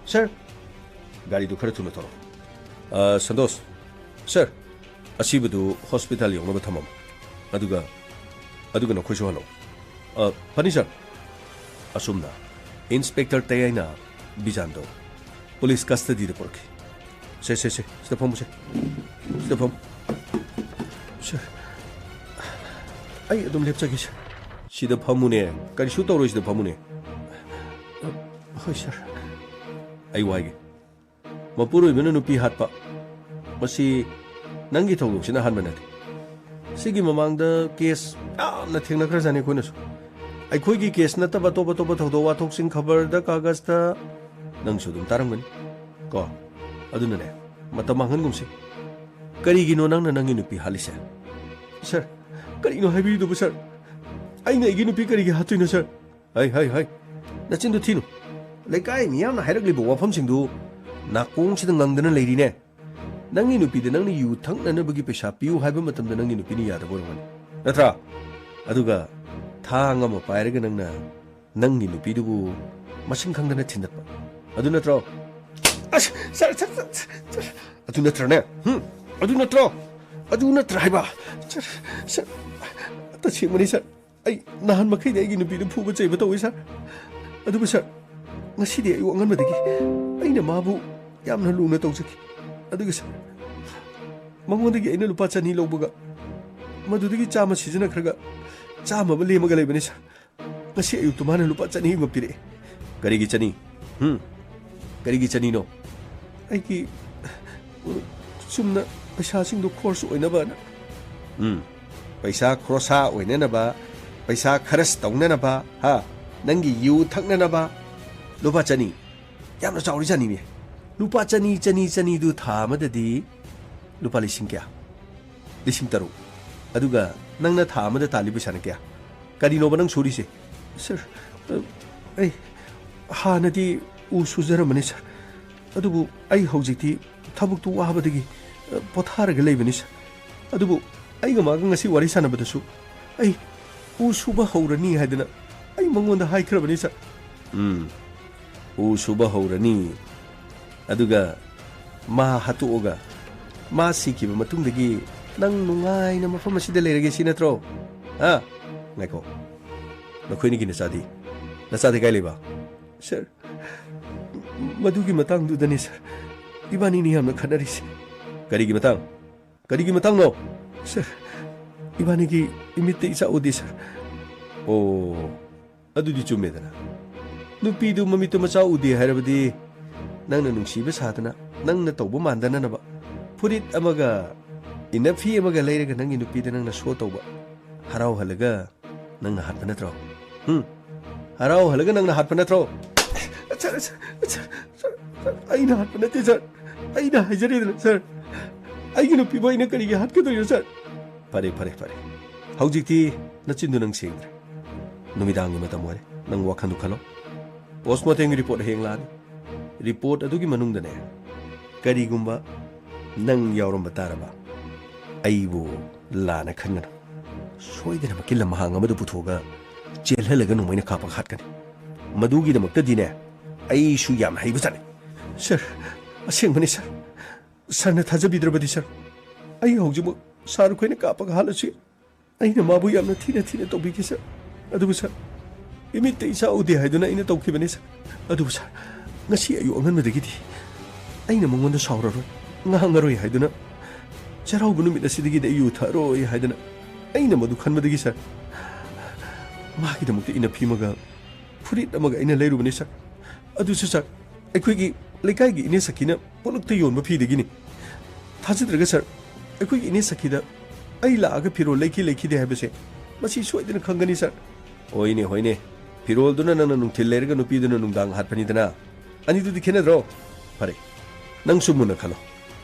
ꯁꯥꯔ! ꯒꯥꯔꯤꯗꯨ ꯈꯔ ꯊꯨꯅ ꯊꯧꯔꯣ꯫ ꯑ, ꯁꯟꯇꯣꯁ! ꯁꯥꯔ! ꯑꯁꯤꯕꯗꯨ ꯍꯣꯁꯄꯤꯇꯥꯜ ꯌꯧꯅꯕ ꯊꯝꯃꯝꯃꯨ꯫ ꯑꯗꯨꯒ, ꯑꯗꯨꯒ ꯅꯈꯣꯏꯁꯨ ꯍꯜꯂꯛꯑꯣ꯫ ꯑ, ꯐꯅꯤ, ꯁꯥꯔ꯫ ꯑꯁꯨꯝꯅ ꯏꯟꯁꯄꯦꯛꯇꯔ ꯇꯌꯥꯏꯅ ꯕꯤꯖꯥꯟꯗꯣ ꯄꯨꯂꯤꯁ ꯀꯁꯇꯗꯤꯗ ꯄꯨꯔꯛꯈꯤ꯫ ꯁꯦ, ꯁꯦ, ꯁꯦ, ꯁꯤꯗ ꯐꯝꯃꯨꯁꯦ꯫ ꯁꯤꯗ ꯐꯝꯃꯨ꯫ ꯁꯥꯔ, ꯑꯩ ꯑꯗꯨꯝ ꯂꯦꯞꯆꯒꯦ, ꯁꯥꯔ꯫ ꯁꯤꯗ ꯐꯝꯃꯨꯅꯦ꯫ ꯀꯔꯤꯁꯨ ꯇꯧꯔꯣꯏ, ꯁꯤꯗ ꯐꯝꯃꯨꯅꯦ꯫ ꯍꯣꯏ, ꯁꯥꯔ꯫ ꯑꯩ ꯋꯥꯏꯒꯦ꯫ ꯃꯄꯨꯔꯣꯏꯕꯅ ꯅꯨꯄꯤ ꯍꯥꯠꯄ, ꯃꯁꯤ ꯅꯪꯒꯤ ꯊꯧꯗꯣꯛꯁꯤꯅ ꯑꯍꯥꯟꯕ ꯅꯠꯇꯦ꯫ ꯁꯤꯒꯤ ꯃꯃꯥꯡꯗ ꯀꯦꯁ ꯌꯥꯝꯅ ꯊꯦꯡꯅꯈ꯭ꯔꯖꯥꯠꯅꯤ ꯑꯩꯈꯣꯏꯅꯁꯨ꯫ ꯑꯩꯈꯣꯏꯒꯤ ꯀꯦꯁ ꯅꯠꯇꯕ ꯑꯇꯣꯞ ꯑꯇꯣꯞꯄ ꯊꯧꯗꯣꯛ ꯋꯥꯊꯣꯛꯁꯤꯡ ꯈꯕꯔꯗ, ꯀꯥꯒꯖꯇ ꯅꯪꯁꯨ ꯑꯗꯨꯝ ꯇꯥꯔꯝꯒꯅꯤ ꯀꯣ꯫ ꯑꯗꯨꯅꯅꯦ, ꯃꯇꯝ ꯃꯥꯡꯍꯟꯒꯨꯝꯁꯤ꯫ ꯀꯔꯤꯒꯤꯅꯣ ꯅꯪꯅ ꯅꯪꯒꯤ ꯅꯨꯄꯤ ꯍꯥꯠꯂꯤꯁꯦ? ꯁꯥꯔ, ꯀꯔꯤꯅꯣ ꯍꯥꯏꯕꯤꯔꯤꯗꯨꯕꯨ, ꯁꯥꯔ? ꯑꯩꯅ ꯑꯩꯒꯤ ꯅꯨꯄꯤ ꯀꯔꯤꯒꯤ ꯍꯥꯠꯇꯣꯏꯅꯣ, ꯁꯥꯔ? ꯍꯩ, ꯍꯩ, ꯍꯩ꯫ ꯅꯆꯤꯟꯗꯨ ꯊꯤꯅꯨ꯫ ꯂꯩꯀꯥꯏ ꯃꯤꯌꯥꯝꯅ ꯍꯥꯏꯔꯛꯂꯤꯕ ꯋꯥꯐꯝꯁꯤꯡꯗꯨ ꯅꯥꯀꯣꯡꯁꯤꯗ ꯉꯪꯗꯅ ꯂꯩꯔꯤꯅꯦ꯫ ꯅꯪꯒꯤ ꯅꯨꯄꯤꯗ ꯅꯪꯅ ꯌꯨ ꯊꯛꯅꯅꯕꯒꯤ ꯄꯩꯁꯥ ꯄꯤꯌꯨ ꯍꯥꯏꯕ ꯃꯇꯝꯗ ꯅꯪꯒꯤ ꯅꯨꯄꯤꯅ ꯌꯥꯗꯕ ꯑꯣꯏꯔꯝꯒꯅꯤ꯫ ꯅꯠꯇ꯭ꯔꯥ? ꯑꯗꯨꯒ ꯊꯥꯡ ꯑꯃ ꯄꯥꯏꯔꯒ ꯅꯪꯅ ꯅꯪꯒꯤ ꯅꯨꯄꯤꯗꯨꯕꯨ ꯃꯁꯤꯡ ꯈꯪꯗꯅ ꯊꯤꯟꯗꯠꯄ꯫ ꯑꯗꯨ ꯅꯠꯇ꯭ꯔꯣ? ꯑꯁ, ꯁꯥꯔ, ꯁꯥꯔ, ꯁꯥꯔ, ꯁꯥꯔ, ꯑꯗꯨ ꯅꯠꯇ꯭ꯔꯅꯦ? ꯍꯨꯝ? ꯑꯗꯨ ꯅꯠꯇ꯭ꯔꯣ? ꯑꯗꯨ ꯅꯠꯇ꯭ꯔꯥ ꯍꯥꯏꯕ? ꯁꯥꯔ, ꯁꯥꯔ, ꯇꯁꯦꯡꯕꯅꯤ, ꯁꯥꯔ꯫ ꯑꯩ ꯅꯍꯥꯟ ꯃꯈꯩꯗꯤ ꯑꯩꯒꯤ ꯅꯨꯄꯤꯗꯨ ꯐꯨꯕ ꯆꯩꯕ ꯇꯧꯏ, ꯁꯥꯔ꯫ ꯑꯗꯨꯕꯨ, ꯁꯥꯔ, ꯉꯁꯤꯗꯤ ꯑꯌꯨꯛ ꯑꯉꯟꯕꯗꯒꯤ ꯑꯩꯅ ꯃꯥꯕꯨ ꯌꯥꯝꯅ ꯂꯨꯅ ꯇꯧꯖꯈꯤ꯫ ꯑꯗꯨꯒ, ꯁꯥꯔ, ꯃꯉꯣꯟꯗꯒꯤ ꯑꯩꯅ ꯂꯨꯄꯥ ꯆꯅꯤ ꯂꯧꯕꯒ ꯃꯗꯨꯗꯒꯤ ꯆꯥꯝꯃ ꯁꯤꯖꯤꯟꯅꯈ꯭ꯔꯒ ꯆꯥꯝꯃ ꯑꯃ ꯂꯦꯝꯃꯒ ꯂꯩꯕꯅꯤ, ꯁꯥꯔ꯫ ꯉꯁꯤ ꯑꯌꯨꯛꯇ ꯃꯥꯅ ꯂꯨꯄꯥ ꯆꯅꯤ ꯑꯃ ꯄꯤꯔꯛꯑꯦ꯫ ꯀꯔꯤꯒꯤ ꯆꯅꯤ? ꯍꯨꯝ? ꯀꯔꯤꯒꯤ ꯆꯅꯤꯅꯣ? ꯑꯩꯒꯤ ꯆꯨꯝꯅ ꯄꯩꯁꯥꯁꯤꯡꯗꯣ ꯈꯣꯔꯁ ꯑꯣꯏꯅꯕꯅ꯫ ꯎꯝ꯫ ꯄꯩꯁꯥ ꯈꯣꯔꯁꯥ ꯑꯣꯏꯅꯅꯕ, ꯄꯩꯁꯥ ꯈꯔꯁ ꯇꯧꯅꯅꯕ, ꯍꯥ? ꯅꯪꯒꯤ ꯌꯨ ꯊꯛꯅꯅꯕ ꯂꯨꯄꯥ ꯆꯅꯤ꯫ ꯌꯥꯝꯅ ꯆꯥꯎꯔꯤꯖꯥꯠꯅꯤꯅꯦ꯫ ꯂꯨꯄꯥ ꯆꯅꯤ, ꯆꯅꯤ, ꯆꯅꯤꯗꯨ ꯊꯥ ꯑꯃꯗꯗꯤ ꯂꯨꯄꯥ ꯂꯤꯁꯤꯡ ꯀꯌꯥ? ꯂꯤꯁꯤꯡ ꯇꯔꯨꯛ꯫ ꯑꯗꯨꯒ ꯅꯪꯅ ꯊꯥ ꯑꯃꯗ ꯇꯥꯜꯂꯤ ꯄꯩꯁꯥꯅ ꯀꯌꯥ? ꯀꯔꯤꯅꯣꯕ ꯅꯪ ꯁꯨꯔꯤꯁꯦ? ꯁꯥꯔ, ꯑ, ꯑꯩ ꯍꯥꯟꯅꯗꯤ ꯎ ꯁꯨꯖꯔꯝꯕꯅꯤ, ꯁꯥꯔ꯫ ꯑꯗꯨꯕꯨ ꯑꯩ ꯍꯧꯖꯤꯛꯇꯤ ꯊꯕꯛꯇꯨ ꯋꯥꯕꯗꯒꯤ, ꯑ, ꯄꯣꯊꯥꯔꯒ ꯂꯩꯕꯅꯤ, ꯁꯥꯔ꯫ ꯑꯗꯨꯕꯨ ꯑꯩꯒ ꯃꯥꯒ ꯉꯁꯤ ꯋꯥꯔꯤ ꯁꯥꯟꯅꯕꯗꯁꯨ ꯑꯩ ꯎ ꯁꯨꯕ ꯍꯧꯔꯅꯤ ꯍꯥꯏꯗꯅ ꯑꯩ ꯃꯉꯣꯟꯗ ꯍꯥꯏꯈ꯭ꯔꯕꯅꯤ, ꯁꯥꯔ꯫ ꯎꯝ, ꯎ ꯁꯨꯕ ꯍꯧꯔꯅꯤ꯫ ꯑꯗꯨꯒ ꯃꯥ ꯍꯥꯠꯇꯣꯛꯑꯒ ꯃꯥ ꯁꯤꯈꯤꯕ ꯃꯇꯨꯡꯗꯒꯤ ꯅꯪ ꯅꯨꯡꯉꯥꯏꯅ ꯃꯐꯝ ꯑꯁꯤꯗ ꯂꯩꯔꯒꯦ ꯁꯤ ꯅꯠꯇ꯭ꯔꯣ? ꯍꯥ? ꯉꯥꯏꯈꯣ꯫ ꯅꯈꯣꯏꯅꯤꯒꯤ ꯅꯆꯥꯗꯤ? ꯅꯆꯥꯗꯤ ꯀꯥꯏ ꯂꯩꯕ? ꯁꯥꯔ, ꯃꯗꯨꯒꯤ ꯃꯇꯥꯡꯗꯨꯗꯅꯤ, ꯁꯥꯔ, ꯏꯕꯥꯅꯤꯅ ꯌꯥꯝꯅ ꯈꯠꯅꯔꯤꯁꯦ꯫ ꯀꯔꯤꯒꯤ ꯃꯇꯥꯡ? ꯀꯔꯤꯒꯤ ꯃꯇꯥꯡꯅꯣ? ꯁꯥꯔ, ꯏꯕꯥꯅꯤꯒꯤ ꯏꯃꯤꯠꯇ ꯏꯆꯥ ꯎꯗꯦ, ꯁꯥꯔ꯫ ꯑꯣ, ꯑꯗꯨꯗꯤ ꯆꯨꯝꯃꯦꯗꯅ꯫ ꯅꯨꯄꯤꯗꯨ ꯃꯃꯤꯠꯇꯨ ꯃꯆꯥ ꯎꯗꯦ ꯍꯥꯏꯔꯕꯗꯤ, ꯅꯪꯅ ꯅꯨꯡꯁꯤꯕ ꯁꯥꯗꯅ, ꯅꯪꯅ ꯇꯧꯕ ꯃꯥꯟꯗꯅꯅꯕ, ꯐꯨꯔꯤꯠ ꯑꯃꯒ ꯏꯟꯅꯐꯤ ꯑꯃꯒ ꯂꯩꯔꯒ ꯅꯪꯒꯤ ꯅꯨꯄꯤꯗ ꯅꯪꯅ ꯁꯣ ꯇꯧꯕ, ꯍꯔꯥꯎꯍꯜꯂꯒ ꯅꯪꯅ ꯍꯥꯠꯄ ꯅꯠꯇ꯭ꯔꯣ? ꯍꯨꯝ? ꯍꯔꯥꯎꯍꯜꯂꯒ ꯅꯪꯅ ꯍꯥꯠꯄ ꯅꯠꯇ꯭ꯔꯣ? ꯁꯥꯔ, ꯁꯥꯔ, ꯁꯥꯔ, ꯁꯥꯔ, ꯁꯥꯔ, ꯑꯩꯅ ꯍꯥꯠꯄ ꯅꯠꯇꯦ, ꯁꯥꯔ꯫ ꯑꯩꯅ ꯍꯥꯏꯖꯔꯤꯗꯅ, ꯁꯥꯔ꯫ ꯑꯩꯒꯤ ꯅꯨꯄꯤꯕꯨ ꯑꯩꯅ ꯀꯔꯤꯒꯤ ꯍꯥꯠꯀꯗꯣꯏꯅꯣ, ꯁꯥꯔ? ꯐꯔꯦ, ꯐꯔꯦ, ꯐꯔꯦ꯫ ꯍꯧꯖꯤꯛꯇꯤ ꯅꯆꯤꯟꯗꯨ ꯅꯪ ꯁꯦꯡꯗ꯭ꯔꯦ꯫ ꯅꯨꯃꯤꯗꯥꯡꯒꯤ ꯃꯇꯝ ꯑꯣꯏꯔꯦ꯫ ꯅꯪ ꯋꯥꯈꯜꯗꯨ ꯈꯜꯂꯣ꯫ ꯄꯣꯁꯃꯣꯔꯇꯦꯝꯒꯤ ꯔꯤꯄꯣꯔꯠ ꯍꯌꯦꯡ ꯂꯥꯛꯑꯅꯤ꯫ ꯔꯤꯄꯣꯔꯠ ꯑꯗꯨꯒꯤ ꯃꯅꯨꯡꯗꯅꯦ, ꯀꯔꯤꯒꯨꯝꯕ ꯅꯪ ꯌꯥꯎꯔꯝꯕ ꯇꯥꯔꯕ, ꯑꯩꯕꯨ ꯂꯥꯟꯅ ꯈꯟꯒꯅꯨ꯫ ꯁꯣꯏꯗꯅꯃꯛꯀꯤ ꯂꯝꯍꯥꯡ ꯑꯃꯗ ꯄꯨꯊꯣꯛꯑꯒ ꯆꯦꯜꯍꯜꯂꯒ ꯅꯣꯡꯃꯩꯅ ꯀꯥꯞꯄꯒ ꯍꯥꯠꯀꯅꯤ꯫ ꯃꯗꯨꯒꯤꯗꯃꯛꯇꯗꯤꯅꯦ, ꯑꯩꯁꯨ ꯌꯥꯝꯅ ꯍꯩꯕꯖꯥꯠꯅꯤ꯫ ꯁꯥꯔ, ꯑꯁꯦꯡꯕꯅꯤ, ꯁꯥꯔ꯫ ꯁꯥꯔꯅ ꯊꯥꯖꯕꯤꯗ꯭ꯔꯕꯗꯤ, ꯁꯥꯔ, ꯑꯩ ꯍꯧꯖꯤꯛꯃꯛ ꯁꯥꯔ ꯈꯣꯏꯅ ꯀꯥꯞꯄꯒ ꯍꯥꯠꯂꯁꯨ ꯌꯥꯏ꯫ ꯑꯩꯅ ꯃꯥꯕꯨ ꯌꯥꯝꯅ ꯊꯤꯅ ꯊꯤꯅ ꯇꯧꯕꯤꯈꯤ, ꯁꯥꯔ꯫ ꯑꯗꯨꯕꯨ, ꯁꯥꯔ, ꯏꯃꯤꯠꯇ ꯏꯆꯥ ꯎꯗꯦ ꯍꯥꯏꯗꯨꯅ ꯑꯩꯅ ꯇꯧꯈꯤꯕꯅꯤ, ꯁꯥꯔ꯫ ꯑꯗꯨꯕꯨ, ꯁꯥꯔ, ꯉꯁꯤ ꯑꯌꯨꯛ ꯑꯉꯟꯕꯗꯒꯤꯗꯤ ꯑꯩꯅ ꯃꯉꯣꯟꯗ ꯁꯥꯎꯔꯔꯣꯏ, ꯉꯥꯡꯉꯔꯣꯏ ꯍꯥꯏꯗꯨꯅ ꯆꯩꯔꯥꯎꯕ ꯅꯨꯃꯤꯠ ꯑꯁꯤꯗꯒꯤꯗꯤ ꯑꯩ ꯌꯨ ꯊꯛꯑꯔꯣꯏ ꯍꯥꯏꯗꯅ ꯑꯩꯅ ꯃꯗꯨ ꯈꯟꯕꯗꯒꯤ, ꯁꯥꯔ, ꯃꯥꯒꯤꯗꯃꯛꯇ ꯏꯟꯅꯐꯤ ꯑꯃꯒ ꯐꯨꯔꯤꯠ ꯑꯃꯒ ꯑꯩꯅ ꯂꯩꯔꯨꯕꯅꯤ, ꯁꯥꯔ꯫ ꯑꯗꯨꯁꯨ, ꯁꯥꯔ, ꯑꯩꯈꯣꯏꯒꯤ ꯂꯩꯀꯥꯏꯒꯤ ꯏꯅꯦ ꯁꯈꯤꯅ ꯄꯣꯂꯛꯇ ꯌꯣꯟꯕ ꯐꯤꯗꯒꯤꯅꯤ꯫ ꯊꯥꯖꯗ꯭ꯔꯒ, ꯁꯥꯔ, ꯑꯩꯈꯣꯏꯒꯤ ꯏꯅꯦ ꯁꯈꯤꯗ ꯑꯩ ꯂꯥꯛꯑꯒ ꯐꯤꯔꯣꯜ ꯂꯩꯈꯤ ꯂꯩꯈꯤꯗꯦ ꯍꯥꯏꯕꯁꯦ ꯃꯁꯤ ꯁꯣꯏꯗꯅ ꯈꯪꯒꯅꯤ, ꯁꯥꯔ꯫ ꯍꯣꯏꯅꯦ, ꯍꯣꯏꯅꯦ꯫ ꯐꯤꯔꯣꯜꯗꯨꯅ ꯅꯪꯅ ꯅꯨꯡꯊꯤꯜ ꯂꯩꯔꯒ ꯅꯨꯄꯤꯗꯨꯅ ꯅꯨꯡꯗꯥꯡ ꯍꯥꯠꯄꯅꯤꯗꯅ꯫ ꯑꯅꯤꯗꯨꯗꯤ ꯈꯦꯠꯅꯗ꯭ꯔꯣ? ꯐꯔꯦ, ꯅꯪꯁꯨ ꯃꯨꯟꯅ ꯈꯜꯂꯣ꯫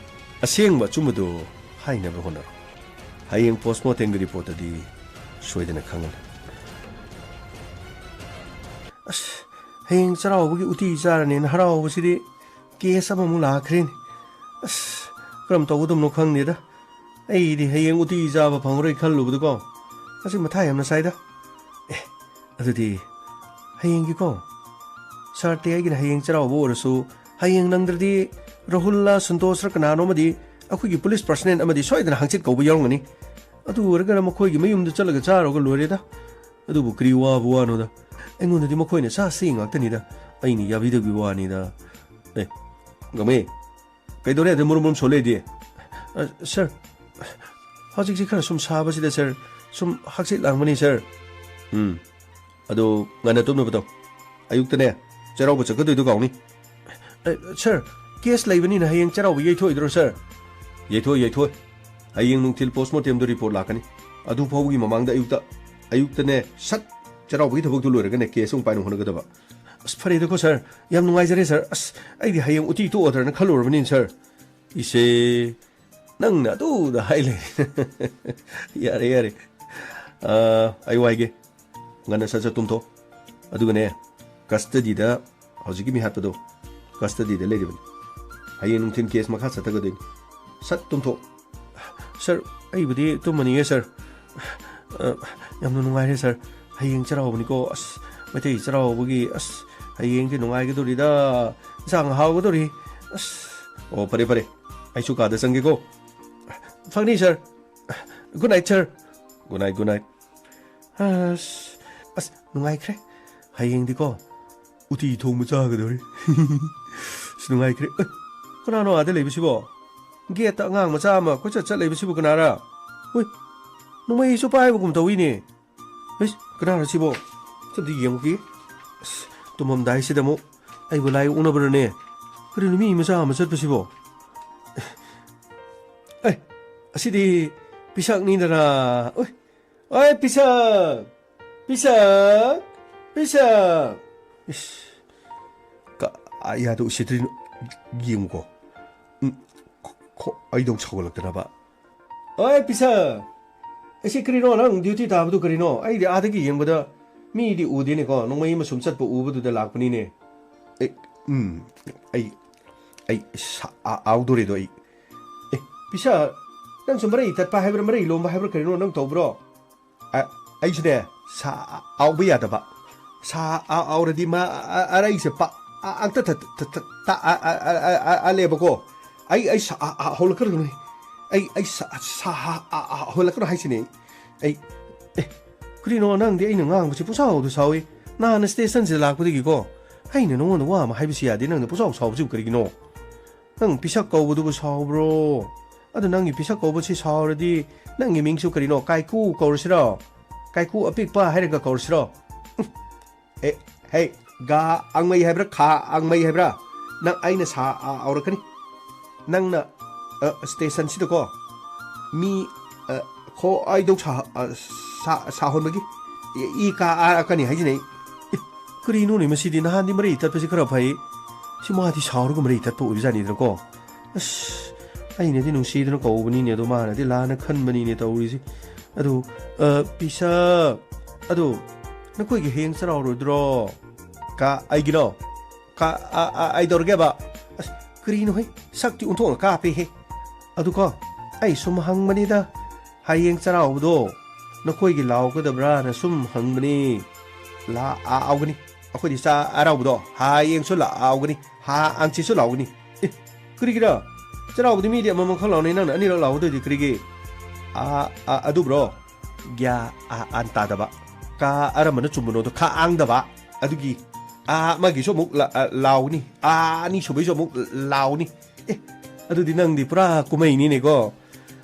ꯑꯁꯦꯡꯕ ꯑꯆꯨꯝꯕꯗꯨ ꯍꯥꯏꯅꯕ ꯍꯣꯠꯅꯔꯣ꯫ ꯍꯌꯦꯡ ꯄꯣꯁꯃꯣꯔꯇꯦꯝꯒꯤ ꯔꯤꯄꯣꯔꯠꯇꯗꯤ ꯁꯣꯏꯗꯅ ꯈꯪꯒꯅꯤ꯫ ꯑꯁ, ꯍꯌꯦꯡ ꯆꯩꯔꯥꯎꯕꯒꯤ ꯎꯇꯤ ꯆꯥꯔꯅꯦꯅ ꯍꯔꯥꯎꯕꯁꯤꯗꯤ ꯀꯦꯁ ꯑꯃꯃꯨꯛ ꯂꯥꯛꯈ꯭ꯔꯦꯅꯦ꯫ ꯑꯁ, ꯀꯔꯝ ꯇꯧꯒꯗꯕꯅꯣ ꯈꯪꯗꯦꯗ꯫ ꯑꯩꯗꯤ ꯍꯌꯦꯡ ꯎꯇꯤ ꯆꯥꯕ ꯐꯪꯉꯔꯣꯏ ꯈꯜꯂꯨꯕꯗꯀꯣ, ꯉꯁꯤ ꯃꯊꯥ ꯌꯥꯝꯅ ꯁꯥꯏꯗ꯫ ꯑꯦ, ꯑꯗꯨꯗꯤ ꯍꯌꯦꯡꯒꯤꯀꯣ, ꯁꯥꯔ ꯇꯦ ꯑꯩꯒꯤꯅ ꯍꯌꯦꯡ ꯆꯩꯔꯥꯎꯕ ꯑꯣꯏꯔꯁꯨ, ꯍꯌꯦꯡ ꯅꯪꯗ꯭ꯔꯗꯤ ꯔꯥꯍꯨꯜꯂ ꯁꯟꯇꯣꯁꯔ ꯀꯅꯥꯅꯣ ꯑꯃꯗꯤ ꯑꯩꯈꯣꯏꯒꯤ ꯄꯨꯂꯤꯁ ꯄꯔꯁꯅꯦꯜ ꯑꯃꯗꯤ ꯁꯣꯏꯗꯅ ꯍꯪꯆꯤꯠ ꯀꯧꯕ ꯌꯥꯎꯔꯝꯒꯅꯤ꯫ ꯑꯗꯨ ꯑꯣꯏꯔꯒꯅ ꯃꯈꯣꯏꯒꯤ ꯃꯌꯨꯝꯗ ꯆꯠꯂꯒ ꯆꯥꯔꯒ ꯂꯣꯏꯔꯦꯗ꯫ ꯑꯗꯨꯕꯨ ꯀꯔꯤ ꯋꯥꯕ ꯋꯥꯅꯣꯗ? ꯑꯩꯉꯣꯟꯗꯗꯤ ꯃꯈꯣꯏꯅ ꯆꯥꯁꯤ ꯉꯥꯛꯇꯅꯤꯗ꯫ ꯑꯩꯅ ꯌꯥꯕꯤꯗꯕꯒꯤ ꯋꯥꯅꯤꯗ꯫ ꯑꯦ, ꯒꯃꯦ, ꯀꯩꯗꯧꯔꯦ ꯑꯗ ꯃꯔꯨꯝ ꯃꯔꯨꯝ ꯁꯣꯜꯂꯛꯏꯗꯤ? ꯑ, ꯁꯥꯔ, ꯍꯧꯖꯤꯛꯁꯤ ꯈꯔ ꯁꯨꯝ ꯁꯥꯕꯁꯤꯗ, ꯁꯥꯔ, ꯁꯨꯝ ꯍꯛꯆꯤꯠ ꯂꯥꯡꯕꯅꯤ, ꯁꯥꯔ꯫ ꯎꯝ, ꯑꯗꯣ ꯉꯟꯅ ꯇꯨꯝꯅꯕ ꯇꯧ꯫ ꯑꯌꯨꯛꯇꯅꯦ, ꯆꯩꯔꯥꯎꯕ ꯆꯠꯀꯗꯣꯏꯗꯣ ꯀꯥꯎꯅꯤ꯫ ꯑ, ꯁꯥꯔ, ꯀꯦꯁ ꯂꯩꯕꯅꯤꯅ ꯍꯌꯦꯡ ꯆꯩꯔꯥꯎꯕ ꯌꯩꯊꯣꯛꯑꯣꯏꯗ꯭ꯔꯣ, ꯁꯥꯔ? ꯌꯩꯊꯣꯛ, ꯌꯩꯊꯣꯛ꯫ ꯍꯌꯦꯡ ꯅꯨꯡꯊꯤꯜ ꯄꯣꯁꯃꯣꯔꯇꯦꯝꯗ ꯔꯤꯄꯣꯔꯠ ꯂꯥꯛꯀꯅꯤ꯫ ꯑꯗꯨ ꯐꯥꯎꯕꯒꯤ ꯃꯃꯥꯡꯗ ꯑꯌꯨꯛꯇ, ꯑꯌꯨꯛꯇꯅꯦ, ꯁꯠ ꯆꯩꯔꯥꯎꯕꯒꯤ ꯊꯕꯛꯇꯨ ꯂꯣꯏꯔꯒꯅꯦ ꯀꯦꯁ ꯑꯃꯨꯛ ꯄꯥꯏꯅ ꯍꯣꯠꯅꯒꯗꯕ꯫ ꯑꯁ, ꯐꯔꯦꯗꯀꯣ, ꯁꯥꯔ꯫ ꯌꯥꯝ ꯅꯨꯡꯉꯥꯏꯖꯔꯦ, ꯁꯥꯔ꯫ ꯑꯁ, ꯑꯩꯗꯤ ꯍꯌꯦꯡ ꯎꯇꯤ ꯇꯣꯛꯑꯗ꯭ꯔꯅ ꯈꯜꯂꯨꯔꯕꯅꯤꯅꯦ, ꯁꯥꯔ꯫ ꯏꯁꯦ, ꯅꯪꯅ ꯑꯗꯨꯗ ꯍꯥꯏ ꯂꯩ꯫ ꯌꯥꯔꯦ, ꯌꯥꯔꯦ꯫ ꯑ, ꯑꯩ ꯋꯥꯏꯒꯦ꯫ ꯉꯟꯅ ꯁꯠ ꯁꯠ ꯇꯨꯝꯊꯣꯛ꯫ ꯑꯗꯨꯒꯅꯦ, ꯀꯁꯇꯗꯤꯗ ꯍꯧꯖꯤꯛꯀꯤ ꯃꯤꯍꯥꯠꯄꯗꯣ ꯀꯁꯇꯗꯤꯗ ꯂꯩꯔꯤꯕꯅꯤ꯫ ꯍꯌꯦꯡ ꯅꯨꯡꯊꯤꯜ ꯀꯦꯁ ꯃꯈꯥ ꯆꯠꯊꯒꯗꯣꯏꯅꯤ꯫ ꯁꯠ ꯇꯨꯝꯊꯣꯛ꯫ ꯁꯥꯔ, ꯑꯩꯕꯨꯗꯤ ꯇꯨꯝꯃꯅꯤꯌꯦ, ꯁꯥꯔ꯫ ꯑ, ꯌꯥꯝꯅ ꯅꯨꯡꯉꯥꯏꯔꯦ, ꯁꯥꯔ꯫ ꯍꯌꯦꯡ ꯆꯩꯔꯥꯎꯕꯅꯤꯀꯣ꯫ ꯑꯁ, ꯃꯩꯇꯩ ꯆꯩꯔꯥꯎꯕꯒꯤ, ꯑꯁ, ꯍꯌꯦꯡꯗꯤ ꯅꯨꯡꯉꯥꯏꯒꯗꯧꯔꯤꯗ꯫ ꯏꯟꯁꯥꯡ ꯍꯥꯎꯒꯗꯧꯔꯤ꯫ ꯑꯁ, ꯑꯣ, ꯐꯔꯦ, ꯐꯔꯦ꯫ ꯑꯩꯁꯨ ꯀꯥꯗ ꯆꯪꯒꯦꯀꯣ꯫ ꯐꯪꯅꯤ, sir. Good night, sir. Good night, good night. ꯑꯁ, ꯑꯁ, ꯅꯨꯡꯉꯥꯏꯈ꯭ꯔꯦ꯫ ꯍꯌꯦꯡꯗꯤꯀꯣ, ꯎꯇꯤ ꯊꯣꯡꯕ ꯆꯥꯒꯗꯧꯔꯤ꯫ ꯑꯁ, ꯅꯨꯡꯉꯥꯏꯈ꯭ꯔꯦ꯫ ꯑꯦ, ꯀꯅꯥꯅꯣ ꯑꯥꯗ ꯂꯩꯕꯁꯤꯕꯣ? ꯒꯦꯠꯇ ꯑꯉꯥꯡ ꯃꯆꯥ ꯑꯃ ꯀꯣꯏꯆꯠ ꯆꯠ ꯂꯩꯕꯁꯤꯕꯨ ꯀꯅꯥꯔ? ꯍꯨꯏ, ꯅꯣꯡꯃꯩꯁꯨ ꯄꯥꯏꯕꯒꯨꯝ ꯇꯧꯏꯅꯦ꯫ ꯍꯩꯁ, ꯀꯅꯥꯔ ꯁꯤꯕꯣ? ꯑꯝꯇꯗꯤ ꯌꯦꯡꯉꯨꯈꯤ꯫ ꯑꯁ, ꯇꯨꯝꯃꯝꯗꯥꯏꯁꯤꯗ ꯑꯃꯨꯛ ꯑꯩꯕꯨ ꯂꯥꯏ ꯑꯣꯛꯅꯕ꯭ꯔꯅꯦ? ꯀꯔꯤꯅꯣ ꯃꯤ ꯃꯆꯥ ꯑꯃ ꯆꯠꯄꯁꯤꯕꯣ? ꯑꯦ, ꯑꯁꯤꯗꯤ ꯄꯤꯁꯛꯅꯤꯗꯅ꯫ ꯎꯏ, ꯑꯣꯏ, ꯄꯤꯁꯛ! ꯄꯤꯁꯛ! ꯄꯤꯁꯛ! ꯏꯁ, ꯀꯥꯏ ꯌꯥꯗ ꯎꯁꯤꯠꯇ꯭ꯔꯤꯅꯣ? ꯌꯦꯡꯉꯨꯀꯣ꯫ ꯎꯝ, ꯈꯣ-, ꯈꯣ-, ꯑꯩꯗꯧ ꯁꯥꯎꯒꯠꯂꯛꯇꯅꯕ꯫ ꯑꯣꯏ, ꯄꯤꯁꯛ! ꯑꯁꯤ ꯀꯔꯤꯅꯣ ꯅꯪ ꯗ꯭ꯌꯨꯇꯤ ꯇꯥꯕꯗꯨ ꯀꯔꯤꯅꯣ? ꯑꯩꯗꯤ ꯑꯥꯗꯒꯤ ꯌꯦꯡꯕꯗ ꯃꯤꯗꯤ ꯎꯗꯦꯅꯦꯀꯣ꯫ ꯅꯣꯡꯃꯩ ꯑꯃ ꯁꯨꯝ ꯆꯠꯄ ꯎꯕꯗꯨꯗ ꯂꯥꯛꯄꯅꯤꯅꯦ꯫ ꯑꯦ, ꯎꯝ, ꯑꯩ, ꯑꯩ ꯁꯥ-, ꯑꯥ-, ꯑꯥꯎꯗꯣꯔꯦꯗꯣ ꯑꯩ꯫ ꯑꯦ, ꯄꯤꯁꯛ, ꯅꯪꯁꯨ ꯃꯔꯩ ꯇꯠꯄ ꯍꯥꯏꯕ꯭ꯔꯥ, ꯃꯔꯩ ꯂꯣꯝꯕ ꯍꯥꯏꯕ꯭ꯔꯥ ꯀꯔꯤꯅꯣ ꯅꯪ ꯇꯧꯕ꯭ꯔꯣ? ꯑ, ꯑꯩꯁꯨꯅꯦ, ꯁꯥ ꯑꯥꯎꯕ ꯌꯥꯗꯕ꯫ ꯁꯥ ꯑꯥ-, ꯑꯥꯎꯔꯗꯤ ꯃꯥ, ꯑ-, ꯑ-, ꯑꯔꯩꯁꯦ ꯄ-, ꯑ-, ꯑꯪꯇ ꯊ-, ꯊ-, ꯊ-, ꯇ-, ꯑ-, ꯑ-, ꯑ-, ꯑ-, ꯑ-, ꯑꯂꯦꯕꯀꯣ꯫ ꯑꯩ ꯑꯩ ꯁꯥ- ꯑ- ꯑ- ꯍꯧꯂꯛꯀꯅꯨ꯫ ꯑꯩ ꯑꯩ ꯁꯥ- ꯁꯥ- ꯑ- ꯑ- ꯍꯧꯂꯛꯀꯅꯨ ꯍꯥꯏꯁꯤꯅꯦ꯫ ꯑꯩ ꯑꯦ ꯀꯔꯤꯅꯣ ꯅꯪꯗꯤ ꯑꯩꯅ ꯉꯥꯡꯕꯁꯤ ꯄꯨꯡꯁꯥꯎꯗ ꯁꯥꯎꯏ꯫ ꯅꯍꯥꯟ ꯁ꯭ꯇꯦꯁꯟꯁꯤꯗ ꯂꯥꯛꯄꯗꯒꯤꯀꯣ ꯑꯩꯅ ꯅꯉꯣꯟꯗ ꯋꯥ ꯑꯃ ꯍꯥꯏꯕꯁꯤ ꯌꯥꯗꯦ, ꯅꯪꯅ ꯄꯨꯡꯁꯥꯎ ꯁꯥꯎꯕꯁꯤꯕꯨ ꯀꯔꯤꯒꯤꯅꯣ? ꯅꯪ ꯄꯤꯁꯛ ꯀꯧꯕꯗꯨꯕꯨ ꯁꯥꯎꯕ꯭ꯔꯣ? ꯑꯗꯨ ꯅꯪꯒꯤ ꯄꯤꯁꯛ ꯀꯧꯕꯁꯤ ꯁꯥꯎꯔꯗꯤ ꯅꯪꯒꯤ ꯃꯤꯡꯁꯨ ꯀꯔꯤꯅꯣ? ꯀꯥꯏꯀꯨ ꯀꯧꯔꯁꯤꯔꯣ? ꯀꯥꯏꯀꯨ ꯑꯄꯤꯛꯄ ꯍꯥꯏꯔꯒ ꯀꯧꯔꯁꯤꯔꯣ? ꯎꯝ꯫ ꯑꯦ, ꯍꯦ, ꯒꯥ ꯑꯪꯃꯩ ꯍꯥꯏꯕ꯭ꯔꯥ, ꯈꯥ ꯑꯪꯃꯩ ꯍꯥꯏꯕ꯭ꯔꯥ? ꯅꯪ ꯑꯩꯅ ꯁꯥ ꯑ ꯍꯧꯔꯛꯀꯅꯤ꯫ ꯅꯪꯅ ꯑ, ꯁ꯭ꯇꯦꯁꯟꯁꯤꯗꯀꯣ ꯃꯤ ꯑ, ꯈꯣ ꯑꯩꯗꯧ ꯁꯥ ꯑ, ꯁꯥ- ꯁꯥꯍꯣꯟꯕꯒꯤ ꯏ- ꯏ ꯀꯥ ꯑꯥꯔꯛꯀꯅꯤ ꯍꯥꯏꯁꯤꯅꯦ ꯑꯩ꯫ ꯑꯦ, ꯀꯔꯤꯅꯣꯅꯦ ꯃꯁꯤꯗꯤ? ꯅꯍꯥꯟꯗꯤ ꯃꯔꯩ ꯇꯠꯄꯁꯤ ꯈꯔ ꯐꯩ, ꯁꯤ ꯃꯥꯗꯤ ꯁꯥꯎꯔꯒ ꯃꯔꯩ ꯇꯠꯄ ꯑꯣꯏꯕꯖꯥꯠꯅꯤꯗꯅꯀꯣ꯫ ꯑꯁ, ꯑꯩꯅꯗꯤ ꯅꯨꯡꯁꯤꯗꯅ ꯀꯧꯕꯅꯤꯅꯦ, ꯑꯗꯣ ꯃꯥꯅꯗꯤ ꯂꯥꯟꯅ ꯈꯟꯕꯅꯤꯅꯦ ꯇꯧꯔꯤꯁꯤ꯫ ꯑꯗꯨ ꯑ, ꯄꯤꯁꯛ, ꯑꯗꯨ ꯅꯈꯣꯏꯒꯤ ꯍꯌꯦꯡ ꯆꯩꯔꯥꯎꯔꯣꯏꯗ꯭ꯔꯣ? ꯀꯥ ꯑꯩꯒꯤꯅꯣ? ꯀꯥ ꯑ- ꯑ- ꯑꯩꯗꯧꯔꯒꯦꯕ? ꯑꯁ, ꯀꯔꯤꯅꯣ ꯍꯩ? ꯁꯛꯇꯤ ꯑꯣꯟꯊꯣꯛꯅ ꯀꯥꯞꯄꯦꯍꯦ꯫ ꯑꯗꯨꯀꯣ, ꯑꯩ ꯁꯨꯝ ꯍꯪꯕꯅꯤꯗ, ꯍꯌꯦꯡ ꯆꯩꯔꯥꯎꯕꯗꯣ ꯅꯈꯣꯏꯒꯤ ꯂꯥꯎꯒꯗꯕ꯭ꯔꯥꯅ ꯁꯨꯝ ꯍꯪꯕꯅꯤ꯫ ꯂꯥꯎꯒꯅꯤ꯫ ꯑꯩꯈꯣꯏꯗꯤ ꯆꯥ ꯍꯔꯥꯎꯕꯗꯣ ꯍꯌꯦꯡꯁꯨ ꯂꯥꯎꯒꯅꯤ, ꯍꯥ ꯑꯪꯆꯤꯁꯨ ꯂꯥꯎꯒꯅꯤ꯫ ꯑꯦ, ꯀꯔꯤꯒꯤꯔ? ꯆꯩꯔꯥꯎꯕꯗꯤ ꯃꯤꯗꯤ ꯑꯃꯃꯝꯈꯛ ꯂꯥꯎꯅꯩ, ꯅꯪꯅ ꯑꯅꯤꯔꯛ ꯂꯥꯎꯒꯗꯣꯏꯗꯤ ꯀꯔꯤꯒꯤ? ꯑꯥ, ꯑꯥ, ꯑꯗꯨꯕ꯭ꯔꯣ? ꯒ꯭ꯌꯥ ꯑꯥ ꯑꯥꯟ ꯇꯥꯗꯕ꯫ ꯀꯥ ꯑꯔꯝꯕꯅ ꯆꯨꯝꯕꯅꯣꯗꯣ ꯈꯥ ꯑꯥꯡꯗꯕ꯫ ꯑꯗꯨꯒꯤ ꯑꯥ ꯑꯃꯒꯤꯁꯨ ꯑꯃꯨꯛ ꯂꯥ- ꯑꯥ ꯂꯥꯎꯅꯤ꯫ ꯑꯥ ꯑꯅꯤꯁꯨꯕꯩꯁꯨ ꯑꯃꯨꯛ ꯂꯥꯎꯅꯤ꯫ ꯑꯦ, ꯑꯗꯨꯗꯤ ꯅꯪꯗꯤ ꯄꯨꯔꯥ ꯀꯨꯝꯍꯩꯅꯤꯅꯦꯀꯣ꯫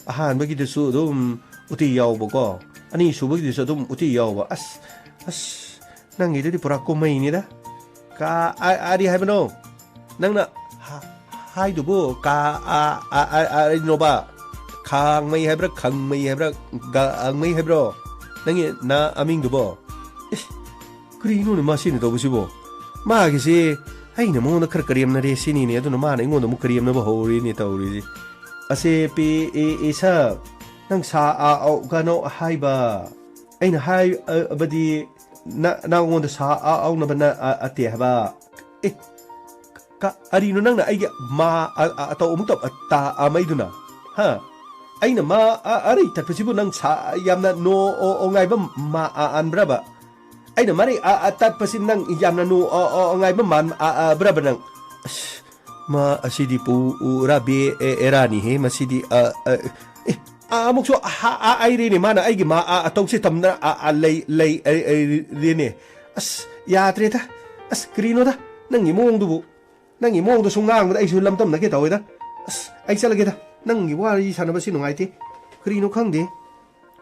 ꯑꯍꯥꯟꯕꯒꯤꯗꯁꯨ ꯑꯗꯨꯝ ꯎꯇꯤ ꯌꯥꯎꯕꯀꯣ, ꯑꯅꯤꯁꯨꯕꯒꯤꯗꯁꯨ ꯑꯗꯨꯝ ꯎꯇꯤ ꯌꯥꯎꯕ꯫ ꯑꯁ, ꯑꯁ, ꯅꯪꯒꯤꯗꯨꯗꯤ ꯄꯨꯔꯥ ꯀꯨꯝꯍꯩꯅꯤꯗ꯫ ꯀꯥ ꯑ- ꯑꯔꯤ ꯍꯥꯏꯕꯅꯣ? ꯅꯪꯅ ꯍ- ꯍꯥꯏꯗꯨꯕꯨ ꯀꯥ ꯑ- ꯑ- ꯑ- ꯑꯔꯤꯅꯣꯕ? ꯈꯥꯡꯃꯩ ꯍꯥꯏꯕ꯭ꯔꯥ, ꯈꯪꯃꯩ ꯍꯥꯏꯕ꯭ꯔꯥ, ꯒꯥꯡꯃꯩ ꯍꯥꯏꯕ꯭ꯔꯣ? ꯅꯪꯒꯤ ꯅ ꯑꯃꯤꯡꯗꯨꯕꯣ? ꯏꯁ, ꯀꯔꯤꯅꯣꯅꯦ ꯃꯥꯁꯤꯅ ꯇꯧꯕꯁꯤꯕꯣ? ꯃꯥꯒꯤꯁꯦ ꯑꯩꯅ ꯃꯉꯣꯟꯗ ꯈꯔ ꯀꯔꯦꯝꯅꯔꯦ ꯁꯤꯅꯤꯅꯦ, ꯑꯗꯨꯅ ꯃꯥꯅ ꯑꯩꯉꯣꯟꯗ ꯑꯃꯨꯛ ꯀꯔꯦꯝꯅꯕ ꯍꯧꯔꯤꯅꯦ ꯇꯧꯔꯤꯁꯦ꯫ ꯑꯁꯦ ꯄꯦ ꯑꯦ ꯑꯦ ꯁꯛ, ꯅꯪ ꯁꯥ ꯑ ꯑꯧ ꯒꯅꯧ ꯍꯥꯏꯕ? ꯑꯩꯅ ꯍꯥꯏꯕꯗꯤ ꯅ- ꯅꯉꯣꯟꯗ ꯁꯥ ꯑ ꯑꯧꯅꯕ ꯅ ꯑ ꯑꯇꯦ ꯍꯥꯏꯕ꯫ ꯑꯦ, ꯀ- ꯀꯔꯤꯅꯣ ꯅꯪꯅ ꯑꯩꯒꯤ ꯃꯥ ꯑ- ꯑ- ꯑꯇꯧ ꯑꯃꯨꯛ ꯇꯧ ꯑ- ꯇꯥ ꯑꯃꯩꯗꯨꯅ? ꯍꯥ? ꯑꯩꯅ ꯃꯥ ꯑ- ꯑꯔꯩ ꯇꯠꯄꯁꯤꯕꯨ ꯅꯪ ꯁꯥ ꯌꯥꯝꯅ ꯅꯣ ꯑꯣ ꯑꯣ ꯉꯥꯏꯕ ꯃꯥ ꯑ ꯑꯟꯕ꯭ꯔꯕ? ꯑꯩꯅ ꯃꯔꯩ ꯑ ꯑ ꯇꯠꯄꯁꯤ ꯅꯪ ꯌꯥꯝꯅ ꯅꯣ ꯑ ꯑ ꯉꯥꯏꯕ ꯃꯥꯟ ꯑ ꯑ ꯕ꯭ꯔꯕ ꯅꯪ? ꯑꯁ, ꯃꯥ ꯑꯁꯤꯗꯤ ꯄꯨꯔꯥ ꯕꯦ ꯑꯦ ꯑꯦꯔꯥꯅꯤꯍꯦ꯫ ꯃꯁꯤꯗꯤ ꯑ, ꯑ, ꯑꯦ, ꯑ, ꯑꯃꯨꯛꯁꯨ ꯑ, ꯑ, ꯑꯩꯔꯦꯅꯦ꯫ ꯃꯥꯅ ꯑꯩꯒꯤ ꯃꯥ ꯑ, ꯑꯇꯧꯁꯦ ꯇꯝꯗꯅ ꯑ, ꯑ, ꯂꯩ ꯂꯩ ꯑꯩ- ꯑꯩꯔꯦꯅꯦ꯫ ꯑꯁ, ꯌꯥꯗ꯭ꯔꯦꯗ꯫ ꯑꯁ, ꯀꯔꯤꯅꯣꯗ? ꯅꯪꯒꯤ ꯃꯑꯣꯡꯗꯨꯕꯨ, ꯅꯪꯒꯤ ꯃꯑꯣꯡꯗꯣ ꯁꯨꯝ ꯉꯥꯡꯕꯗ ꯑꯩꯁꯨ ꯂꯝꯗꯝꯅꯒꯦ ꯇꯧꯋꯦꯗ꯫ ꯑꯁ, ꯑꯩ ꯆꯠꯂꯒꯦꯗ꯫ ꯅꯪꯒꯤ ꯋꯥꯔꯤ ꯁꯥꯟꯅꯕꯁꯤ ꯅꯨꯡꯉꯥꯏꯇꯦ꯫ ꯀꯔꯤꯅꯣ ꯈꯪꯗꯦ꯫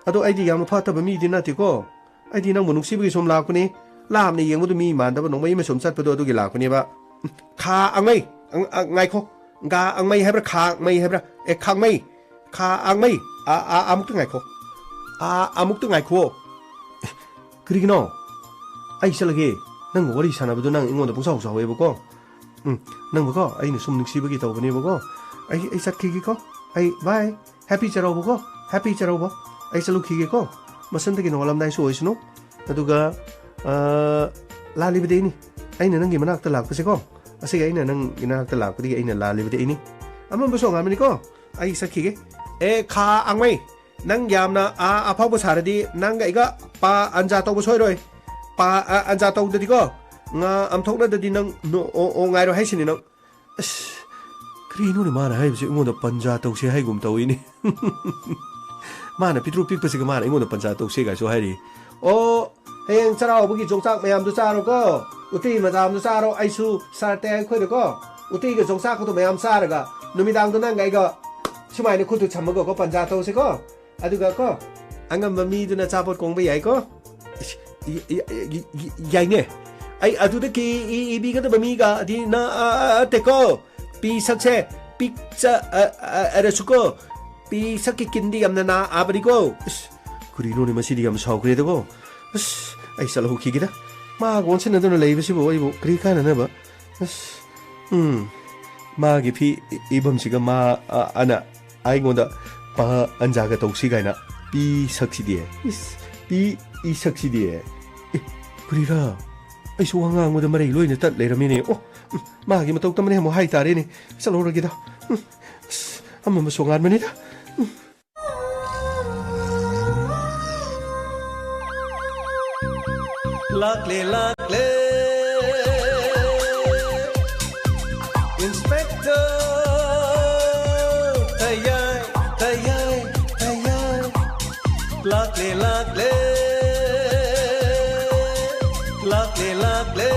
ꯑꯗꯣ ꯑꯩꯗꯤ ꯌꯥꯝꯅ ꯐꯠꯇꯕ ꯃꯤꯗꯤ ꯅꯠꯇꯦꯀꯣ꯫ ꯑꯩꯗꯤ ꯅꯪꯕꯨ ꯅꯨꯡꯁꯤꯕꯒꯤ ꯁꯨꯝ ꯂꯥꯛꯄꯅꯤ꯫ ꯂꯥꯞꯅ ꯌꯦꯡꯕꯗꯨ ꯃꯤ ꯃꯥꯟꯗꯕ, ꯅꯣꯡꯃꯩ ꯑꯃ ꯁꯨꯝ ꯆꯠꯄꯗꯣ ꯑꯗꯨꯒꯤ ꯂꯥꯛꯄꯅꯦꯕ꯫ ꯎꯝ, ꯈꯥ ꯑꯉꯩ, ꯑꯪ-, ꯑ, ꯉꯥꯏꯈꯣ꯫ ꯒꯥ ꯑꯉꯩ ꯍꯥꯏꯕ꯭ꯔꯥ, ꯈꯥ ꯑꯉꯩ ꯍꯥꯏꯕ꯭ꯔꯥ? ꯑꯦ, ꯈꯥꯡꯃꯩ꯫ ꯈꯥ ꯑꯉꯩ꯫ ꯑꯥ, ꯑꯥ, ꯑꯃꯨꯛꯇ ꯉꯥꯏꯈꯣ꯫ ꯑꯥ, ꯑꯃꯨꯛꯇ ꯉꯥꯏꯈꯣ꯫ ꯑꯦ, ꯀꯔꯤꯒꯤꯅꯣ? ꯑꯩ ꯆꯠꯂꯒꯦ꯫ ꯅꯪꯒ ꯋꯥꯔꯤ ꯁꯥꯟꯅꯕꯗꯣ ꯅꯪ ꯑꯩꯉꯣꯟꯗ ꯄꯨꯡꯁꯥꯎ ꯁꯥꯎꯋꯦꯕꯀꯣ꯫ ꯎꯝ, ꯅꯪꯕꯨꯀꯣ, ꯑꯩꯅ ꯁꯨꯝ ꯅꯨꯡꯁꯤꯕꯒꯤ ꯇꯧꯕꯅꯦꯕꯀꯣ꯫ ꯑꯩ, ꯑꯩ ꯆꯠꯈꯤꯒꯦꯀꯣ꯫ ꯑꯩ, bye꯫ Happy ꯆꯩꯔꯥꯎꯕꯀꯣ꯫ Happy ꯆꯩꯔꯥꯎꯕ꯫ ꯑꯩ ꯆꯠꯂꯨꯈꯤꯒꯦꯀꯣ꯫ ꯃꯁꯟꯗꯒꯤ ꯅꯣꯡꯉꯥꯜꯂꯝꯗꯥꯏꯁꯨ ꯑꯣꯏꯁꯅꯨ꯫ ꯑꯗꯨꯒ, ꯑ, ꯂꯥꯜꯂꯤꯕꯗꯤ ꯑꯩꯅꯤ꯫ ꯑꯩꯅ ꯅꯪꯒꯤ ꯃꯅꯥꯛꯇ ꯂꯥꯛꯄꯁꯦꯀꯣ꯫ ꯑꯁꯤꯒ ꯑꯩꯅ ꯅꯪꯒꯤ ꯅꯥꯛꯇ ꯂꯥꯛꯄꯗꯒꯤ ꯑꯩꯅ ꯂꯥꯜꯂꯤꯕꯗꯤ ꯑꯩꯅꯤ꯫ ꯑꯃꯝꯕꯁꯨ ꯑꯉꯥꯟꯕꯅꯤꯀꯣ꯫ ꯑꯩ ꯆꯠꯈꯤꯒꯦ꯫ ꯑꯦ, ꯈꯥ ꯑꯉꯩ꯫ ꯅꯪ ꯌꯥꯝꯅ ꯑꯥ ꯑꯐꯥꯎꯕ ꯁꯥꯔꯗꯤ ꯅꯪꯒ ꯑꯩꯒ ꯄꯥ ꯑꯟꯖꯥ ꯇꯧꯕ ꯁꯣꯏꯔꯣꯏ꯫ ꯄꯥ ꯑ, ꯑꯟꯖꯥ ꯇꯧꯗꯗꯤꯀꯣ꯫ ꯉꯥ ꯑꯝꯊꯣꯛꯅꯗꯗꯤ ꯅꯪ ꯅꯣ-, ꯑꯣ, ꯑꯣ, ꯉꯥꯏꯔꯣ ꯍꯥꯏꯁꯤꯅꯤ ꯅꯪ꯫ ꯑꯁ, ꯀꯔꯤꯅꯣꯅꯦ ꯃꯥꯅ ꯍꯥꯏꯕꯁꯦ? ꯑꯩꯉꯣꯟꯗ ꯄꯟꯖꯥ ꯇꯧꯁꯦ ꯍꯥꯏꯒꯨꯝ ꯇꯧꯏꯅꯦ꯫ ꯃꯥꯅ ꯄꯤꯛꯇ꯭ꯔꯨ ꯄꯤꯛꯄꯁꯤꯒ ꯃꯥꯅ ꯑꯩꯉꯣꯟꯗ ꯄꯟꯖꯥ ꯇꯧꯁꯦ ꯀꯥꯏꯁꯨ ꯍꯥꯏꯔꯤ꯫ ꯑꯣ, ꯍꯌꯦꯡ ꯆꯩꯔꯥꯎꯕꯒꯤ ꯌꯣꯡꯆꯥꯛ ꯃꯌꯥꯝꯗꯣ ꯆꯥꯔꯣꯀꯣ꯫ ꯎꯇꯤ ꯃꯌꯥꯝꯗꯣ ꯆꯥꯔꯣ꯫ ꯑꯩꯁꯨ ꯁꯥꯔ ꯇꯥꯏ ꯑꯩꯈꯣꯏꯗꯀꯣ꯫ ꯎꯇꯤꯒ ꯌꯣꯡꯆꯥꯛꯀꯗꯣ ꯃꯌꯥꯝ ꯆꯥꯔꯒ ꯅꯨꯃꯤꯗꯥꯡꯗꯣ ꯅꯪꯒ ꯑꯩꯒ ꯁꯨꯃꯥꯏꯅ ꯈꯨꯠꯇꯨ ꯁꯝꯃꯒꯀꯣ ꯄꯟꯖꯥ ꯇꯧꯁꯤꯀꯣ꯫ ꯑꯗꯨꯒ ꯀꯣ, ꯑꯉꯝꯕ ꯃꯤꯗꯨꯅ ꯑꯆꯥꯄꯣꯠ ꯀꯣꯡꯕ ꯌꯥꯏꯀꯣ꯫ ꯏꯁ, ꯏ-, ꯏ-, ꯏ-, ꯏ-, ꯌꯥꯏꯅꯦ꯫ ꯑꯩ ꯑꯗꯨꯗꯒꯤ ꯏ-, ꯏꯕꯤꯒꯗꯕ ꯃꯤꯒ ꯑꯗꯤ ꯅ-, ꯑ-, ꯑ-, ꯑꯠꯇꯦꯀꯣ꯫ ꯄꯤ ꯁꯛꯁꯦ ꯄꯤꯛꯆ-, ꯑ-, ꯑ-, ꯑꯔꯁꯨꯀꯣ꯫ ꯄꯤ ꯁꯛꯀꯤ ꯀꯤꯟꯗꯤ ꯌꯥꯝꯅ ꯅꯥ ꯑꯕꯅꯤꯀꯣ꯫ ꯏꯁ, ꯀꯔꯤꯅꯣꯅꯦ ꯃꯁꯤꯗꯤ ꯌꯥꯝ ꯁꯥꯎꯈ꯭ꯔꯦꯗꯀꯣ꯫ ꯑꯁ, ꯑꯩ ꯆꯠꯍꯧꯈꯤꯒꯦꯗ꯫ ꯃꯥꯒ ꯑꯣꯟꯁꯤꯟꯅꯗꯨꯅ ꯂꯩꯕꯁꯤꯕꯨ ꯑꯩꯕꯨ ꯀꯔꯤ ꯀꯥꯟꯅꯅꯕ? ꯑꯁ, ꯎꯝ, ꯃꯥꯒꯤ ꯐꯤ ꯏ-, ꯏꯐꯝꯁꯤꯒ ꯃꯥ, ꯑ, ꯑꯅ ꯑꯩꯉꯣꯟꯗ ꯄꯥ ꯑꯟꯖꯥꯒ ꯇꯧꯁꯤ ꯀꯥꯏꯅ ꯄꯤ ꯁꯛꯁꯤꯗꯤ꯫ ꯏꯁ, ꯄꯤ ꯏ ꯁꯛꯁꯤꯗꯤ꯫ ꯑꯦ, ꯀꯔꯤꯔꯥ? ꯑꯩꯁꯨ ꯋꯥ ꯉꯥꯡꯕꯗ ꯃꯔꯩ ꯂꯣꯏꯅ ꯇꯠ ꯂꯩꯔꯝꯃꯤꯅꯦ꯫ ꯑꯣ, ꯎꯝ, ꯃꯥꯒꯤ ꯃꯇꯧ ꯇꯝꯕꯅꯦ ꯑꯃꯨꯛ ꯍꯥꯏꯇꯥꯔꯦꯅꯦ꯫ ꯆꯠꯍꯧꯔꯒꯦꯗ꯫ ꯎꯝ, ꯑꯁ, ꯑꯃꯝꯕꯁꯨ ꯉꯥꯟꯕꯅꯤꯗ꯫ ꯎꯝ꯫ ꯂꯥꯛꯂꯦ, ꯂꯥꯛꯂꯦ꯫ Inspector ꯇꯌꯥꯏ, ꯇꯌꯥꯏ, ꯇꯌꯥꯏ꯫ ꯂꯥꯛꯂꯦ, ꯂꯥꯛꯂꯦ꯫ ꯂꯥꯛꯂꯦ, ꯂꯥꯛꯂꯦ꯫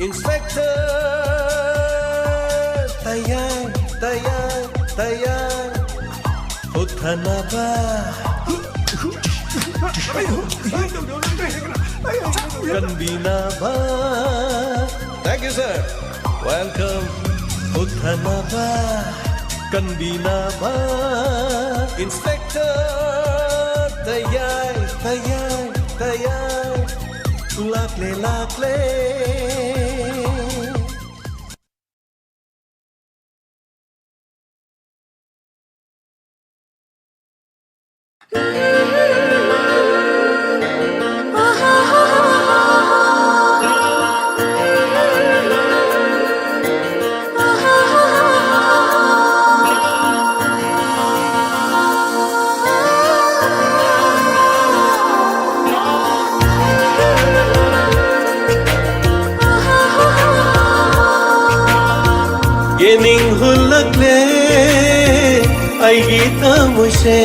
Inspector ꯇꯌꯥꯏ, ꯇꯌꯥꯏ, ꯇꯌꯥꯏ꯫ ꯍꯨꯠꯊꯅꯕ, ꯀꯟꯕꯤꯅꯕ꯫ Thank you, sir. Welcome. ꯍꯨꯠꯊꯅꯕ, ꯀꯟꯕꯤꯅꯕ꯫ Inspector ꯇꯌꯥꯏ, ꯇꯌꯥꯏ, ꯇꯌꯥꯏ꯫ ꯂꯥꯛꯂꯦ, ꯂꯥꯛꯂꯦ꯫ ꯌꯦꯅꯤꯡ ꯍꯨꯜꯂꯛꯂꯦ ꯑꯩꯒꯤ ꯊꯃꯣꯏꯁꯦ,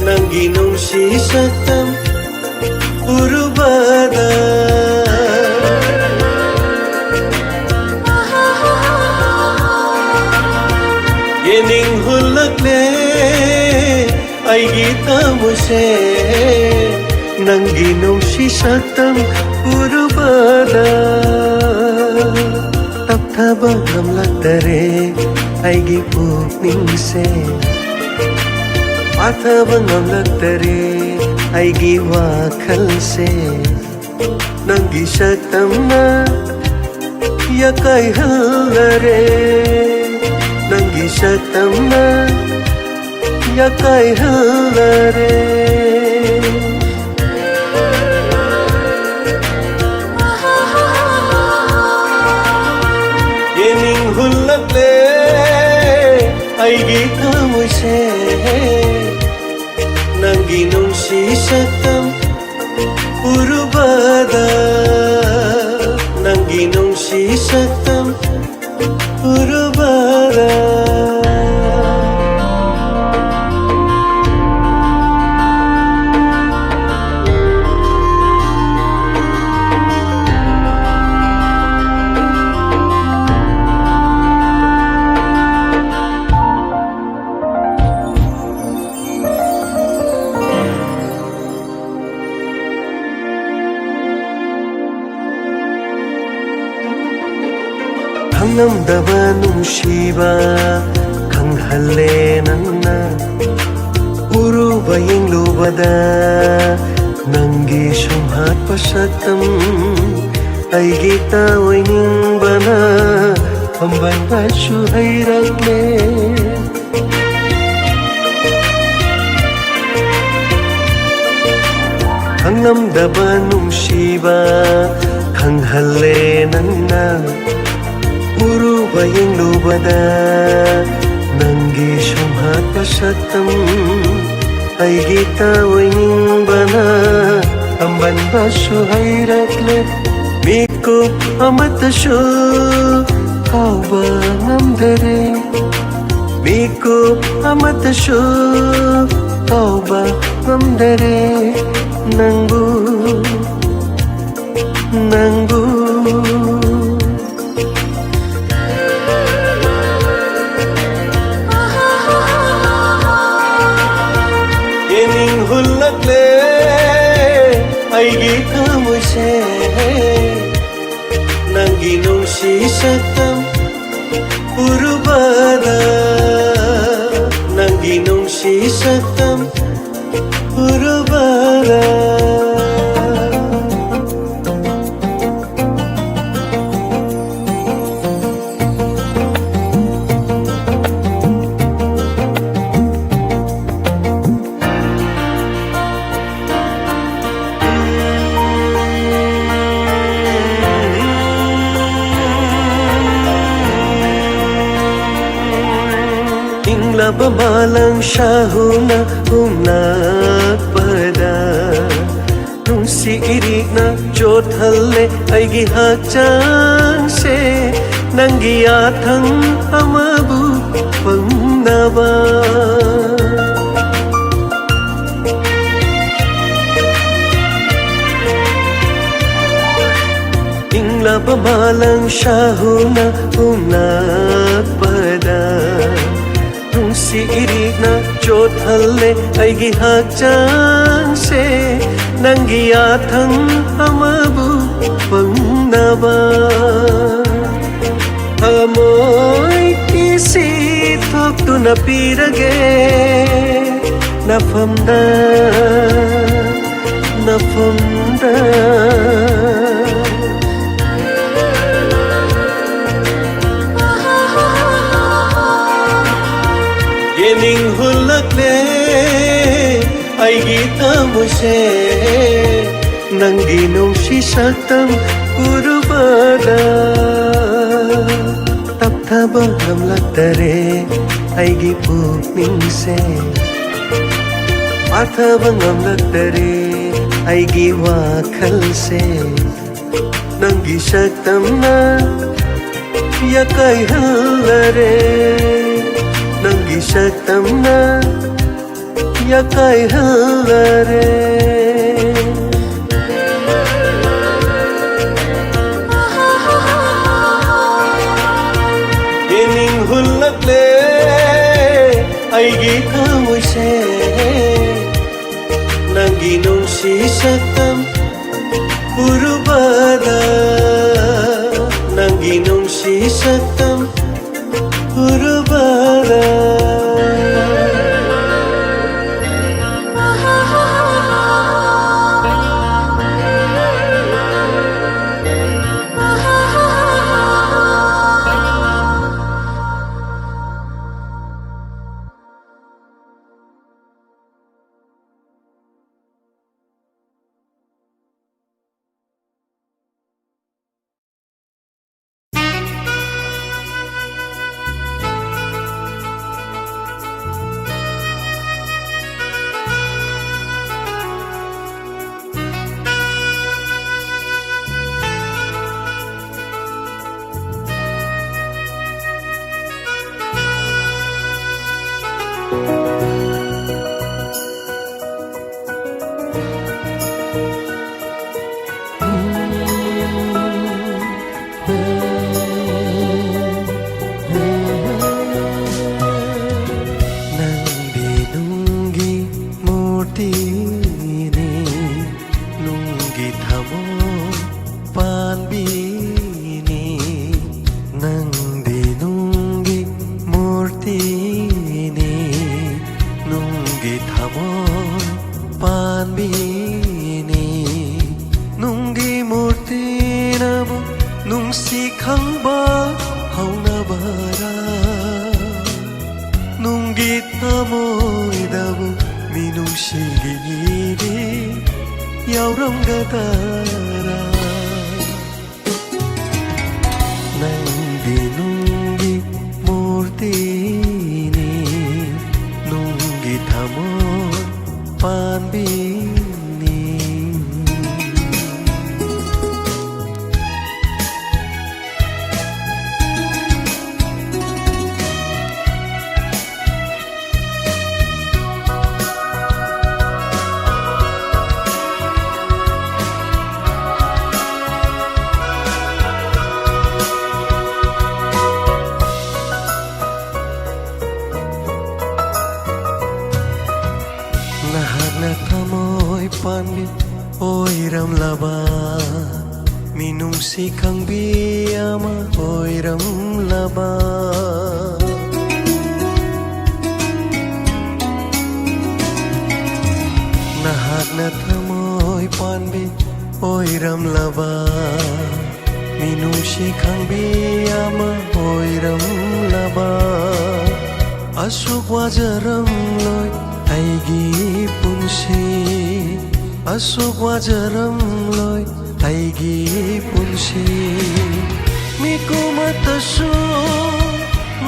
ꯅꯪꯒꯤ ꯅꯨꯡꯁꯤ ꯁꯛꯇꯝ ꯎꯔꯨꯕꯗ꯫ ꯌꯦꯅꯤꯡ ꯍꯨꯜꯂꯛꯂꯦ ꯑꯩꯒꯤ ꯊꯃꯣꯏꯁꯦ, ꯅꯪꯒꯤ ꯅꯨꯡꯁꯤ ꯁꯛꯇꯝ ꯎꯔꯨꯕꯗ꯫ ꯇꯞꯊꯕ ꯉꯝꯂꯛꯇꯔꯦ ꯑꯩꯒꯤ ꯄꯨꯛꯅꯤꯡꯁꯦ, ꯐꯥꯊꯕ ꯉꯝꯂꯛꯇꯔꯦ ꯑꯩꯒꯤ ꯋꯥꯈꯜꯁꯦ꯫ ꯅꯪꯒꯤ ꯁꯛꯇꯝꯅ ꯌꯥꯀꯥꯏꯍꯜꯂꯔꯦ, ꯅꯪꯒꯤ ꯁꯛꯇꯝꯅ ꯌꯥꯀꯥꯏꯍꯜꯂꯔꯦ꯫ ꯌꯦꯅꯤꯡ ꯍꯨꯜꯂꯛꯂꯦ ꯑꯩꯒꯤ ꯊꯃꯣꯏꯁꯦ, ꯅꯪꯒꯤ ꯅꯨꯡꯁꯤ ꯁꯛꯇꯝ ꯎꯔꯨꯕꯗ, ꯅꯪꯒꯤ ꯅꯨꯡꯁꯤ ꯁꯛꯇꯝ ꯈꯪꯂꯝꯗꯕ ꯅꯨꯡꯁꯤꯕ ꯈꯪꯍꯜꯂꯦ ꯅꯪꯅ꯫ ꯎꯔꯨꯕ ꯌꯦꯡꯂꯨꯕꯗ ꯅꯪꯒꯤ ꯁꯨꯝꯍꯠꯄ ꯁꯛꯇꯝ ꯑꯩꯒꯤ ꯇꯥꯑꯣꯏꯅꯤꯡꯕꯅ ꯄꯥꯝꯕꯟꯕꯁꯨ ꯍꯩꯔꯛꯂꯦ꯫ ꯈꯪꯂꯝꯗꯕ ꯅꯨꯡꯁꯤꯕ ꯈꯪꯍꯜꯂꯦ ꯅꯪꯅ꯫ ꯎꯔꯨꯕ ꯌꯦꯡꯂꯨꯕꯗ ꯅꯪꯒꯤ ꯁꯨꯝꯍꯠꯄ ꯁꯛꯇꯝ ꯑꯩꯒꯤ ꯇꯥꯑꯣꯏꯅꯤꯡꯕꯅ ꯄꯥꯝꯕꯟꯕꯁꯨ ꯍꯩꯔꯛꯂꯦ꯫ ꯃꯤꯀꯨꯞ ꯑꯃꯠꯇꯁꯨ ꯀꯥꯎꯕ ꯉꯝꯗꯔꯦ꯫ ꯃꯤꯀꯨꯞ ꯑꯃꯠꯇꯁꯨ ꯀꯥꯎꯕ ꯉꯝꯗꯔꯦ ꯅꯪꯕꯨ, ꯅꯪꯕꯨ꯫ ꯌꯦꯡꯅꯤꯡ ꯍꯨꯜꯂꯛꯂꯦ ꯑꯩꯒꯤ ꯊꯃꯣꯏꯁꯦ꯫ ꯅꯪꯒꯤ ꯅꯨꯡꯁꯤ ꯁꯛꯇꯝ ꯎꯔꯨꯕꯗ, ꯅꯪꯒꯤ ꯅꯨꯡꯁꯤ ꯁꯛꯇꯝ ꯎꯔꯨꯕꯗ꯫ ꯏꯪꯂꯕ ꯃꯥꯂꯪ ꯁꯥꯍꯨꯅ ꯍꯨꯝꯂꯛꯄꯗ, ꯅꯨꯡꯁꯤ ꯏꯔꯤꯛꯅ ꯆꯣꯠꯍꯜꯂꯦ ꯑꯩꯒꯤ ꯍꯛꯆꯥꯡꯁꯦ꯫ ꯅꯪꯒꯤ ꯌꯥꯊꯪ ꯑꯃꯕꯨ ꯐꯪꯅꯕ꯫ ꯏꯪꯂꯕ ꯃꯥꯂꯪ ꯁꯥꯍꯨꯅ ꯍꯨꯝꯂꯛꯄꯗ, ꯅꯨꯡꯁꯤ ꯏꯔꯤꯛꯅ ꯆꯣꯠꯍꯜꯂꯦ ꯑꯩꯒꯤ ꯍꯛꯆꯥꯡꯁꯦ꯫ ꯅꯪꯒꯤ ꯌꯥꯊꯪ ꯑꯃꯕꯨ ꯐꯪꯅꯕ꯫ ꯇꯨꯅ ꯄꯤꯔꯒꯦ ꯅꯐꯝꯗ, ꯅꯐꯝꯗ꯫ ꯌꯦꯅꯤꯡ ꯍꯨꯜꯂꯛꯂꯦ ꯑꯩꯒꯤ ꯊꯃꯣꯏꯁꯦ, ꯅꯪꯒꯤ ꯅꯨꯡꯁꯤ ꯁꯛꯇꯝ ꯎꯔꯨꯕꯗ ꯇꯞꯊꯕ ꯉꯝꯂꯛꯇꯔꯦ ꯑꯩꯒꯤ ꯄꯨꯛꯅꯤꯡꯁꯦ, ꯄꯥꯊꯕ ꯉꯝꯂꯛꯇꯔꯦ ꯑꯩꯒꯤ ꯋꯥꯈꯜꯁꯦ꯫ ꯅꯪꯒꯤ ꯁꯛꯇꯝꯅ ꯌꯥꯀꯥꯏꯍꯜꯂꯔꯦ, ꯅꯪꯒꯤ ꯁꯛꯇꯝꯅ ꯌꯥꯀꯥꯏꯍꯜꯂꯔꯦ꯫ ꯌꯦꯅꯤꯡ ꯍꯨꯜꯂꯛꯂꯦ ꯑꯩꯒꯤ ꯊꯃꯣꯏꯁꯦ, ꯅꯪꯒꯤ ꯅꯨꯡꯁꯤ ꯁꯛꯇꯝ ꯎꯔꯨꯕꯗ, ꯅꯪꯒꯤ ꯅꯨꯡꯁꯤ ꯁꯛꯇꯝ ꯎꯔꯨꯕꯗ꯫ ꯅꯨꯡꯒꯤ ꯊꯃꯣꯏꯗꯕꯨ ꯃꯤꯅꯨꯡꯁꯤꯒꯤ ꯏꯔꯤ ꯌꯥꯎꯔꯝꯒꯗꯔꯥ? ꯅꯪꯗꯤ ꯅꯨꯡꯒꯤ ꯃꯨꯔꯇꯤꯅꯤ, ꯅꯨꯡꯒꯤ ꯊꯃꯣꯏ ꯄꯥꯟꯕꯤꯅꯤ꯫ ꯅꯍꯥꯛꯅ ꯊꯃꯣꯏ ꯄꯥꯟꯕꯤ ꯑꯣꯏꯔꯝꯂꯕ, ꯃꯤꯅꯨꯡꯁꯤ ꯈꯪꯕꯤ ꯑꯃ ꯑꯣꯏꯔꯝꯂꯕ꯫ ꯅꯍꯥꯛꯅ ꯊꯃꯣꯏ ꯄꯥꯟꯕꯤ ꯑꯣꯏꯔꯝꯂꯕ, ꯃꯤꯅꯨꯡꯁꯤ ꯈꯪꯕꯤ ꯑꯃ ꯑꯣꯏꯔꯝꯂꯕ꯫ ꯑꯁꯨꯛ ꯋꯥꯖꯔꯝꯂꯣꯏ ꯑꯩꯒꯤ ꯄꯨꯟꯁꯤ, ꯑꯁꯨꯛ ꯋꯥꯖꯔꯝꯂꯣꯏ ꯑꯩꯒꯤ ꯄꯨꯟꯁꯤ꯫ ꯃꯤꯀꯨꯝ ꯑꯃꯠꯇꯁꯨ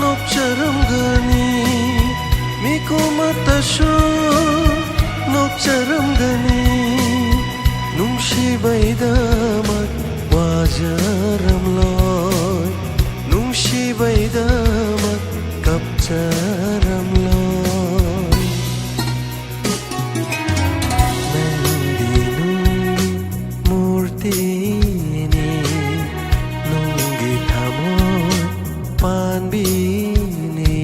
ꯅꯣꯛꯆꯔꯝꯒꯅꯤ, ꯃꯤꯀꯨꯝ ꯑꯃꯠꯇꯁꯨ ꯅꯣꯛꯆꯔꯝꯒꯅꯤ꯫ ꯅꯨꯡꯁꯤꯕꯩꯗꯃꯛ ꯋꯥꯖꯔꯝꯂꯣꯏ, ꯅꯨꯡꯁꯤꯕꯩꯗꯃꯛ ꯀꯞꯆꯔꯝꯂꯣꯏ꯫ ꯅꯪꯗꯤ ꯅꯨꯡꯒꯤ ꯃꯨꯔꯇꯤꯅꯤ, ꯅꯨꯡꯒꯤ ꯊꯃꯣꯏ ꯄꯥꯟꯕꯤꯅꯤ꯫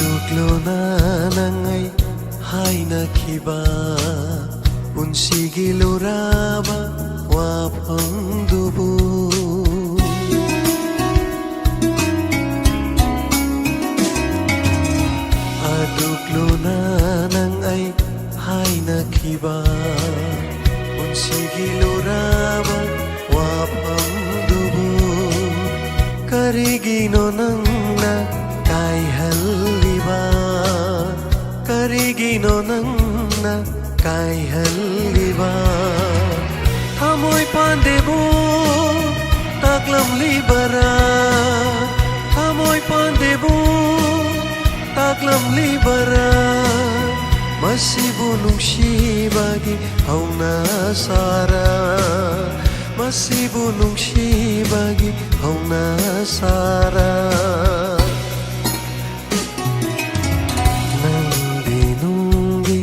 ꯇꯨꯛꯂꯨꯅ ꯅꯪ ꯑꯩ ꯍꯥꯏꯅꯈꯤꯕ ꯄꯨꯟꯁꯤꯒꯤ ꯂꯨꯔꯕ ꯋꯥꯐꯝꯗꯨꯕꯨ꯫ ꯑꯗꯨꯛꯂꯨꯅ ꯅꯪ ꯑꯩ ꯍꯥꯏꯅꯈꯤꯕ ꯄꯨꯟꯁꯤꯒꯤ ꯂꯨꯔꯕ ꯋꯥꯐꯝꯗꯨꯕꯨ ꯀꯔꯤꯒꯤꯅꯣ ꯅꯪꯅ ꯀꯥꯏꯍꯜꯂꯤꯕ? ꯀꯔꯤꯒꯤꯅꯣ ꯅꯪꯅ ꯀꯥꯏꯍꯜꯂꯤꯕ? ꯊꯃꯣꯏ ꯄꯥꯟꯗꯦꯕꯨ ꯇꯥꯛꯂꯝꯂꯤꯕꯔꯥ? ꯊꯃꯣꯏ ꯄꯥꯟꯗꯦꯕꯨ ꯇꯥꯛꯂꯝꯂꯤꯕꯔꯥ? ꯃꯁꯤꯕꯨ ꯅꯨꯡꯁꯤꯕꯒꯤ ꯍꯧꯅꯁꯥꯔꯥ? ꯃꯁꯤꯕꯨ ꯅꯨꯡꯁꯤꯕꯒꯤ ꯍꯧꯅꯁꯥꯔꯥ? ꯅꯪꯗꯤ ꯅꯨꯡꯒꯤ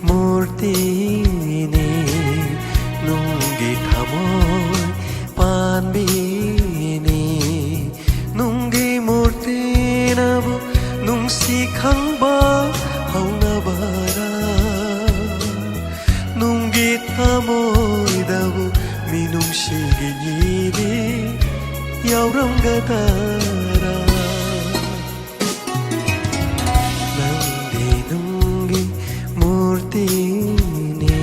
ꯃꯨꯔꯇꯤꯅꯤ, ꯅꯨꯡꯒꯤ ꯊꯃꯣꯏ ꯄꯥꯟꯕꯤꯅꯤ꯫ ꯅꯨꯡꯒꯤ ꯃꯨꯔꯇꯤꯅꯕꯨ ꯅꯨꯡꯁꯤ ꯈꯪꯕ ꯍꯧꯅꯕꯔꯥ? ꯅꯨꯡꯒꯤ ꯊꯃꯣꯏꯗꯕꯨ ꯃꯤꯅꯨꯡꯁꯤꯒꯤ ꯏꯗꯤ ꯌꯥꯎꯔꯝꯒꯗꯔꯥ? ꯅꯪꯗꯤ ꯅꯨꯡꯒꯤ ꯃꯨꯔꯇꯤꯅꯤ,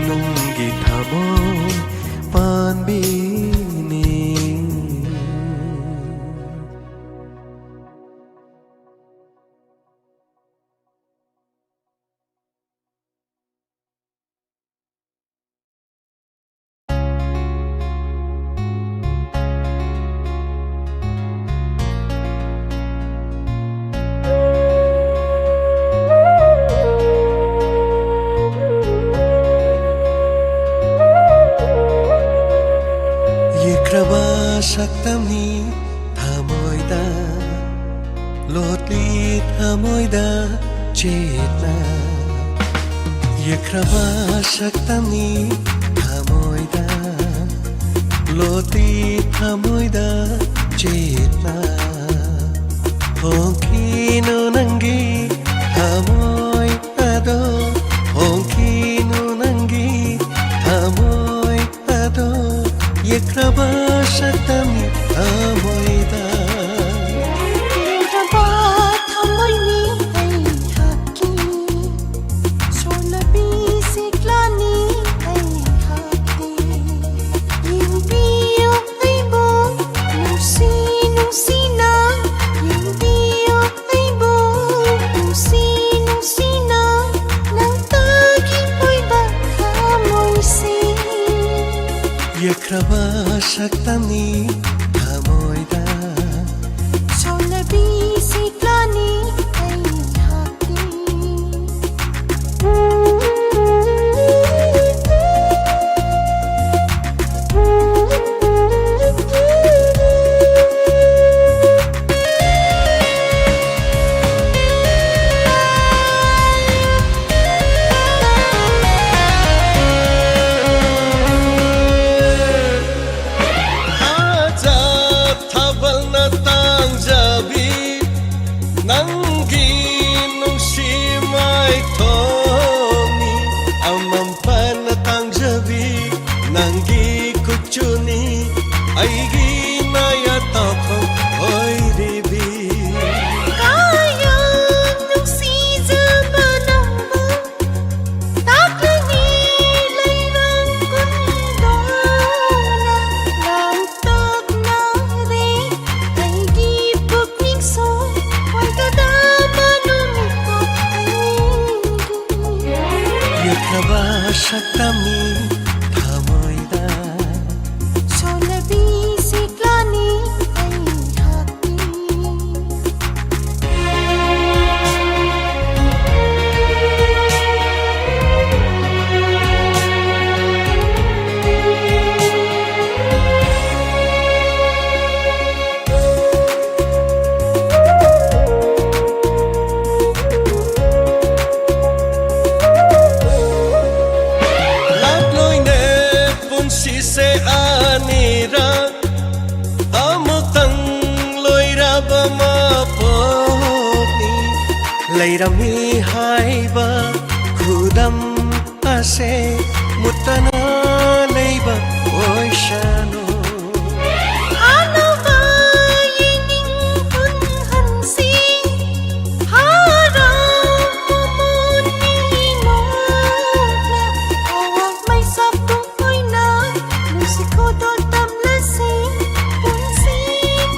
ꯅꯨꯡꯒꯤ ꯊꯃꯣꯏ ꯄꯥꯟꯕꯤꯅꯤ꯫ ꯌꯦꯛꯈ꯭ꯔꯕ ꯁꯛꯇꯝꯅꯤ ꯊꯃꯣꯏꯗ, ꯂꯣꯠꯂꯤ ꯊꯃꯣꯏꯗ ꯆꯦꯠꯅ꯫ ꯌꯦꯛꯈ꯭ꯔꯕ ꯁꯛꯇꯝꯅꯤ ꯊꯃꯣꯏꯗ, ꯂꯣꯠꯂꯤ ꯊꯃꯣꯏꯗ ꯆꯦꯠꯅ꯫ ꯍꯣꯡꯈꯤꯅꯨ ꯅꯪꯒꯤ ꯊꯃꯣꯏ ꯑꯗꯣ, ꯍꯣꯡꯈꯤꯅꯨ ꯅꯪꯒꯤ ꯊꯃꯣꯏ ꯑꯗꯣ, ꯌꯦꯛꯈ꯭ꯔꯕ ꯁꯛꯇꯝꯅꯤ ꯊꯃꯣꯏꯗ꯫ ꯄꯦꯟꯗ꯭ꯔꯕ ꯊꯃꯣꯏꯅꯤ ꯑꯩꯍꯥꯛꯀꯤ, ꯁꯣꯜꯂꯕꯤ ꯁꯤꯛꯂꯥꯅꯤ ꯑꯩꯍꯥꯛꯀꯤ꯫ ꯌꯦꯡꯕꯤꯌꯨ ꯑꯩꯕꯨ ꯅꯨꯡꯁꯤ ꯅꯨꯡꯁꯤꯅ, ꯌꯦꯡꯕꯤꯌꯨ ꯑꯩꯕꯨ ꯅꯨꯡꯁꯤ ꯅꯨꯡꯁꯤꯅ, ꯅꯪꯇꯒꯤ ꯑꯣꯏꯕ ꯊꯃꯣꯏꯁꯤ꯫ ꯌꯦꯛꯈ꯭ꯔꯕ ꯁꯛꯇꯝꯅꯤ ꯊꯃꯣꯏꯗ꯫ ꯁꯣꯜꯂꯕꯤ ꯁꯤꯛꯂꯥꯅꯤ ꯑꯩꯍꯥꯛꯀꯤ꯫ ꯊꯥꯖ ꯊꯥꯕꯜꯅ ꯇꯥꯡꯖꯕꯤ ꯅꯪꯒꯤ ꯅꯨꯡꯁꯤ ꯃꯥꯏꯊꯣꯡꯅꯤ, ꯑꯃꯝꯕꯅ ꯇꯥꯡꯖꯕꯤ ꯅꯪꯒꯤ ꯀꯨꯆꯨꯅꯤ, ꯑꯩꯒꯤ ꯅꯥꯌꯥ ꯇꯥꯐꯝ ꯑꯣꯏꯔꯤꯕꯤ꯫ ꯀꯌꯥꯝ ꯅꯨꯡꯁꯤꯖꯕ ꯅꯪꯕꯨ ꯇꯥꯛꯂꯅꯤ ꯂꯩꯔꯥꯡ ꯀꯨꯟꯗꯣꯅ ꯂꯥꯡꯇꯛꯅꯔꯦ ꯑꯩꯒꯤ ꯄꯨꯛꯅꯤꯡꯁꯨ꯫ ꯑꯣꯏꯒꯗꯕ ꯅꯨꯃꯤꯠꯇꯣ ꯑꯩꯒꯤ꯫ ꯌꯦꯛꯈ꯭ꯔꯕ ꯁꯛꯇꯝꯅꯤ ꯊꯃꯣꯏꯗ꯫ ꯁꯣꯜꯂꯕꯤ ꯁꯤꯛꯂꯥꯅꯤ ꯑꯩꯍꯥꯛꯀꯤ꯫ ꯂꯩꯔꯝꯃꯤ ꯍꯥꯏꯕ ꯈꯨꯗꯝ ꯑꯁꯦ ꯃꯨꯠꯇꯅ ꯂꯩꯕ ꯑꯣꯏꯁꯅꯨ꯫ ꯑꯅꯧꯕ ꯌꯦꯡꯅꯤꯡ ꯍꯨꯟꯍꯟꯁꯤ, ꯍꯔꯥꯎ ꯃꯃꯣꯟ ꯃꯤꯃꯣꯠꯅ ꯑꯋꯥꯡ ꯃꯩꯁꯥ ꯄꯨꯡ ꯑꯣꯏꯅ ꯅꯨꯡꯁꯤ ꯈꯨꯗꯣꯜ ꯇꯝꯂꯁꯤ ꯄꯨꯟꯁꯤ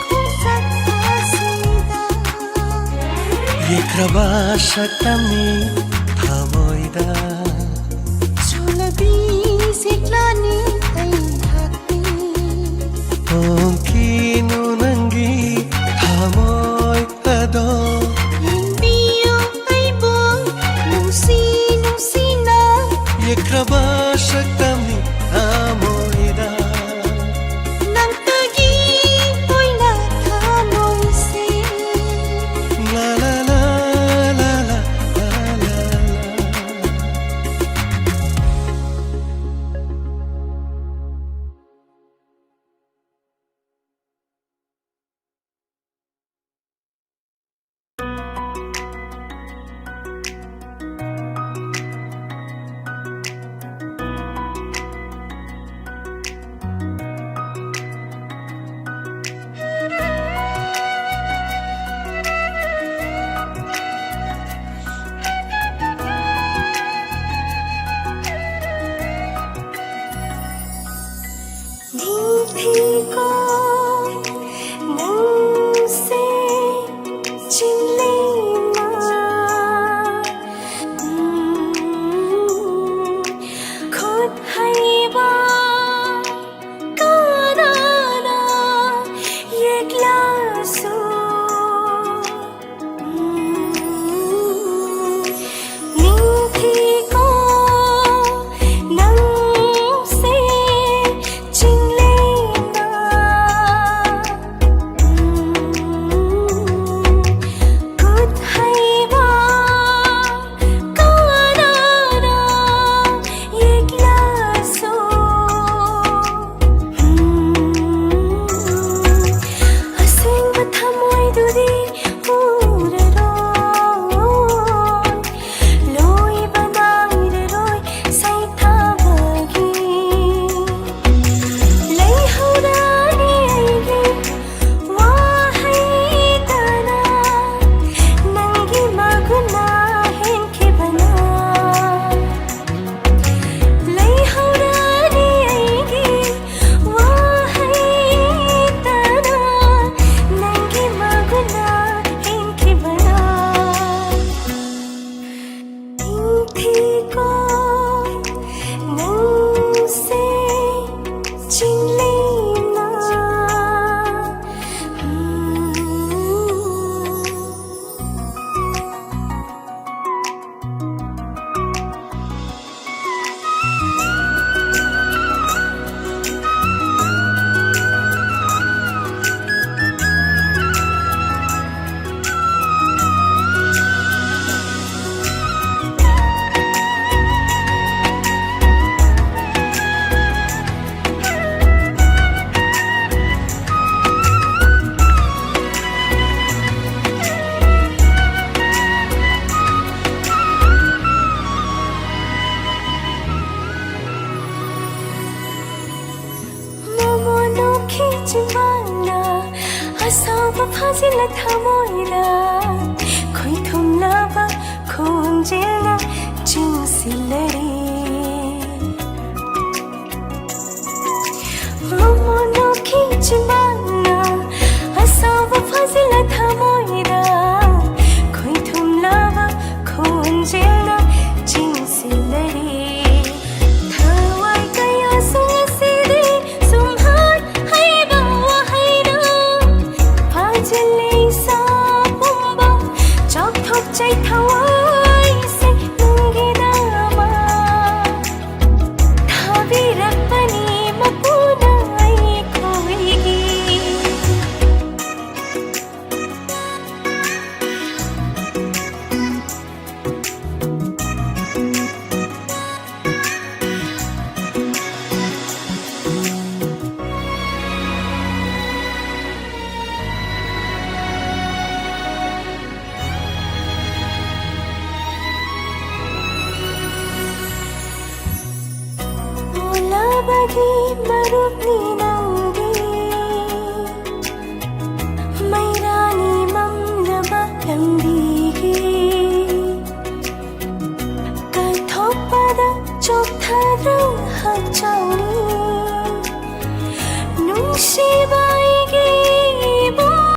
ꯈꯣꯡꯆꯠ ꯑꯁꯤꯗ꯫ ꯌꯦꯛꯈ꯭ꯔꯕ ꯁꯛꯇꯝꯅꯤ ꯊꯃꯣꯏꯗ꯫ ꯆꯣꯠꯂꯕꯤ ꯁꯤꯛꯂꯥꯅꯤ ꯑꯩꯍꯥꯛꯀꯤ꯫ ꯍꯣꯡꯈꯤꯅꯨ ꯅꯪꯒꯤ ꯊꯃꯣꯏ ꯑꯗꯣ꯫ ꯌꯦꯡꯕꯤꯌꯨ ꯑꯩꯕꯨ ꯅꯨꯡꯁꯤ ꯅꯨꯡꯁꯤꯅ꯫ ꯌꯦꯛꯈ꯭ꯔꯕ ꯁꯛꯇꯝꯅꯤ ꯊꯃꯣꯏꯗ꯫ ꯅꯪꯇꯒꯤ ꯑꯣꯏꯅ ꯊꯃꯣꯏꯁꯦ꯫ ꯂꯥ ꯂꯥ ꯂꯥ ꯂꯥ ꯂꯥ ꯂꯥ ꯂꯥ ꯂꯥ꯫ ꯁꯤꯜꯂ ꯊꯃꯣꯏꯗ ꯈꯣꯏꯊꯨꯝꯂꯕ ꯈꯣꯟꯖꯦꯜꯅ ꯆꯤꯡꯁꯤꯜꯂꯔꯦ꯫ ꯃꯃꯣꯟ ꯅꯣꯛꯈꯤ ꯆꯤꯝꯕꯥꯜꯅ ꯑꯁꯥꯎꯕ ꯐꯥꯖꯤꯜꯂ ꯊꯃꯣꯏꯗ ꯈꯣꯏꯊꯨꯝꯂꯕ ꯈꯣꯟꯖꯦꯜꯅ ꯆꯤꯡꯁꯤꯜꯂꯔꯦ꯫ ꯊꯋꯥꯏ ꯀꯌꯥꯁꯨ ꯉꯁꯤꯗꯤ ꯁꯨꯝꯍꯠ ꯍꯩꯕ ꯋꯥꯍꯩꯅ ꯐꯥꯖꯤꯜꯂꯦ ꯏꯁꯥ ꯄꯨꯝꯕ꯫ ꯆꯥꯎꯊꯣꯛꯆꯩ ꯊꯋꯥꯏꯁꯦ ꯅꯪꯒꯤꯗꯃꯛ ꯊꯥꯕꯤꯔꯛꯄꯅꯤ ꯃꯄꯨꯅ ꯑꯩꯈꯣꯏꯒꯤ꯫ ꯑꯣꯜꯂꯕꯒꯤ ꯃꯔꯨꯞꯅꯤꯅ